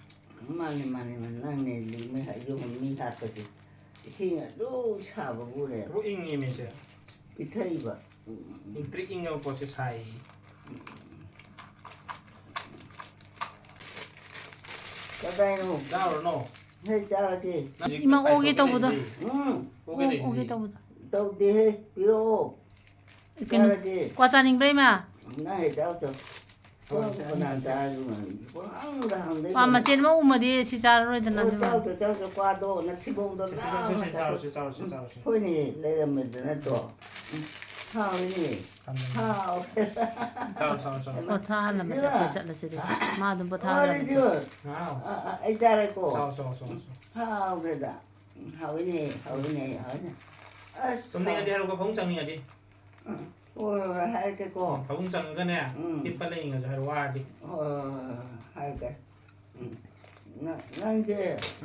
ꯃꯥꯅꯤ, ꯃꯥꯅꯤ, ꯃꯥꯅꯤ, ꯅꯪꯅꯦ ꯃꯤ ꯍꯥꯠ-, ꯌꯨꯝ ꯃꯤ ꯍꯥꯠꯄꯁꯦ꯫ ꯏꯁꯤꯡ ꯑꯗꯨꯛ ꯁꯥꯕꯕꯨꯅꯦ꯫ ꯑꯗꯨꯛ ꯏꯪꯉꯤ ꯃꯤꯁꯦ꯫ ꯄꯤꯊꯛꯏꯕ꯫ ꯎꯝ, ꯎꯝ, ꯎꯝ꯫ ꯏꯪꯇ꯭ꯔꯤꯛ ꯏꯪꯉꯕ ꯄꯣꯠꯁꯦ ꯁꯥꯏ꯫ ꯀꯗꯥꯏꯅꯣ? ꯆꯥꯔꯨꯔꯅꯣ꯫ ꯍꯦ, ꯆꯥꯔꯒꯦ꯫ ꯅꯪ ꯍꯧꯖꯤꯛ ꯏꯃꯥ, ꯐꯥꯏ ꯑꯣꯒꯦ ꯇꯧꯒꯦ ꯇꯧꯕꯗꯣ꯫ ꯂꯩꯔꯤꯗꯨꯗꯤ꯫ ꯎꯝ꯫ ꯑꯣꯒꯦ ꯑꯣ-, ꯂꯩꯔꯤꯗꯨꯗꯤ꯫ ꯑꯣꯒꯦ ꯇꯧꯕꯗꯣ꯫ ꯇꯧꯗꯦꯍꯦ, ꯄꯤꯔꯛꯑꯣ꯫ ꯀꯩꯅꯣ, ꯆꯥꯔꯒꯦ꯫ ꯀ꯭ꯋꯥ ꯆꯥꯅꯤꯡꯕ꯭ꯔꯥ, ꯏꯃꯥ? ꯅꯪ ꯍꯦꯛ ꯆꯥꯎ ꯆꯣ꯫ ꯍꯣꯏ, ꯀꯅꯥ ꯆꯥꯔꯒꯦ? ꯄꯪꯍꯪꯗ ꯍꯪꯗꯣꯏ ꯀ꯭ꯋꯥ ꯀꯩꯅꯣ? ꯃꯆꯦꯠ ꯑꯃ ꯎꯃꯗꯤ ꯁꯤ ꯆꯥꯔꯔꯣꯏꯗꯅ, ꯑꯣ, ꯑꯗꯨꯅ꯫ ꯆꯥꯎ ꯆꯣ, ꯆꯥꯎ ꯆꯣ, ꯀ꯭ꯋꯥꯗꯣ ꯅꯊꯤꯕꯣꯡꯗꯣ ꯁꯦ, ꯁꯦ, ꯁꯦ, ꯂꯥꯎꯅ ꯁꯦ, ꯆꯥꯎ, ꯆꯥꯊꯣꯛ-, ꯁꯦ, ꯆꯥꯎ, ꯁꯦ, ꯎꯝ, ꯆꯥꯎ, ꯁꯦ꯫ ꯍꯣꯏꯅꯦ, ꯂꯩꯔꯝꯃꯦꯗꯅ ꯇꯣ꯫ ꯎꯝ, ꯍꯥꯎꯏꯅꯦ꯫ ꯊꯝꯃꯦ꯫ ꯍꯥꯎ꯫ ꯆꯥꯎ, ꯆꯥꯎ, ꯆꯥꯎ꯫ ꯄꯣꯊꯥꯍꯜꯂꯝꯃꯁꯦ, ꯏꯆꯦ꯫ ꯑꯩꯈꯣꯏ ꯆꯠꯂꯁꯤꯗꯤ꯫ ꯃꯥ ꯑꯗꯨꯝ ꯄꯣꯊꯥꯍꯜꯂꯝꯃꯁꯦ꯫ ꯍꯣꯏ, ꯏꯆꯦ꯫ ꯍꯥꯎ꯫ ꯑ, ꯑ, ꯑꯩ ꯆꯥꯔꯦꯀꯣ꯫ ꯆꯥꯎ, ꯆꯥꯎ, ꯆꯥꯎ, ꯆꯥꯎ꯫ ꯍꯥꯎꯈ꯭ꯔꯦꯗ꯫ ꯎꯝ, ꯍꯥꯎꯏꯅꯦ, ꯍꯥꯎꯏꯅꯦ, ꯍꯥꯎꯏꯅꯦ꯫ ꯑꯁ, ꯇꯨꯝꯅꯤꯡꯉꯗꯤ ꯍꯥꯎ-, ꯍꯥꯏꯔꯛꯑꯣ, ꯐꯃꯨꯡ ꯆꯪꯅꯤꯡꯉꯗꯤ꯫ ꯎꯝ, ꯍꯣꯏ, ꯍꯣꯏ, ꯍꯣꯏ, ꯍꯥꯏꯔꯛꯀꯦꯀꯣ꯫ ꯐꯃꯨꯡ ꯆꯪꯉꯒꯅꯦ, ꯎꯝ꯫ ꯍꯤꯞꯄ ꯂꯩꯅꯤꯡꯉꯁꯨ ꯍꯥꯏꯔꯛꯑꯣ, ꯋꯥꯔꯗꯤ꯫ ꯍꯣꯏ, ꯍꯣꯏ, ꯍꯣꯏ, ꯍꯣꯏ, ꯍꯥꯏꯔꯛꯀꯦ꯫ ꯎꯝ꯫ ꯅ-, ꯅꯪꯁꯦ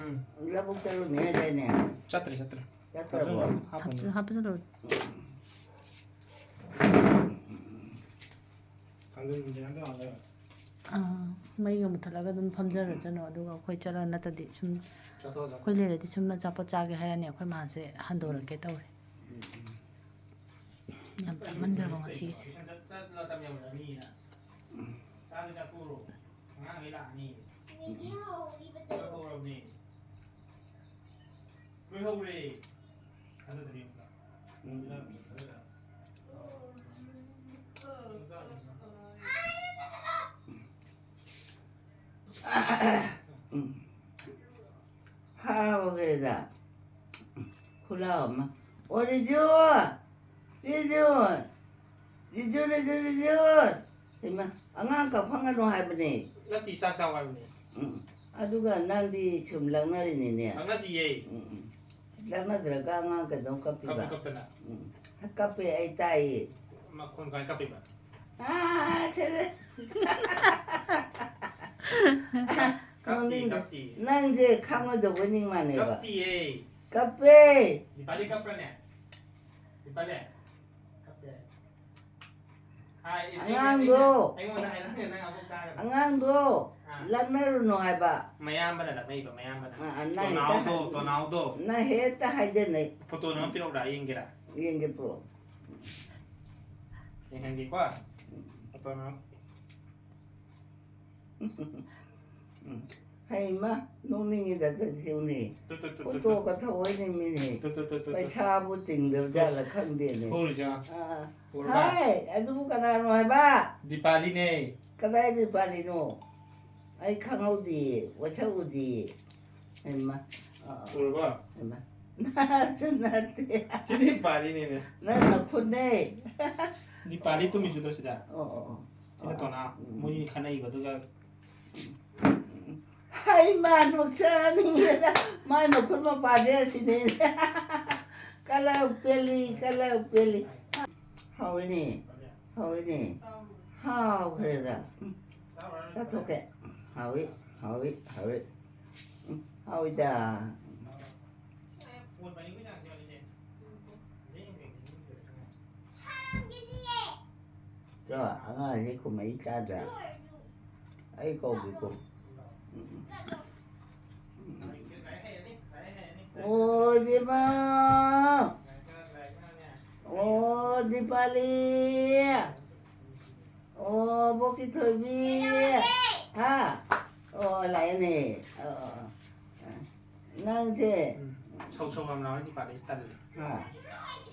ꯎꯝ꯫ ꯂꯧꯕꯨꯛ ꯆꯠꯂꯨꯅꯤ ꯍꯥꯏꯗꯥꯏꯅꯦ? ꯆꯠꯇ꯭ꯔꯦ, ꯆꯠꯇ꯭ꯔꯦ꯫ ꯆꯠꯇ꯭ꯔꯕꯣ? ꯍꯥꯞꯄꯅꯤ꯫ ꯍꯥꯞꯆ-, ꯍꯥꯞꯆꯜꯂꯣ꯫ ꯎꯝ꯫ ꯊꯥꯡꯖꯤꯡ ꯃꯨꯟꯖꯟꯒꯦ ꯇꯧꯔꯝꯕꯅꯦ꯫ ꯑꯥ, ꯃꯩꯒ ꯃꯨꯠꯊꯠꯂꯒ ꯑꯗꯨꯝ ꯐꯝꯖꯔꯖꯅꯣ, ꯑꯗꯨꯒ ꯑꯩꯈꯣꯏ ꯆꯠꯂ ꯅꯠꯇ꯭ꯔꯗꯤ ꯁꯨꯝ ꯆꯠꯊꯣꯛꯑꯣ, ꯆꯠꯊꯣꯛꯑꯣ꯫ ꯑꯩꯈꯣꯏ ꯂꯩꯔꯗꯤ ꯁꯨꯝ ꯑꯆꯥꯄꯣꯠ ꯆꯥꯒꯦ ꯍꯥꯏꯔꯅꯤ, ꯑꯩꯈꯣꯏ ꯃꯥꯁꯦ ꯍꯟꯗꯣꯔꯛꯀꯦ ꯇꯧꯔꯦ꯫ ꯎꯝ, ꯎꯝ꯫ ꯌꯥꯝ ꯆꯥꯃꯟꯈ꯭ꯔꯕ ꯉꯁꯤꯒꯤꯁꯦ꯫ ꯎꯝ꯫ ꯆꯥꯒꯦ ꯆꯥꯊꯣꯛꯎꯔꯣ꯫ ꯑꯉꯥꯡꯈꯩ ꯂꯥꯛꯑꯅꯤ꯫ ꯆꯥꯊꯣꯛꯎꯔꯕꯅꯦ꯫ ꯂꯣꯏꯍꯧꯔꯦ꯫ ꯊꯥꯖꯗ꯭ꯔꯤ ꯑꯃꯨꯛꯀ꯫ ꯎꯝ꯫ ꯎꯝ꯫ ꯍꯥꯎꯈ꯭ꯔꯦꯗ꯫ ꯈꯨꯂꯥꯎ ꯑꯃ꯫ ꯑꯣ, ꯔꯤꯖꯨ! ꯔꯤꯖꯨ! ꯔꯤꯖꯨ, ꯔꯤꯖꯨ, ꯔꯤꯖꯨ! ꯍꯩꯃꯥ, ꯑꯉꯥꯡ ꯀꯞꯐꯝꯒꯅꯨ ꯍꯥꯏꯕꯅꯦ꯫ ꯅꯠꯇꯦ, ꯆꯥꯛ ꯆꯥꯎ ꯍꯥꯏꯕꯅꯦ꯫ ꯎꯝ꯫ ꯑꯗꯨꯒ ꯅꯪꯗꯤ ꯁꯨꯝ ꯂꯛꯅꯔꯤꯅꯤꯅꯦ꯫ ꯂꯛꯅꯗꯤꯌꯦ꯫ ꯎꯝ, ꯎꯝ꯫ ꯂꯛꯅꯗ꯭ꯔꯒ ꯑꯉꯥꯡ ꯀꯩꯗꯧ ꯀꯞꯄꯤꯕ? ꯀꯞꯇꯤ ꯀꯞꯇꯅ꯫ ꯎꯝ꯫ ꯀꯞꯄꯦ, ꯑꯩ ꯇꯥꯏꯌꯦ꯫ ꯃꯈꯣꯟ ꯀꯃꯥꯏꯅ ꯀꯞꯄꯤꯕ? ꯑꯥ, ꯁꯤꯗ꯫ ꯀꯞꯇꯤ, ꯅꯣꯛꯅꯤꯡꯗꯦ꯫ ꯀꯞꯇꯤ꯫ ꯅꯪꯁꯦ ꯈꯪꯉꯣꯏꯗꯧꯕ ꯅꯤꯡ ꯃꯥꯟꯅꯦꯕ꯫ ꯀꯞꯇꯤꯌꯦ꯫ ꯀꯞꯄꯦ꯫ ꯗꯤꯄꯥꯂꯤ ꯀꯞꯄ꯭ꯔꯅꯦ? ꯗꯤꯄꯥꯂꯤ? ꯀꯞꯇꯦ꯫ ꯍꯥꯏ, ꯑꯉꯥꯡꯗꯣ꯫ ꯑꯩꯉꯣꯟꯗ ꯍꯥꯏꯔꯝꯃꯦ, ꯅꯪ ꯑꯃꯨꯛ ꯇꯥꯔꯕ? ꯑꯉꯥꯡꯗꯣ ꯑꯥ꯫ ꯂꯛꯅꯔꯨꯅꯨ ꯍꯥꯏꯕ꯫ ꯃꯌꯥꯝꯕꯅ ꯂꯛꯅꯩꯕ, ꯃꯌꯥꯝꯕꯅ꯫ ꯑꯥ, ꯑꯥ, ꯅꯪ ꯍꯦꯛꯇ ꯇꯣꯅꯥꯎꯗꯣ, ꯍꯥꯏ-, ꯇꯣꯅꯥꯎꯗꯣ꯫ ꯅꯪ ꯍꯦꯛꯇ ꯍꯥꯏꯖꯟꯅꯩ꯫ ꯐꯣꯇꯣ ꯅꯝꯃ ꯄꯤꯔꯛꯎꯔꯥ? ꯌꯦꯡꯒꯦꯔꯥ? ꯌꯦꯡꯒꯦ, ꯄꯨꯔꯛꯑꯣ꯫ ꯌꯦꯡꯍꯟꯒꯦꯀꯣ꯫ ꯐꯣꯇꯣ ꯅꯝꯃ꯫ ꯎꯝ꯫ ꯍꯩꯃ, ꯅꯣꯛꯅꯤꯡꯉꯤꯗ, ꯆꯠꯁꯤꯎꯅꯦ꯫ ꯇꯨ, ꯇꯨ, ꯇꯨ, ꯇꯨ, ꯇꯨ꯫ ꯐꯣꯇꯣꯒ ꯊꯧꯑꯣꯏꯅꯤꯡꯃꯤꯅꯦ꯫ ꯇꯨ, ꯇꯨ, ꯇꯨ, ꯇꯨ, ꯇꯨ꯫ ꯄꯩꯁꯥꯕꯨ ꯇꯤꯡꯗꯕ ꯖꯥꯠꯂ ꯈꯪꯗꯦꯅꯦ꯫ ꯊꯣꯛꯎꯔꯤꯁꯦ ꯌꯦꯡꯉꯣ꯫ ꯑꯥ, ꯑꯥ꯫ ꯎꯔꯕ? ꯍꯥꯏ, ꯑꯗꯨꯕꯨ ꯀꯅꯥꯅꯣ ꯍꯥꯏꯕ? ꯗꯤꯄꯥꯂꯤꯅꯦ꯫ ꯀꯗꯥꯏ ꯗꯤꯄꯥꯂꯤꯅꯣ? ꯑꯩ ꯈꯪꯍꯧꯗꯤꯌꯦ, ꯋꯥꯁꯛ ꯎꯗꯤꯌꯦ꯫ ꯍꯩꯃ, ꯑꯥ, ꯑꯥ꯫ ꯎꯔꯕ? ꯍꯩꯃ꯫ ꯅꯠꯁꯨ ꯅꯠꯇꯦ꯫ ꯁꯤꯗꯤ ꯗꯤꯄꯥꯂꯤꯅꯦꯃꯦ꯫ ꯅꯪ ꯅꯈꯨꯠꯅꯦ꯫ ꯗꯤꯄꯥꯂꯤ ꯇꯨꯝꯃꯤꯁꯨ ꯇꯧ ꯁꯤꯗ꯫ ꯑꯣ, ꯑꯣ, ꯑꯣ꯫ ꯁꯤꯅ ꯑꯣ, ꯇꯣꯅꯥ, ꯎꯝ꯫ ꯃꯣꯏ ꯈꯠꯅꯩꯕ, ꯑꯗꯨꯒ ꯍꯩꯃꯥ, ꯅꯣꯛꯆꯅꯤꯡꯉꯦꯗ꯫ ꯃꯥꯏ ꯃꯈꯨꯠ ꯃꯄꯥꯁꯦ ꯑꯁꯤꯅꯤ꯫ ꯀꯂꯛ ꯄꯦꯜꯂꯤ, ꯀꯂꯛ ꯄꯦꯜꯂꯤ꯫ ꯍꯥꯎꯏꯅꯦ, ꯍꯥꯎꯏꯅꯦ꯫ ꯍꯥꯎꯈ꯭ꯔꯦꯗ꯫ ꯎꯝ, ꯆꯥꯊꯣꯛꯀꯦ꯫ ꯍꯥꯎꯏ, ꯍꯥꯎꯏ, ꯍꯥꯎꯏ꯫ ꯎꯝ, ꯍꯥꯎꯏꯗ꯫ ꯆꯣ, ꯑꯉꯥꯡꯁꯦ ꯈꯨꯝꯃꯛꯏ ꯇꯥꯗ꯭ꯔꯥ? ꯑꯩ ꯀꯧꯒꯦꯀꯣ꯫ ꯎꯝ, ꯎꯝ꯫ ꯑꯣ, ꯏꯕꯦꯝꯃ! ꯑꯣ, ꯗꯤꯄꯥꯂꯤ! ꯑꯣ, ꯕꯣꯀꯤ ꯊꯣꯏꯕꯤ! ꯍꯥ? ꯑꯣ, ꯂꯥꯛꯑꯦꯅꯦ꯫ ꯑꯣ, ꯑꯣ, ꯑꯣ꯫ ꯅꯪꯁꯦ ꯎꯝ꯫ ꯁꯧ ꯁꯧ ꯌꯥꯝ ꯂꯥꯎꯔꯗꯤ ꯗꯤꯄꯥꯂꯤꯁꯦ ꯇꯜꯂꯦ꯫ ꯍꯥ?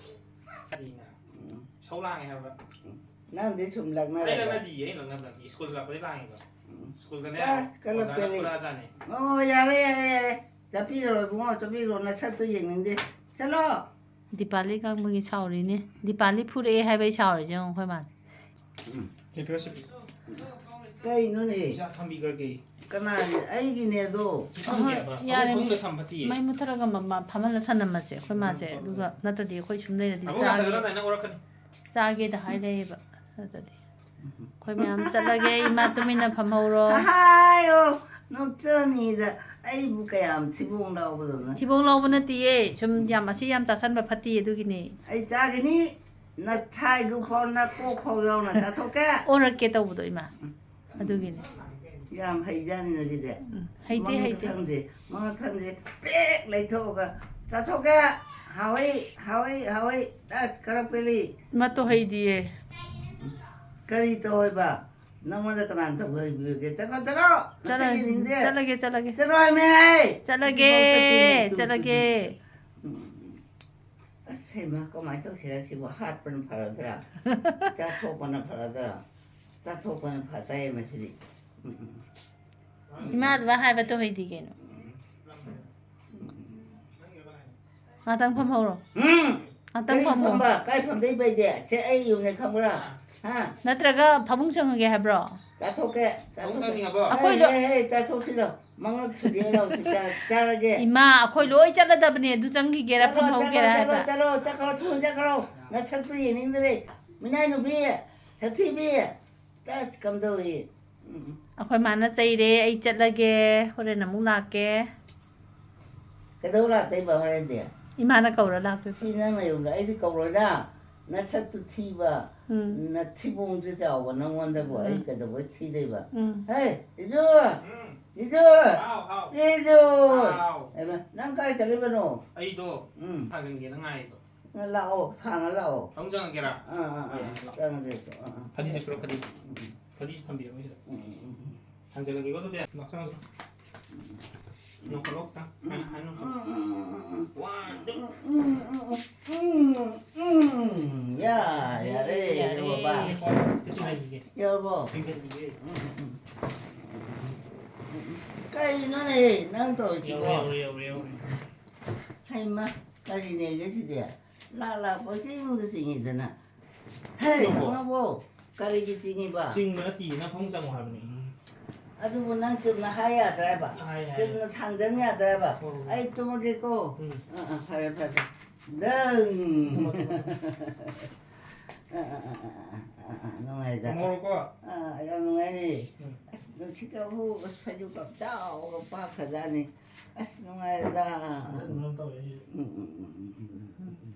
ꯀꯔꯤꯅ? ꯎꯝ꯫ ꯁꯧ ꯂꯥꯡꯉꯦ ꯍꯥꯏꯕ꯫ ꯎꯝ꯫ ꯅꯪꯗꯤ ꯁꯨꯝ ꯑꯩ ꯂꯛꯅꯔꯒ꯫ ꯂꯛꯅꯗꯤꯌꯦ, ꯑꯩ ꯂꯛꯅꯕ ꯅꯠꯇꯦ꯫ ꯁ꯭ꯀꯨꯜ ꯂꯥꯛꯄꯗꯩ ꯂꯥꯡꯉꯤꯕ꯫ ꯎꯝ꯫ ꯁ꯭ꯀꯨꯜꯗꯅꯦ, ꯀ꯭ꯂꯥꯁ ꯀꯂꯛ ꯑꯣꯖꯥꯅ ꯄꯦꯜꯂꯤ꯫ ꯐꯨꯔꯛꯑꯖꯥꯠꯅꯤ꯫ ꯑꯣ, ꯌꯥꯔꯦ, ꯌꯥꯔꯦ, ꯌꯥꯔꯦ꯫ ꯆꯠꯄꯤꯈ꯭ꯔꯣ ꯏꯕꯨꯡꯉꯣ, ꯆꯠꯄꯤꯈ꯭ꯔꯣ꯫ ꯅꯁꯛꯇꯣ ꯌꯦꯡꯅꯤꯡꯗꯦ꯫ ꯆꯠꯂꯣ꯫ ꯗꯤꯄꯥꯂꯤ ꯈꯪꯕꯒꯤ ꯁꯥꯎꯔꯤꯅꯦ꯫ ꯗꯤꯄꯥꯂꯤ ꯐꯨꯔꯛꯑꯦ ꯍꯥꯏꯕꯩ ꯁꯥꯎꯔꯤꯁꯦ ꯌꯦꯡꯉꯣ ꯑꯩꯈꯣꯏ ꯃꯥꯁꯦ꯫ ꯎꯝ꯫ ꯁꯤ ꯄꯤꯔꯣ, ꯁꯤ ꯄꯤꯔꯣ꯫ ꯀꯩꯅꯣꯅꯦ? ꯄꯩꯁꯥ ꯊꯝꯕꯤꯈ꯭ꯔꯒꯦ꯫ ꯀꯅꯥꯒꯤ? ꯑꯩꯒꯤꯅꯦ ꯑꯗꯣ꯫ ꯊꯝꯒꯦ ꯍꯥꯏꯕ? ꯑꯍꯣꯏ, ꯌꯥꯔꯦ꯫ ꯑꯩꯈꯣꯏ ꯐꯃꯨꯡꯗ ꯊꯝꯕ ꯇꯤꯌꯦ꯫ ꯃꯩ ꯃꯨꯠꯊꯠꯂꯒ ꯃ-, ꯃ-, ꯐꯝꯍꯜꯂ ꯊꯅꯝꯃꯁꯦ ꯑꯩꯈꯣꯏ ꯃꯥꯁꯦ꯫ ꯎꯝ, ꯎꯝ꯫ ꯑꯗꯨꯒ ꯅꯠꯇ꯭ꯔꯗꯤ ꯑꯩꯈꯣꯏ ꯁꯨꯝ ꯂꯩꯔꯗꯤ ꯑꯕꯨꯡ ꯆꯥꯒꯦ, ꯉꯥꯛꯇꯒ ꯅꯥꯏꯅ ꯑꯣꯔꯛꯀꯅꯤ꯫ ꯆꯥꯒꯦꯗ ꯍꯥꯏ ꯂꯩꯌꯦꯕ꯫ ꯅꯠꯇ꯭ꯔꯗꯤ ꯑꯩꯈꯣꯏ ꯃꯌꯥꯝ ꯆꯠꯂꯒꯦ, ꯏꯃꯥ ꯇꯨꯃꯤꯟꯅ ꯐꯝꯍꯧꯔꯣ꯫ ꯍꯥꯏꯌꯣ, ꯅꯣꯛꯆꯅꯤꯗ꯫ ꯑꯩꯕꯨ ꯀꯌꯥꯝ ꯊꯤꯕꯣꯡ ꯂꯥꯎꯕꯗꯧꯅ? ꯊꯤꯕꯣꯡ ꯂꯥꯎꯕ ꯅꯠꯇꯤꯌꯦ, ꯁꯨꯝ ꯌꯥꯝ ꯑꯁꯤ ꯌꯥꯝ ꯆꯥꯁꯟꯕ ꯐꯠꯇꯤꯌꯦ, ꯑꯗꯨꯒꯤꯅꯦ꯫ ꯑꯩ ꯆꯥꯒꯅꯤ, ꯅꯊꯥꯏꯗꯨ ꯐꯥꯎ ꯅꯀꯣꯛ ꯐꯥꯎ ꯌꯥꯎꯅ ꯆꯥꯊꯣꯛꯀꯦ꯫ ꯑꯣꯔꯛꯀꯦ ꯇꯧꯕꯗꯣ, ꯏꯃꯥ꯫ ꯑꯗꯨꯒꯤꯅꯦ꯫ ꯌꯥꯝ ꯍꯩꯖꯥꯠꯅꯤꯅ ꯁꯤꯗꯤ꯫ ꯎꯝ, ꯍꯩꯇꯦ, ꯃꯉꯛ ꯍꯩꯇꯦ꯫ ꯁꯝꯁꯦ, ꯃꯉꯛ ꯁꯝꯁꯦ ꯄꯦꯛ ꯂꯩꯊꯣꯛꯑꯒ ꯆꯥꯊꯣꯛꯀꯦ꯫ ꯍꯥꯎꯋꯤ, ꯍꯥꯎꯋꯤ, ꯍꯥꯎꯋꯤ꯫ ꯑꯁ, ꯈꯔ ꯄꯦꯜꯂꯤ꯫ ꯃꯇꯣ ꯍꯩꯗꯤꯌꯦ꯫ ꯀꯔꯤ ꯇꯧ ꯍꯥꯏꯕ? ꯅꯪꯉꯣꯟꯗ ꯀꯅꯥꯅ ꯇꯧ ꯍꯩꯕꯤꯔꯒꯦ? ꯆꯠꯈꯣ, ꯆꯠꯂꯣ꯫ ꯆꯠꯂ-, ꯅꯁꯛ ꯌꯦꯡꯅꯤꯡꯗꯦ꯫ ꯆꯠꯂꯒꯦ, ꯆꯠꯂꯒꯦ꯫ ꯆꯠꯂꯣ ꯍꯥꯏꯃꯦ, ꯑꯩ꯫ ꯆꯠꯂꯒꯦ, ꯇꯨ, ꯇꯨ, ꯇꯨ, ꯇꯨ, ꯇꯨ, ꯆꯠꯂꯒꯦ꯫ ꯇꯨ꯫ ꯎꯝ꯫ ꯑꯁ, ꯍꯩꯃꯥ, ꯀꯃꯥꯏꯅ ꯇꯧꯁꯤꯔ ꯁꯤꯕꯨ? ꯍꯥꯠꯄꯅ ꯐꯔꯗ꯭ꯔꯥ? ꯆꯥꯊꯣꯛꯄꯅ ꯐꯔꯗ꯭ꯔꯥ? ꯆꯥꯊꯣꯛꯄꯅ ꯐꯗꯥꯏꯌꯦ ꯃꯁꯤꯗꯤ꯫ ꯎꯝ, ꯎꯝ꯫ ꯏꯃꯥ ꯑꯗꯨꯃꯥꯏ ꯍꯥꯏꯕ ꯇꯧꯍꯩꯗꯤ ꯀꯩꯅꯣ꯫ ꯉꯥꯛꯇꯪ ꯐꯝꯍꯧꯔꯣ꯫ ꯎꯝ꯫ ꯉꯥꯛꯇꯪ ꯀꯔꯤ ꯐꯝꯃꯣ꯫ ꯐꯝꯕ? ꯀꯥꯏ ꯐꯝꯗꯣꯏꯕ ꯑꯩꯗꯤ? ꯁꯦ ꯑꯩ ꯌꯨꯝꯅꯦ ꯈꯪꯕ꯭ꯔꯥ? ꯍꯥ? ꯅꯠꯇ꯭ꯔꯒ ꯐꯃꯨꯡ ꯆꯪꯉꯒꯦ ꯍꯥꯏꯕ꯭ꯔꯣ? ꯆꯥꯊꯣꯛꯀꯦ, ꯐꯃꯨꯡ ꯆꯥꯊꯣꯛꯀꯦ꯫ ꯆꯪꯅꯤꯡꯉꯕꯣ? ꯑꯩꯈꯣꯏ ꯍꯦ, ꯂꯣ- ꯍꯦ, ꯍꯦ, ꯆꯥꯊꯣꯛꯁꯤꯔꯣ? ꯃꯉꯛ ꯁꯨꯗꯦ ꯂꯥꯎ, ꯆꯥ-, ꯆꯥꯔꯒꯦ꯫ ꯏꯃꯥ, ꯑꯩꯈꯣꯏ ꯂꯣꯏ ꯆꯠꯂꯗꯕꯅꯦ, ꯑꯗꯨ ꯆꯪꯈꯤꯒꯦꯔꯥ ꯆꯠꯂꯣ, ꯐꯝꯍꯧꯒꯦꯔꯥ ꯆꯠꯂꯣ, ꯍꯥꯏꯕ? ꯆꯠꯂꯣ, ꯆꯠꯈ꯭ꯔꯣ, ꯊꯨꯅ ꯆꯠꯈ꯭ꯔꯣ꯫ ꯅꯁꯛꯇꯨ ꯌꯦꯡꯅꯤꯡꯗ꯭ꯔꯦ꯫ ꯃꯤꯅꯥꯏ ꯅꯨꯄꯤ, ꯁꯛꯊꯤꯕꯤ꯫ ꯇꯁ, ꯀꯝꯗꯧꯏ? ꯎꯝ꯫ ꯑꯩꯈꯣꯏ ꯃꯥꯅ ꯆꯩꯔꯦ, ꯑꯩ ꯆꯠꯂꯒꯦ, ꯍꯣꯔꯦꯟ ꯑꯃꯨꯛ ꯂꯥꯛꯀꯦ꯫ ꯀꯩꯗꯧ ꯂꯥꯛꯇꯣꯏꯕ ꯍꯣꯔꯦꯟꯗꯤ? ꯏꯃꯥꯅ ꯀꯧꯔ ꯂꯥꯛꯇꯣꯏꯕ꯫ ꯁꯤ ꯅꯪ ꯅꯌꯨꯝꯗ ꯑꯩꯗꯤ ꯀꯧꯔꯣꯏꯗ꯫ ꯅꯁꯛꯇꯨ ꯊꯤꯕ, ꯎꯝ꯫ ꯅꯊꯤꯕꯣꯡꯁꯨ ꯆꯥꯎꯕ ꯅꯪꯉꯣꯟꯗꯕꯨ ꯑꯩ ꯎꯝ꯫ ꯀꯩꯗꯧꯕꯩ ꯊꯤꯗꯣꯏꯕ? ꯎꯝ꯫ ꯍꯦ, ꯏꯖꯨ! ꯎꯝ꯫ ꯏꯖꯨ! ꯍꯥꯎ, ꯍꯥꯎ꯫ ꯏꯖꯨ! ꯍꯥꯎ꯫ ꯍꯩꯃꯥ, ꯅꯪ ꯀꯥꯏ ꯆꯠꯂꯤꯕꯅꯣ? ꯑꯩꯗꯣ ꯎꯝ꯫ ꯊꯥꯡꯖꯟꯒꯦꯅ ꯉꯥꯏꯔꯤꯕ꯫ ꯂꯥꯛꯑꯣ, ꯁꯥꯡꯅ ꯂꯥꯛꯑꯣ꯫ ꯑꯃꯨꯛ ꯆꯪꯉꯛꯀꯦꯔꯥ? ꯑꯥ, ꯑꯥ, ꯑꯥ, ꯌꯥꯏ, ꯂꯥꯛꯑꯣ꯫ ꯆꯪꯉꯒꯦ, ꯑꯥ, ꯑꯥ꯫ ꯐꯗꯤꯗꯤ ꯄꯨꯔꯛꯑꯣ, ꯐꯗꯤ꯫ ꯎꯝ, ꯎꯝ꯫ ꯐꯗꯤ ꯊꯝꯕꯤꯔꯝꯃꯣ ꯁꯤꯗ꯫ ꯎꯝ, ꯎꯝ, ꯎꯝ, ꯎꯝ꯫ ꯊꯥꯡꯖꯜꯂꯒꯦꯀꯣ ꯑꯗꯨꯗꯤ꯫ ꯂꯥꯛꯑꯣ, ꯆꯪꯉꯛꯑꯣ꯫ ꯎꯝ꯫ ꯅꯣꯡꯈꯠꯂꯣ ꯈꯤꯇꯪ꯫ ꯎꯝ, ꯍꯥꯏꯅ, ꯍꯥꯏꯅ ꯅꯣꯡꯈꯠꯂꯣ꯫ ꯎꯝ, ꯎꯝ, ꯎꯝ, ꯎꯝ, ꯎꯝ, ꯎꯝ, ꯎꯝ, ꯎꯝ, ꯎꯝ, ꯎꯝ, ꯎꯝ, ꯎꯝ, ꯎꯝ, ꯎꯝ, ꯎꯝ, ꯎꯝ, ꯌꯥ, ꯌꯥꯔꯦ, ꯌꯥꯔꯦ, ꯌꯧꯔꯕ? ꯌꯥꯔꯦ, ꯁꯤꯗ ꯆꯤꯡꯁꯤꯟꯕꯤꯒꯦ꯫ ꯌꯧꯔꯕꯣ? ꯆꯤꯡꯁꯤꯟꯕꯤꯒꯦ꯫ ꯎꯝ, ꯎꯝ, ꯎꯝ, ꯎꯝ, ꯎꯝ, ꯎꯝ, ꯎꯝ꯫ ꯀꯩꯅꯣꯅꯦ, ꯅꯪ ꯇꯧꯔꯤꯁꯤꯕꯣ? ꯌꯧꯔꯦ, ꯌꯧꯔꯦ, ꯌꯧꯔꯦ, ꯌꯧꯔꯦ꯫ ꯍꯩꯃꯥ, ꯀꯔꯤꯅꯦꯒꯦ ꯁꯤꯗꯤ? ꯂꯥꯛ ꯂꯥꯛ ꯄꯪꯆꯤꯡꯗ ꯆꯤꯡꯉꯤꯗꯅ꯫ ꯍꯦ, ꯈꯪꯉꯕꯣ? ꯈꯪꯉꯕꯣ? ꯀꯔꯤꯒꯤ ꯆꯤꯡꯉꯤꯕ? ꯆꯤꯡꯕ ꯅꯠꯇꯦ, ꯅꯐꯝ ꯆꯪꯉꯣ ꯍꯥꯏꯕꯅꯤ꯫ ꯑꯗꯨꯕꯨ ꯅꯪ ꯆꯨꯝꯅ ꯍꯥꯏ ꯌꯥꯗ꯭ꯔꯕ? ꯍꯥꯏ, ꯍꯥꯏ꯫ ꯆꯨꯝꯅ ꯊꯥꯡꯖꯟ ꯌꯥꯗ꯭ꯔꯕ? ꯍꯣꯏ, ꯍꯣꯏ꯫ ꯑꯩ ꯇꯨꯝꯃꯒꯦꯀꯣ꯫ ꯎꯝ꯫ ꯑꯥ, ꯑꯥ, ꯐꯔꯦ, ꯐꯔꯦ, ꯐꯔꯦ꯫ ꯗꯪ! ꯇꯨꯝꯃꯣ, ꯇꯨꯝꯃꯣ, ꯇꯨꯝꯃꯣ꯫ ꯑꯥ, ꯑꯥ, ꯑꯥ, ꯑꯥ, ꯑꯥ, ꯅꯨꯡꯉꯥꯏꯗ꯫ ꯇꯨꯝꯍꯧꯔꯣꯀꯣ꯫ ꯑꯥ, ꯌꯥꯝ ꯅꯨꯡꯉꯥꯏꯅꯦ꯫ ꯎꯝ꯫ ꯑꯁ, ꯅꯨꯡꯁꯤꯠꯀ ꯍꯨ, ꯑꯁ, ꯐꯩꯖꯨꯞꯀ ꯆꯥꯎꯕ ꯄꯥꯛꯈ꯭ꯔꯖꯥꯠꯅꯤ꯫ ꯑꯁ, ꯅꯨꯡꯉꯥꯏꯔꯦꯗ꯫ ꯑꯗꯨꯝ ꯇꯧꯋꯦ ꯑꯩꯁꯦ꯫ ꯎꯝ, ꯎꯝ, ꯎꯝ, ꯎꯝ, ꯎꯝ, ꯎꯝ, ꯎꯝ꯫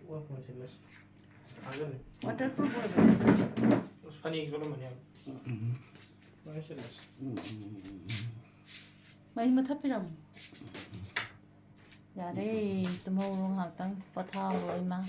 ꯋꯥ ꯐꯣꯟ ꯁꯤꯜꯂꯁꯤ꯫ ꯊꯥꯖꯜꯂꯦ꯫ Waterproof ꯑꯣꯏꯕꯅꯦ꯫ ꯑꯁ, ꯐꯅꯦꯛ ꯆꯣꯠꯂꯝꯃꯅꯤ ꯌꯥꯝ꯫ ꯎꯝ, ꯎꯝ, ꯂꯣꯏ ꯁꯤꯜꯂꯁꯤ꯫ ꯎꯝ, ꯎꯝ, ꯎꯝ, ꯎꯝ꯫ ꯃꯩ ꯃꯨꯊꯠꯄꯤꯔꯝꯃꯣ꯫ ꯌꯥꯔꯦ, ꯇꯨꯝꯍꯧꯔꯣ ꯉꯥꯏꯍꯥꯛꯇꯪ ꯄꯣꯊꯥꯍꯧꯔꯣ ꯏꯃꯥ꯫